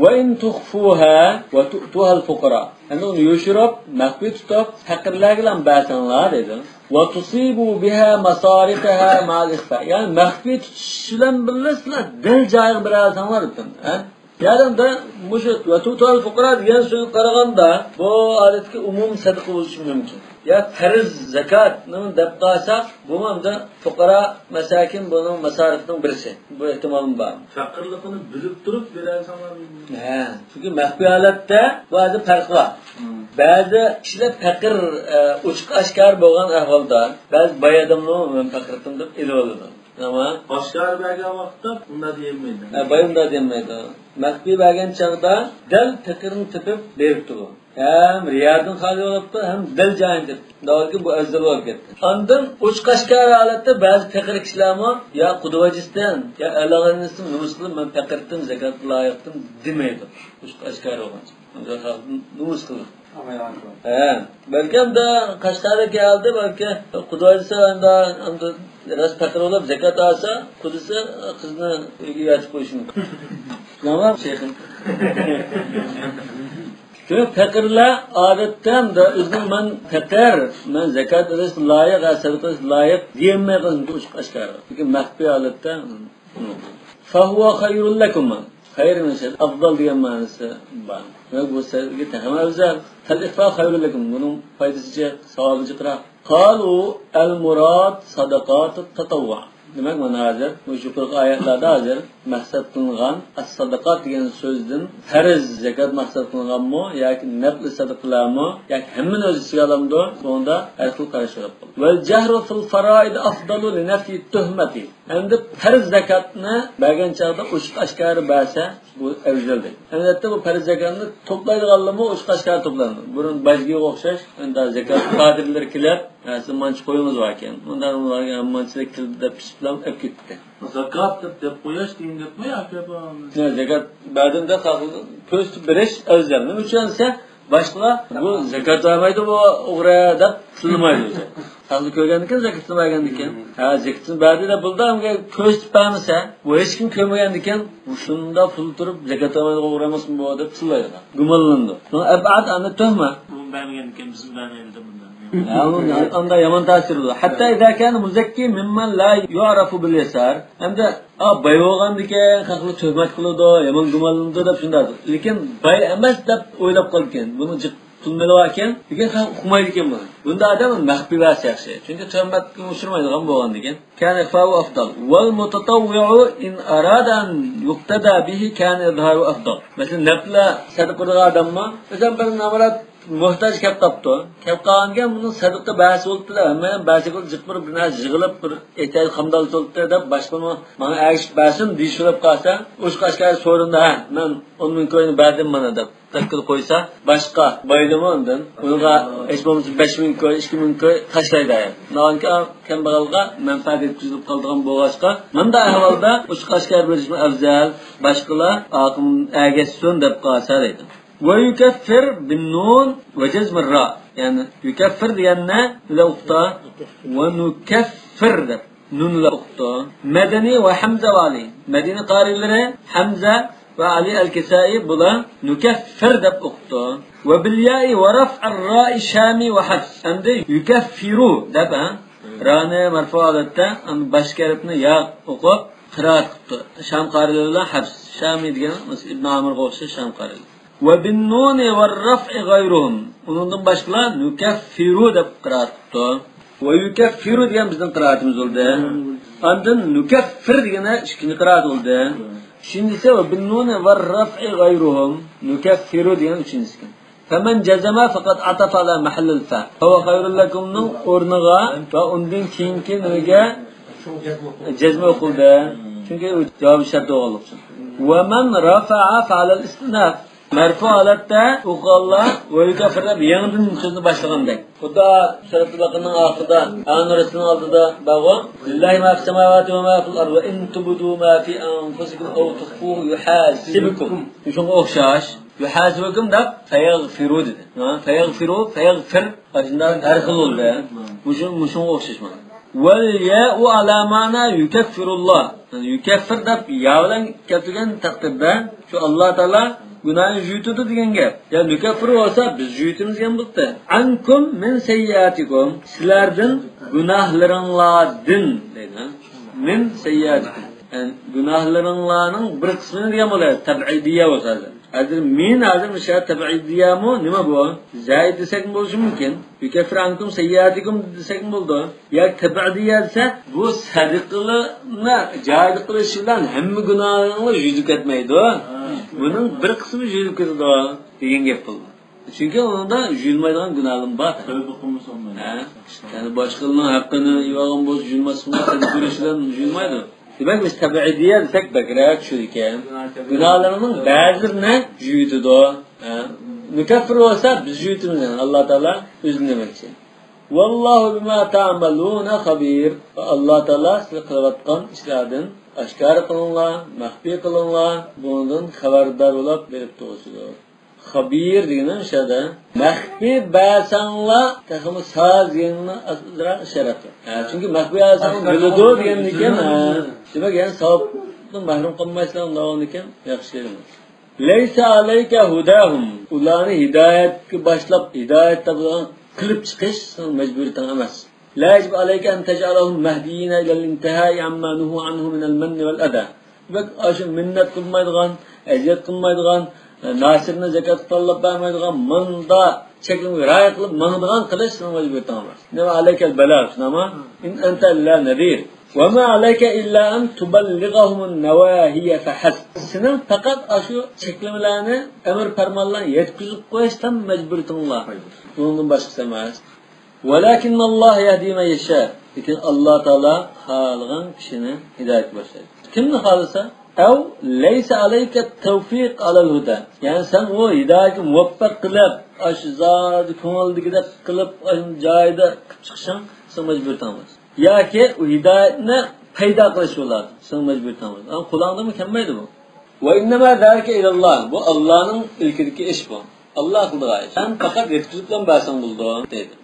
وإن تخفوها وتؤتوها الفقراء. يەنى ئۇنى يوشۇرۇپ، مەخپىي تۇتۇپ، پەقىرلەرگىلا بەرسەڭلار دەيدۇ. وتصيبوا بها مصارفها مع الإخفاء. يەنى مەخپىي تۇتۇش بىلەن بىللە سىلەر دەل جايىغا بېرەلىسەڭلار دەپتۇ. ھە؟ يەنى مۇشۇ وتؤتوها الفقراء دېگەن سۆزگە قارىغاندا، بۇ ئادەتتىكى ئومۇمىي سەدىقە بولۇشى مۇمكىن. يا پەرز زاكاتنى دەپ قالساق، بۇمۇ ئەمدى فۇقارا، مەساكىن بۇنىڭ ماسارىپنىڭ بىرسى. بۇ ئېھتىمالمۇ بار. پەقىرلىقىنى بىلىپ تۇرۇپ بېرەلسەڭلار. ھە، چۈنكى مەخپىي ھالەتتە بۇ ھازىر پەرق بار. مم. بەزى كىشىلەر پەقىر، ئە، ئوچۇق ئاشكارا بولغان ئەھۋالدا، بەزى باي ئادەمنىمۇ مەن پەقىرتىم دەپ ئېلىۋالىدۇ. ئەمما ئاشكارا بەرگەن ۋاقىتتا ئۇنداق دېيەلمەيدۇ. ھە، باي ئۇنداق دېيەلمەيدۇ. مەخپىي بەرگەن چاغدا دەل پېقىرنى تېپىپ بېرىپتۇ بۇ. ھەم رىيادىن خالىي بولۇپتۇ، ھەم دەل جايىنى تېپىپ. دەۋاتكەن بۇ ئەۋزەل بولۇپ كەتتى. ئاندىن ئوچۇق ئاشكارا ھالەتتە بەزى پېقىر كىشىلەرمۇ، يا قۇدىۋاجىستىن، يا ئەلىغانىستىن نومۇس قىلىپ، مەن پېقىرتىم، زاكاتقا لايىقتىم دېمەيدۇ. ئوچۇق ئاشكارا بولغانچە. نومۇس قىلىپ. ھە، بەلكىم دا قەشقەردىكى ھالدا بەلكى قۇدىسى ئەمدى، ئەمدى راست پەقىر بولۇپ زاكات ئالسا، قۇدىسى قىزنى ئۆيگە ياتىپ قويۇشى مۇمكىن. شۇنداقمۇ شەيخىم؟ چۈنكى پەقىرلەر ئادەتتە ئەمدى ئۆزىنىڭ مەن پەقىر، مەن زاكات ئېلىشقا لايىق، سەدىقە ئېلىشقا لايىق دېيەلمەي قالىدۇ ئوچۇق ئاشكارا. لېكىن مەخپىي ھالەتتە فهو خير لكما. خەير مەن شەر، ئافزال دېگەن مەنىسى بار. ۋە بۇ سىزگە تېخىمۇ ئەۋزەل. فالإخفاء خير لكم. بۇنىڭ پايدىسى جىق، ساۋابى جىقراق. قالوا المراد صدقات التطوع. دېمەك، مانا ھازىر بۇ يۇقىرىقى ئايەتلەردە ھازىر مەقسەت قىلىنغان ئەس-سەدىقات دېگەن سۆزدىن پەرز زاكات مەقسەت قىلىنغانمۇ ياكى نەپلى سەدىقىلەرمۇ ياكى ھەممىنى ئۆز ئىچىگە ئالامدۇ؟ بۇنىڭدا ھەر خىل قاراش بولىدۇ. والجهر في الفرائض أفضل لنفي التهمة. ئەمدى پەرز زاكاتنى بەرگەن چاغدا ئوچۇق ئاشكارا بەرسە، بۇ ئەۋزەل دەيدۇ. ئەلۋەتتە، بۇ پەرز زاكاتنى توپلايدىغانلارمۇ ئوچۇق ئاشكارا توپلايدۇ. بۇرۇن باجگىغا ئوخشاش، ئەمدى زاكات كادىرلىرى كېلىپ، ھە، سىز مانچە قويۇڭىز باركەن، مۇنداق، مۇنداق، مانچىلىك كېلدى دەپ، پىشىپ بىلەن ئەپ كېتىپتۇ. زاكات دەپ، دەپ قويۇش دېگەن گەپمۇ ياكى بۇ؟ ياق، زاكات بەردىم دەپ، خەلقنى كۆرسىتىپ بېرىش ئەۋزەل. نېمە ئۈچۈن دېسە، باشقىلار، بۇ زاكات بەرمەيدۇ بۇ ئوغرى دەپ تىللىمايدۇ ئۆزى. خەلقنى كۆرگەندىكىن، زاكىتىنى بەرگەندىكىن. ھە، زاكىتىنى بەردى دەپ بولدى، ئەمگە كۆرسىتىپ بەرمىسە، بۇ ھېچكىم كۆرمىگەندىكىن، بۇ شۇنداق پۇل تۇرۇپ زاكات بەرمەيدىغان ئوغرى ئەمەسمۇ بۇ دەپ تىللايدۇ. گۇمانلىنىدۇ. شۇڭا أبعد عن التهمة. بۇ بەرمىگەندىكىن بىزمۇ بەرمەيلى دەپ بۇنداق. ھە، بۇ ئاندا يامان تەسىر بولىدۇ. حتى إذا كان مزكي ممن لا يعرف باليسار. ھەمدە ئا، باي بولغاندىكىن، خەقلەر تۆھمەت قىلىدۇ، يامان گۇمانلىنىدۇ دەپ شۇنداق. لېكىن باي ئەمەس دەپ ئويلاپ قالىدىكەن. بۇنىڭ جىق پۇل مېلى باركەن، لېكىن خەق ئۇقمايدىكەن بۇنى. بۇنداق ئادەم مەخپىي بەرسە ياخشى. چۈنكى تۆھمەتكە ئۇچرىمايدىغان بولغاندىكىن. كان إخفاؤه أفضل. والمتطوع إن أراد أن يقتدى به كان إظهاره أفضل. مەسىلەن، نەپلە سەدىقە قىلىدىغان ئادەممۇ، مەسىلەن، بىر نامرات موھتاج كەپ قاپتۇ. كەپ قالغانكەن، بۇنىڭ سەدىقە بەرسە بولۇپتۇ-دە، ھەممە بەرسە بولۇپ، جىق بىر، بىر نەرسە يىغىلىپ، بىر ئېھتىياج قامدالسا بولۇپتۇ دەپ، باشقىمۇ ماڭا ئەگىشىپ بەرسۇن دېيىش بولۇپ قالسا، ئوچۇق ئاشكارا سورۇندا، ھە، مەن ئون مىڭ كوينى بەردىم مانا دەپ، تەكلىپ قويسا، باشقا بايلىمۇ ئاندىن ئۇنىڭغا ھېچ بولمىسا بەش مىڭ كوي، ئىككى مىڭ كوي تاشلايدۇ. ناھايىتى كەمبەغەلگە مەنپەئەت يەتكۈزۈلۈپ قالىدىغان بولغاچقا، مۇنداق ئەھۋالدا ئوچۇق ئاشكارا بېرىشمۇ ئەۋزەل، باشقىلار ئاقىم ئەگەشسۇن دەپ قالسا دەيدۇ. ويكفر بالنون وجزم الراء. يەنى يكفر دېگەننى بىلەن ئوقۇپتۇ. ونكفر دەپ نۇن بىلەن ئوقۇپتۇ. مەدەنى وحمزة وعلي. مەدىنە قارىيلىرى ھەمزە ۋە ئەلى ئەل-كىسائى بۇلار نۇكەففىر دەپ ئوقۇپتۇ. ۋە بىل يائى ۋە رەفئەر رائى شامى ۋە ھەفس. ئەمدى يۇكەففىرۇ دەپ، ھە؟ رانى مەرفۇ ھالەتتە، ئەمدى باشقى ھەرپنى يا ئوقۇپ قىرائەت قىپتۇ. شام قارىلىرى بىلەن ھەفس. شامى دېگەن مەسىلەن ئىبن ئامىرغا ئوخشاش شام قارىلىرى. ۋە بىن نۇنى ۋە رەفئى غەيرۇھۇم. ئۇنىڭدىن باشقىلار نۇكەففىرۇ دەپ قىرائەت قىپتۇ. ۋە يۇكەففىرۇ دېگەن بىزنىڭ قىرائىتىمىز بولدى. ئاندىن نۇكەففىر دېگەن ئىككىنچى قىرائەت بولدى. ئىككىنچىسى ۋە بىن نۇنى ۋە رەفئى غەيرۇھۇم. نۇكەففىرۇ دېگەن ئۈچىنچىسى. فمن جزم فقد عطف على محل الفاء. فهو خير لكمنىڭ ئورنىغا ۋە ئۇندىن كېيىنكى نېمىگە جەزم ئوقۇلدى. چۈنكى ئۇ جاۋابى شەرت بولغانلىقى ئۈچۈن. ومن رفع فعلى الاستئناف. مەرفۇ ھالەتتە ئوقۇغانلار ۋە يۇكەففىر دەپ يېڭىدىن سۆزنى باشلىغاندەك. خۇدا سۈرەتۇل بەقەرىنىڭ ئاخىرىدا ئەنۇرەسنىڭ ئالدىدا بارغۇ. لله ما في السماوات وما في الأرض وإن تبدوا ما في أنفسكم أو تخفوه يحاسبكم. شۇنىڭغا ئوخشاش. يۇھاسىبكۇم دەپ فەيەغفىرۇ دېدى. ھە، فەيەغفىرۇ، فەيەغفىر. ئاشۇنداق ھەر خىل بولدى. مۇشۇ، مۇشۇنىڭغا ئوخشاش مانا. والياء على معنى يكفر الله. يۇكەففىر دەپ يا بىلەن كەلتۈرگەن تەقدىردە، شۇ ئاللا تائالا گۇناھنى يۇيۇتىدۇ دېگەن گەپ. يا نۇكەففىر بولسا، بىز يۇيۇتىمىز دېگەن بولدى. عنكم من سيئاتكم. سىلەردىن گۇناھلىرىڭلاردىن دەيدۇ. من سيئاتكم. يەنى گۇناھلىرىڭلارنىڭ بىر قىسمىنى دېگەن بولىدۇ. تەبئىدىيە بولسا ھازىر. ھازىر من ھازىر مۇشۇ تەبئىدىيەمۇ نېمە بۇ؟ زائىد دېسەكمۇ بولۇشى مۇمكىن. يۇكەففىر عنكم سيئاتكم دېسەكمۇ بولىدۇ. ياكى تەبئىدىيە دېسەك، بۇ سەدىقىلەرنى جارى قىلىش بىلەن ھەممە گۇناھىڭلار يۇيۇلۇپ كەتمەيدۇ. بۇنىڭ بىر قىسمى يۇيۇلۇپ كېتىدۇ دېگەن گەپ بولىدۇ. چۈنكى ئۇنىڭدا يۇيۇلمايدىغان گۇناھلىرىمۇ بار. تەۋبە قىلمىسا بولمايدۇ. ھە؟ يەنى باشقىلارنىڭ ھەققىنى يېۋالغان بولسا يۇيۇلماسمۇ، تەدبىر بىلەن يۇيۇلمايدۇ. دېمەك، بىز تەبئىدىيە دېسەك بەكرەك چۈشىدىكەن. گۇناھلىرىنىڭ بەزىلىرىنى يۇيۇتىدۇ. ھە؟ مۇكەففىر بولسا بىز يۇيۇتىمىز، يەنى ئاللا تائالا ئۆزى دېمەكچى. والله بما تعملون خبير. ئاللا تائالا سىز قىلىۋاتقان ئىشلاردىن ئاشكارا قىلىڭلار، مەخپىي قىلىڭلار، بۇنىڭدىن خەۋەردار بولۇپ بېرىپ تۇرغۇچىدۇر. خەبىر دېگىنى ئىشەدە مەخپىي بەرسەڭلار تېخىمۇ ساز دېگەننى ئازراق ئىشارەت قىلىدۇ. ھە، چۈنكى مەخپىي بەرسەڭ بىلىدۇ دېگەندىكىن، ھە. دېمەك، يەنى ساۋابتىن مەھرۇم قالمايسىلەر، ئۇنداق بولغاندىكىن ياخشى دېگەن. ليس عليك هداهم. ئۇلارنى ھىدايەتكە باشلاپ، ھىدايەت تاپىدىغان قىلىپ چىقىش سېنىڭ مەجبۇرىيىتىڭ ئەمەس. لا يجب عليك أن تجعلهم مهديين إلى الانتهاء عما نهوا عنه من المن والأذى. دېمەك، ئاشۇ مىننەت قىلمايدىغان، ئەزىيەت قىلمايدىغان، ناسىرنى زاكاتقا تاللاپ بەرمەيدىغان، مۇنداق چەكلىمىگە رىئايە قىلىپ ماڭىدىغان قىلىش سېنىڭ مەجبۇرىيىتىڭ ئەمەس. إنما عليك البلاغ، شۇنداقمۇ؟ إن أنت إلا نذير. وما عليك إلا أن تبلغهم النواهي فحسب. سېنىڭ پەقەت ئاشۇ چەكلىمىلەرنى، ئەمىر پەرمانلارنى يەتكۈزۈپ قويۇشلا مەجبۇرىيىتىڭ بار. بۇنىڭدىن باشقىسى ئەمەس. ولكن الله يهدي من يشاء. لېكىن ئاللا تائالا خالىغان كىشىنى ھىدايەتكە باشلايدۇ. كىمنى خالىسا. أو ليس عليك التوفيق على الهدى. يەنى سەن ئۇ ھىدايەتكە مۇۋەپپەق قىلىپ، ئاشۇ زادى كۆڭۈلدىكىدەك قىلىپ، ئاشۇ جايىدا قىلىپ چىقىشىڭ سېنىڭ مەجبۇرىيىتىڭ ئەمەس. ياكى ئۇ ھىدايەتنى پەيدا قىلىش بولىدۇ، سېنىڭ مەجبۇرىيىتىڭ ئەمەس. ئەمما قولۇڭدىنمۇ كەلمەيدۇ بۇ. وإنما ذلك إلى الله. بۇ ئاللانىڭ ئىلكىدىكى ئىش بۇ. ئاللا قىلىدىغان ئىش. سەن پەقەت يەتكۈزۈپلا بەرسەڭ بولىدۇ، دەيدۇ.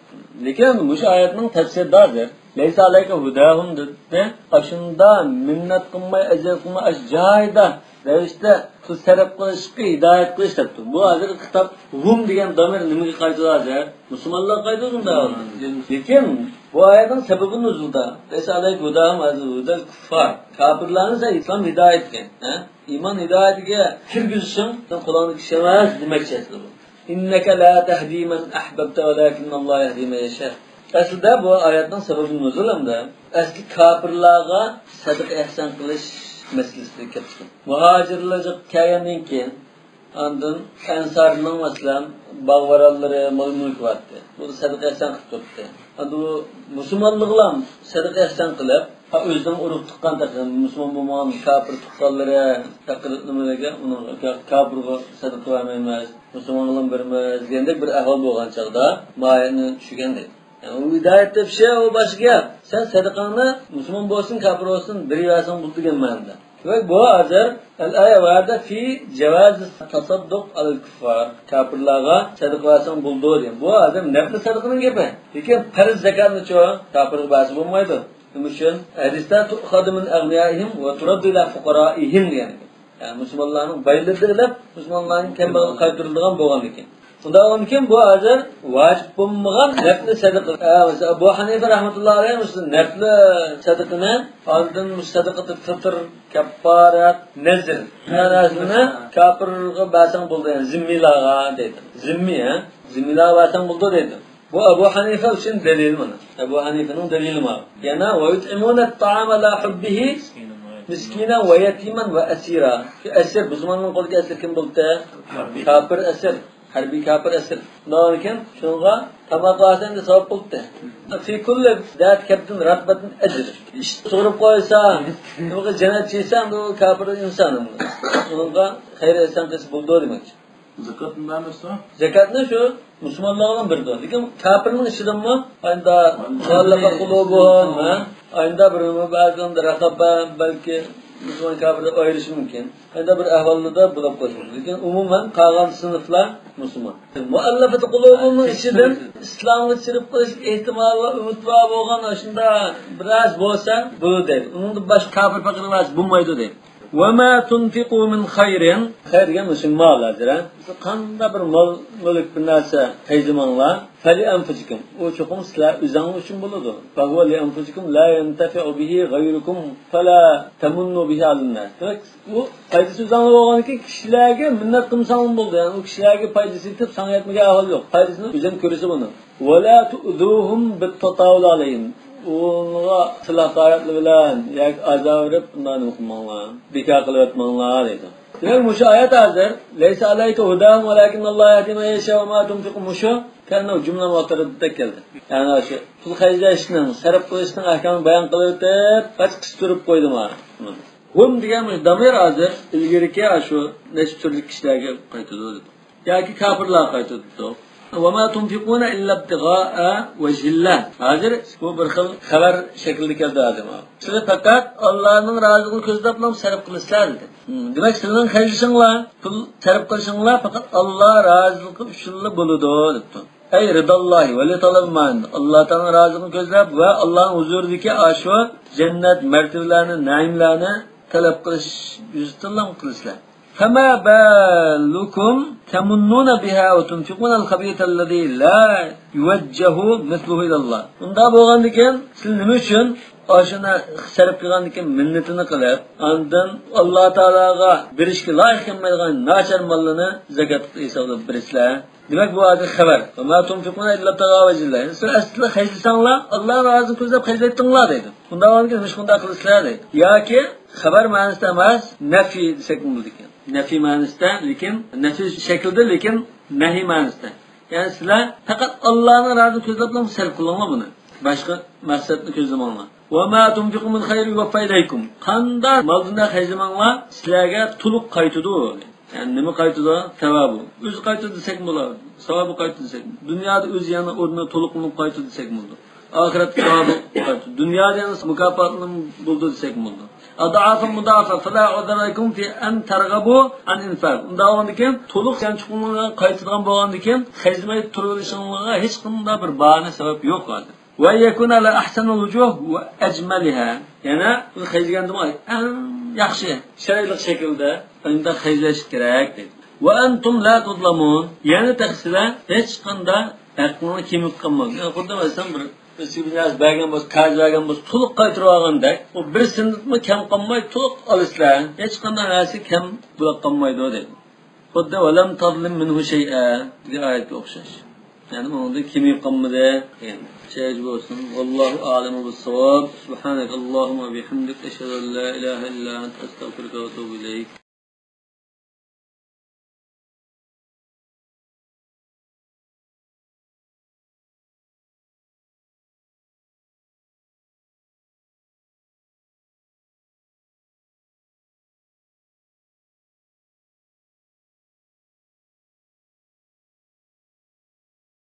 لېكىن مۇشۇ ئايەتنىڭ تەپسىرىدە ھازىر، ليس عليك هداهم دېدى. ئاشۇندا مىننەت قىلماي، ئەزىيەت قىلماي، ئاشۇ جايىدا رەۋىشتە پۇل سەرپ قىلىشقا ھىدايەت قىلىش دەپتۇ. بۇ ھازىر خىتاب، ھۇم دېگەن دامىر نېمىگە قايتىدۇ ھازىر؟ مۇسۇلمانلارغا قايتىدۇ بۇندا. لېكىن بۇ ئايەتنىڭ سەبەبى نۇزۇلدا. ليس عليك هداهم، ھازىر ھۇدەل كۇففار. كاپىرلارنى سەن ئىسلام ھىدايەتكە، ھە؟ ئىمان ھىدايىتىگە كىرگۈزۈشۈڭ سېنىڭ قولۇڭدىكى ئىش ئەمەس دېمەكچى ئەسلى بۇ. إنك لا تهدي من أحببت ولكن الله يهدي من يشاء. ئەسلىدە بۇ ئايەتنىڭ سەۋەبى نۇزۇل ھەمدە ئەسلى كاپىرلارغا سەدىقە ئېھسان قىلىش مەسىلىسىدە كەپ چىققان. مۇھاجىرلارغا كەلگەندىن كېيىن ئاندىن ئەنسارنىڭ، مەسىلەن، باغ-بارانلىرى، مال-مۈلكى بارتى. بۇ سەدىقە ئېھسان قىلىپ تۇرۇپتى. ئەمدى بۇ مۇسۇلمانلىقلار سەدىقە ئېھسان قىلىپ، ھە، ئۆزىنىڭ ئۇرۇق تۇغقان تېخى مۇسۇلمان بولمىغان كاپىر تۇغقانلىرى، پەقىر نېمىلەرگە، ئۇنىڭ كاپىرغا سەدىقە بەرمەيمىز، مۇسۇلمانغا بەرىمىز دېگەندەك بىر ئەھۋال بولغان چاغدا مۇ ئايەتنى چۈشۈرگەن دەيدۇ. يەنى ئۇ ھىدايەت تېپىشى ئۇ باشقا گەپ. سەن سەدىقەڭنى مۇسۇلمان بولسۇن، كاپىر بولسۇن، بېرىۋەرسەڭ بولىدۇ دېگەن مەنىدە. دېمەك، بۇ ھازىر الآية ۋارىدة في جواز التصدق على الكفار. كاپىرلارغا سەدىقە بەرسەڭ بولىدۇ دېگەن. بۇ ھازىر نەپلى سەدىقىنىڭ گېپى. لېكىن پەرز زاكاتنىچۇ كاپىرغا بەرسە بولمايدۇ. نېمە ئۈچۈن؟ ھەدىستە تؤخذ من أغنيائهم وترد إلى فقرائهم دېگەن. يەنى مۇسۇلمانلارنىڭ بايلىرىنى ئېلىپ، مۇسۇلمانلارنىڭ كەمبەغەللىكىگە قايتۇرىدىغان بولغاندىكىن. ئۇنداق بولغاندىكىن بۇ ھازىر ۋاجىپ بولمىغان نەپلى سەدىقە. ھە، مەسىلەن، ئەبۇ ھەنىفە رەھمەتۇللاھى ئەلەيھى مۇشۇ نەپلى سەدىقىنى ئاندىن مۇشۇ سەدىقىتۇل فىتر، كەففارەت، نەزر، مۇشۇ نەرسىلەرنى كاپىرغا بەرسەڭ بولىدۇ، يەنى زىممىيلارغا دەيدۇ. زىممىي، ھە؟ زىممىيلارغا بەرسەڭ بولىدۇ دەيدۇ. بۇ ئەبۇ ھەنىفە ئۈچۈن دەلىل مانا. ئەبۇ ھەنىفىنىڭ دەلىلى مانا. يەنە، وَيُطْعِمُونَ الطَّعَامَ عَلَىٰ حُبِّهِ مِسْكِينًا وَيَتِيمًا وَأَسِيرًا. شۇ ئەسىر، بۇ زاماننىڭ قولىدىكى ئەسىر كىم بولدى؟ كاپىر ئەسىر. ھەربىي كاپىر ئەسىر. شۇنىڭ ئۈچۈن شۇنىڭغا تاماق بەرسەڭ دە ساۋاب بولدى. فِي كُلِّ ذَاتِ كَبْدٍ رَطْبَةٍ أَجْرٌ. ئىش سۇغۇرۇپ قويسا، بۇ جەننەت چىقسا، بۇ كاپىر ئىنسان. شۇنىڭغا خەير ئېھسان قىلسا بولىدۇ دېمەكچى. زاكاتنى بەرمەسسە؟ زاكاتنى شۇ مۇسۇلمانلارغا بېرىدۇ. لېكىن كاپىرنىڭ ئىچىدىنمۇ ئايندا مۇئەللەپە قۇلۇبۇھۇم، ھە؟ ئايندا بىر بەزىدە رەقەبە، بەلكى مۇسۇلمان كاپىردا ئايرىشى مۇمكىن. ئايندا بىر ئەھۋالدا بولۇپ قالىدۇ. لېكىن ئومۇمەن قالغان سىنىفلار مۇسۇلمان. مۇئەللەپە قۇلۇبۇھۇمنىڭ ئىچىدىن ئىسلامغا چىرىپ قېلىش ئېھتىمالى، ئۈمىد بار بولغان ئاشۇنداق بىرەز بولسا بولىدۇ دەيدۇ. ئۇنىڭدىن باشقا كاپىر پەقىر بولمايدۇ دەيدۇ. وَمَا تُنْفِقُوا مِنْ خَيْرٍ. خەير دېگەن مۇشۇ مال ھازىر، ھە؟ قانداق بىر مال مۈلۈك بىر نەرسە خەجلىمەڭلار. فَلِأَنْفُسِكُمْ. ئۇ چوقۇم سىلەر ئۆزۈڭلار ئۈچۈن بولىدۇ. فَهُوَ لِأَنْفُسِكُمْ لَا يَنْتَفِعُ بِهِ غَيْرُكُمْ فَلَا تَمُنُّوا بِهِ عَلَى النَّاسِ. دېمەك، ئۇ پايدىسى ئۆزۈڭلار بولغاندىكىن كىشىلەرگە مىننەت قىلمىساڭلار بولدى. يەنى ئۇ كىشىلەرگە پايدىسى يېتىپ، ساڭا يەتمىگەن ئەھۋال يوق. پايدىسىنى ئۆزۈڭ كۆرىسەن بۇنى. وَلَا تُؤْذُوهُمْ بِالتَّطَاوُلِ عَلَيْهِمْ. ئۇنىڭغا تىل ھاقارەتلەر بىلەن ياكى ئازار بېرىپ، ئۇنداق نېمە قىلماڭلار، بىكار قىلىۋەتمەڭلار دەيدۇ. دېمەك، مۇشۇ ئايەت ھازىر، لَيْسَ عَلَيْكَ هُدَاهُمْ وَلَٰكِنَّ اللَّهَ يَهْدِي مَنْ يَشَاءُ وَمَا تُنْفِقُوا، مۇشۇ كەننەۋ جۈملە مۇئەتتەرىددە كەلدى. يەنى شۇ پۇل خەجلەشنىڭ، سەرپ قىلىشنىڭ ئەھكامىنى بايان قىلىۋېتىپ، قاچا قىستۇرۇپ قويدى مانا. ھۇم دېگەن مۇشۇ دامىر ھازىر ئىلگىرىكى شۇ نەسىب سۈرىدىكى كىشىلەرگە قايتىدۇ دېدۇق. ياكى كاپىرلارغا قايتىدۇ دېدۇق. وَمَا تُنْفِقُونَ إِلَّا ابْتِغَاءَ وَجْهِ اللَّهِ. ھازىر بۇ بىر خىل خەۋەر شەكلىدە كەلدى ھازىر. سىلەر پەقەت ئاللانىڭ رازىلىقىنى كۆزلەپلا سەرپ قىلىسىلەر دېدى. ھىم، دېمەك، سىلەرنىڭ خەجلىشىڭلار، پۇل سەرپ قىلىشىڭلار پەقەت ئاللا رازىلىقى ئۈچۈنلا بولىدۇ دەپتۇ. ئەي رىداللاھى ۋە لىتەلەبِ مەن، ئاللا تائالانىڭ رازىلىقىنى كۆزلەپ ۋە ئاللانىڭ ھۇزۇرىدىكى ئاشۇ جەننەت، مەرتىۋىلەرنى، نەئىملەرنى تەلەپ قىلىش يۈزىسىدىنلا قىلىسىلەر. فَمَا بَالُكُمْ تَمُنُّونَ بِهَا وَتُنْفِقُونَ الْخَبِيثَ الَّذِي لَا يُوَجَّهُ مِثْلُهُ إِلَى اللَّهِ. ئۇنداق بولغاندىكىن سىلەر نېمە ئۈچۈن ئاشۇنى سەرپ قىلغاندىكىن مىننىتىنى قىلىپ، ئاندىن ئاللا تائالاغا بېرىشكە لايىق كەلمەيدىغان ناچار ماللىرىنى زاكات ھېسابلاپ بېرىسىلەر؟ دېمەك، بۇ ھازىر خەۋەر. وَمَا تُنْفِقُونَ إِلَّا ابْتِغَاءَ وَجْهِ اللَّهِ. سىلەر ئەسلىدە خەجلىسەڭلار، ئاللانىڭ رازىلىقىنى كۆزلەپ خەجلەيتتىڭلار دەيدۇ. ئۇنداق بولغاندىكىن نېمىشقا ئۇنداق قىلىسىلەر دەيدۇ. ياكى خەۋەر مەنىسىدە ئەمەس، نەفى دېسەكمۇ بولىدىكەن. نەفى مەنىسىدە، لېكىن نەفى شەكلىدە، لېكىن نەھى مەنىسىدە. يەنى سىلەر پەقەت ئاللانىڭ رازىلىقىنى كۆزلەپلا سەرپ قىلىڭلار بۇنى. باشقا مەقسەتنى كۆزلىمەڭلار. وَمَا تُنْفِقُوا مِنْ خَيْرٍ يُوَفَّ إِلَيْكُمْ. قانداق مالدىن خەجلىمەڭلار، سىلەرگە تولۇق قايتىدۇ. يەنى نېمە قايتىدۇ؟ ساۋابى. ئۆزى قايتىدۇ دېسەكمۇ بولىدۇ. ساۋابى قايتىدۇ دېسەك، دۇنيادا ئۆزى يەنە ئورنىدا تولۇقلىنىپ قايتىدۇ دېسەكمۇ بولىدۇ. ئاخىرەتتە ساۋابى قايتىدۇ. دۇنيادا يەنە مۇكاپاتلىنىپ بولىدۇ دېسەكمۇ بولىدۇ. أَضْعَافًا مُضَاعَفَةً فَلَا عُذْرَ لَكُمْ فِي أَنْ تَرْغَبُوا عَنِ الْإِنْفَاقِ. ئۇنداق بولغاندىكىن، تولۇق يەنە چوقۇملىغان قايتىدىغان بولغاندىكىن، خەجلىمەي تۇرۇۋېلىشىڭلارغا ھېچقانداق بىر باھانە، سەۋەب يوق ھازىر. وَأَنْ يَكُونَ عَلَى أَحْسَنِ الْوُجُوهِ وَأَجْمَلِهَا. يەنە بۇ خەجلىگەندىمۇ ئەڭ ياخشى، چىرايلىق شەكىلدە ئانداق خەجلەش كېرەك دەيدۇ. وَأَنْتُمْ لَا تُظْلَمُونَ. يەنە تېخى سىلەر ھېچقانداق ھەقنى كېمىيىپ قالماڭ. يەنى خۇددى مەسىلەن بىر، بىرسىگە بىر نەرسە بەرگەن بولسا، قەرز بەرگەن بولسا، تولۇق قايتۇرۇۋالغاندەك، ئۇ بىرسىنىمۇ كەم قالماي تولۇق ئالىسىلەر. ھېچقانداق نەرسە كەم بولۇپ قالمايدۇ دەيدۇ. خۇددى «وَلَمْ تَظْلِمْ مِنْهُ شَيْئًا» دېگەن ئايەتكە ئوخشاش. يەنى ئۇنىڭدىن كېمىيىپ قالمىدى. شەيئىج بولسۇن. وَاللَّهُ أَعْلَمُ بِالصَّوَابِ. سُبْحَانَكَ اللَّهُمَّ وَبِحَمْدِكَ، أَشْهَدُ أَنْ لَا إِلَهَ إِلَّا أَنْتَ، أَسْتَغْفِرُكَ وَأَتُوبُ إِلَيْكَ.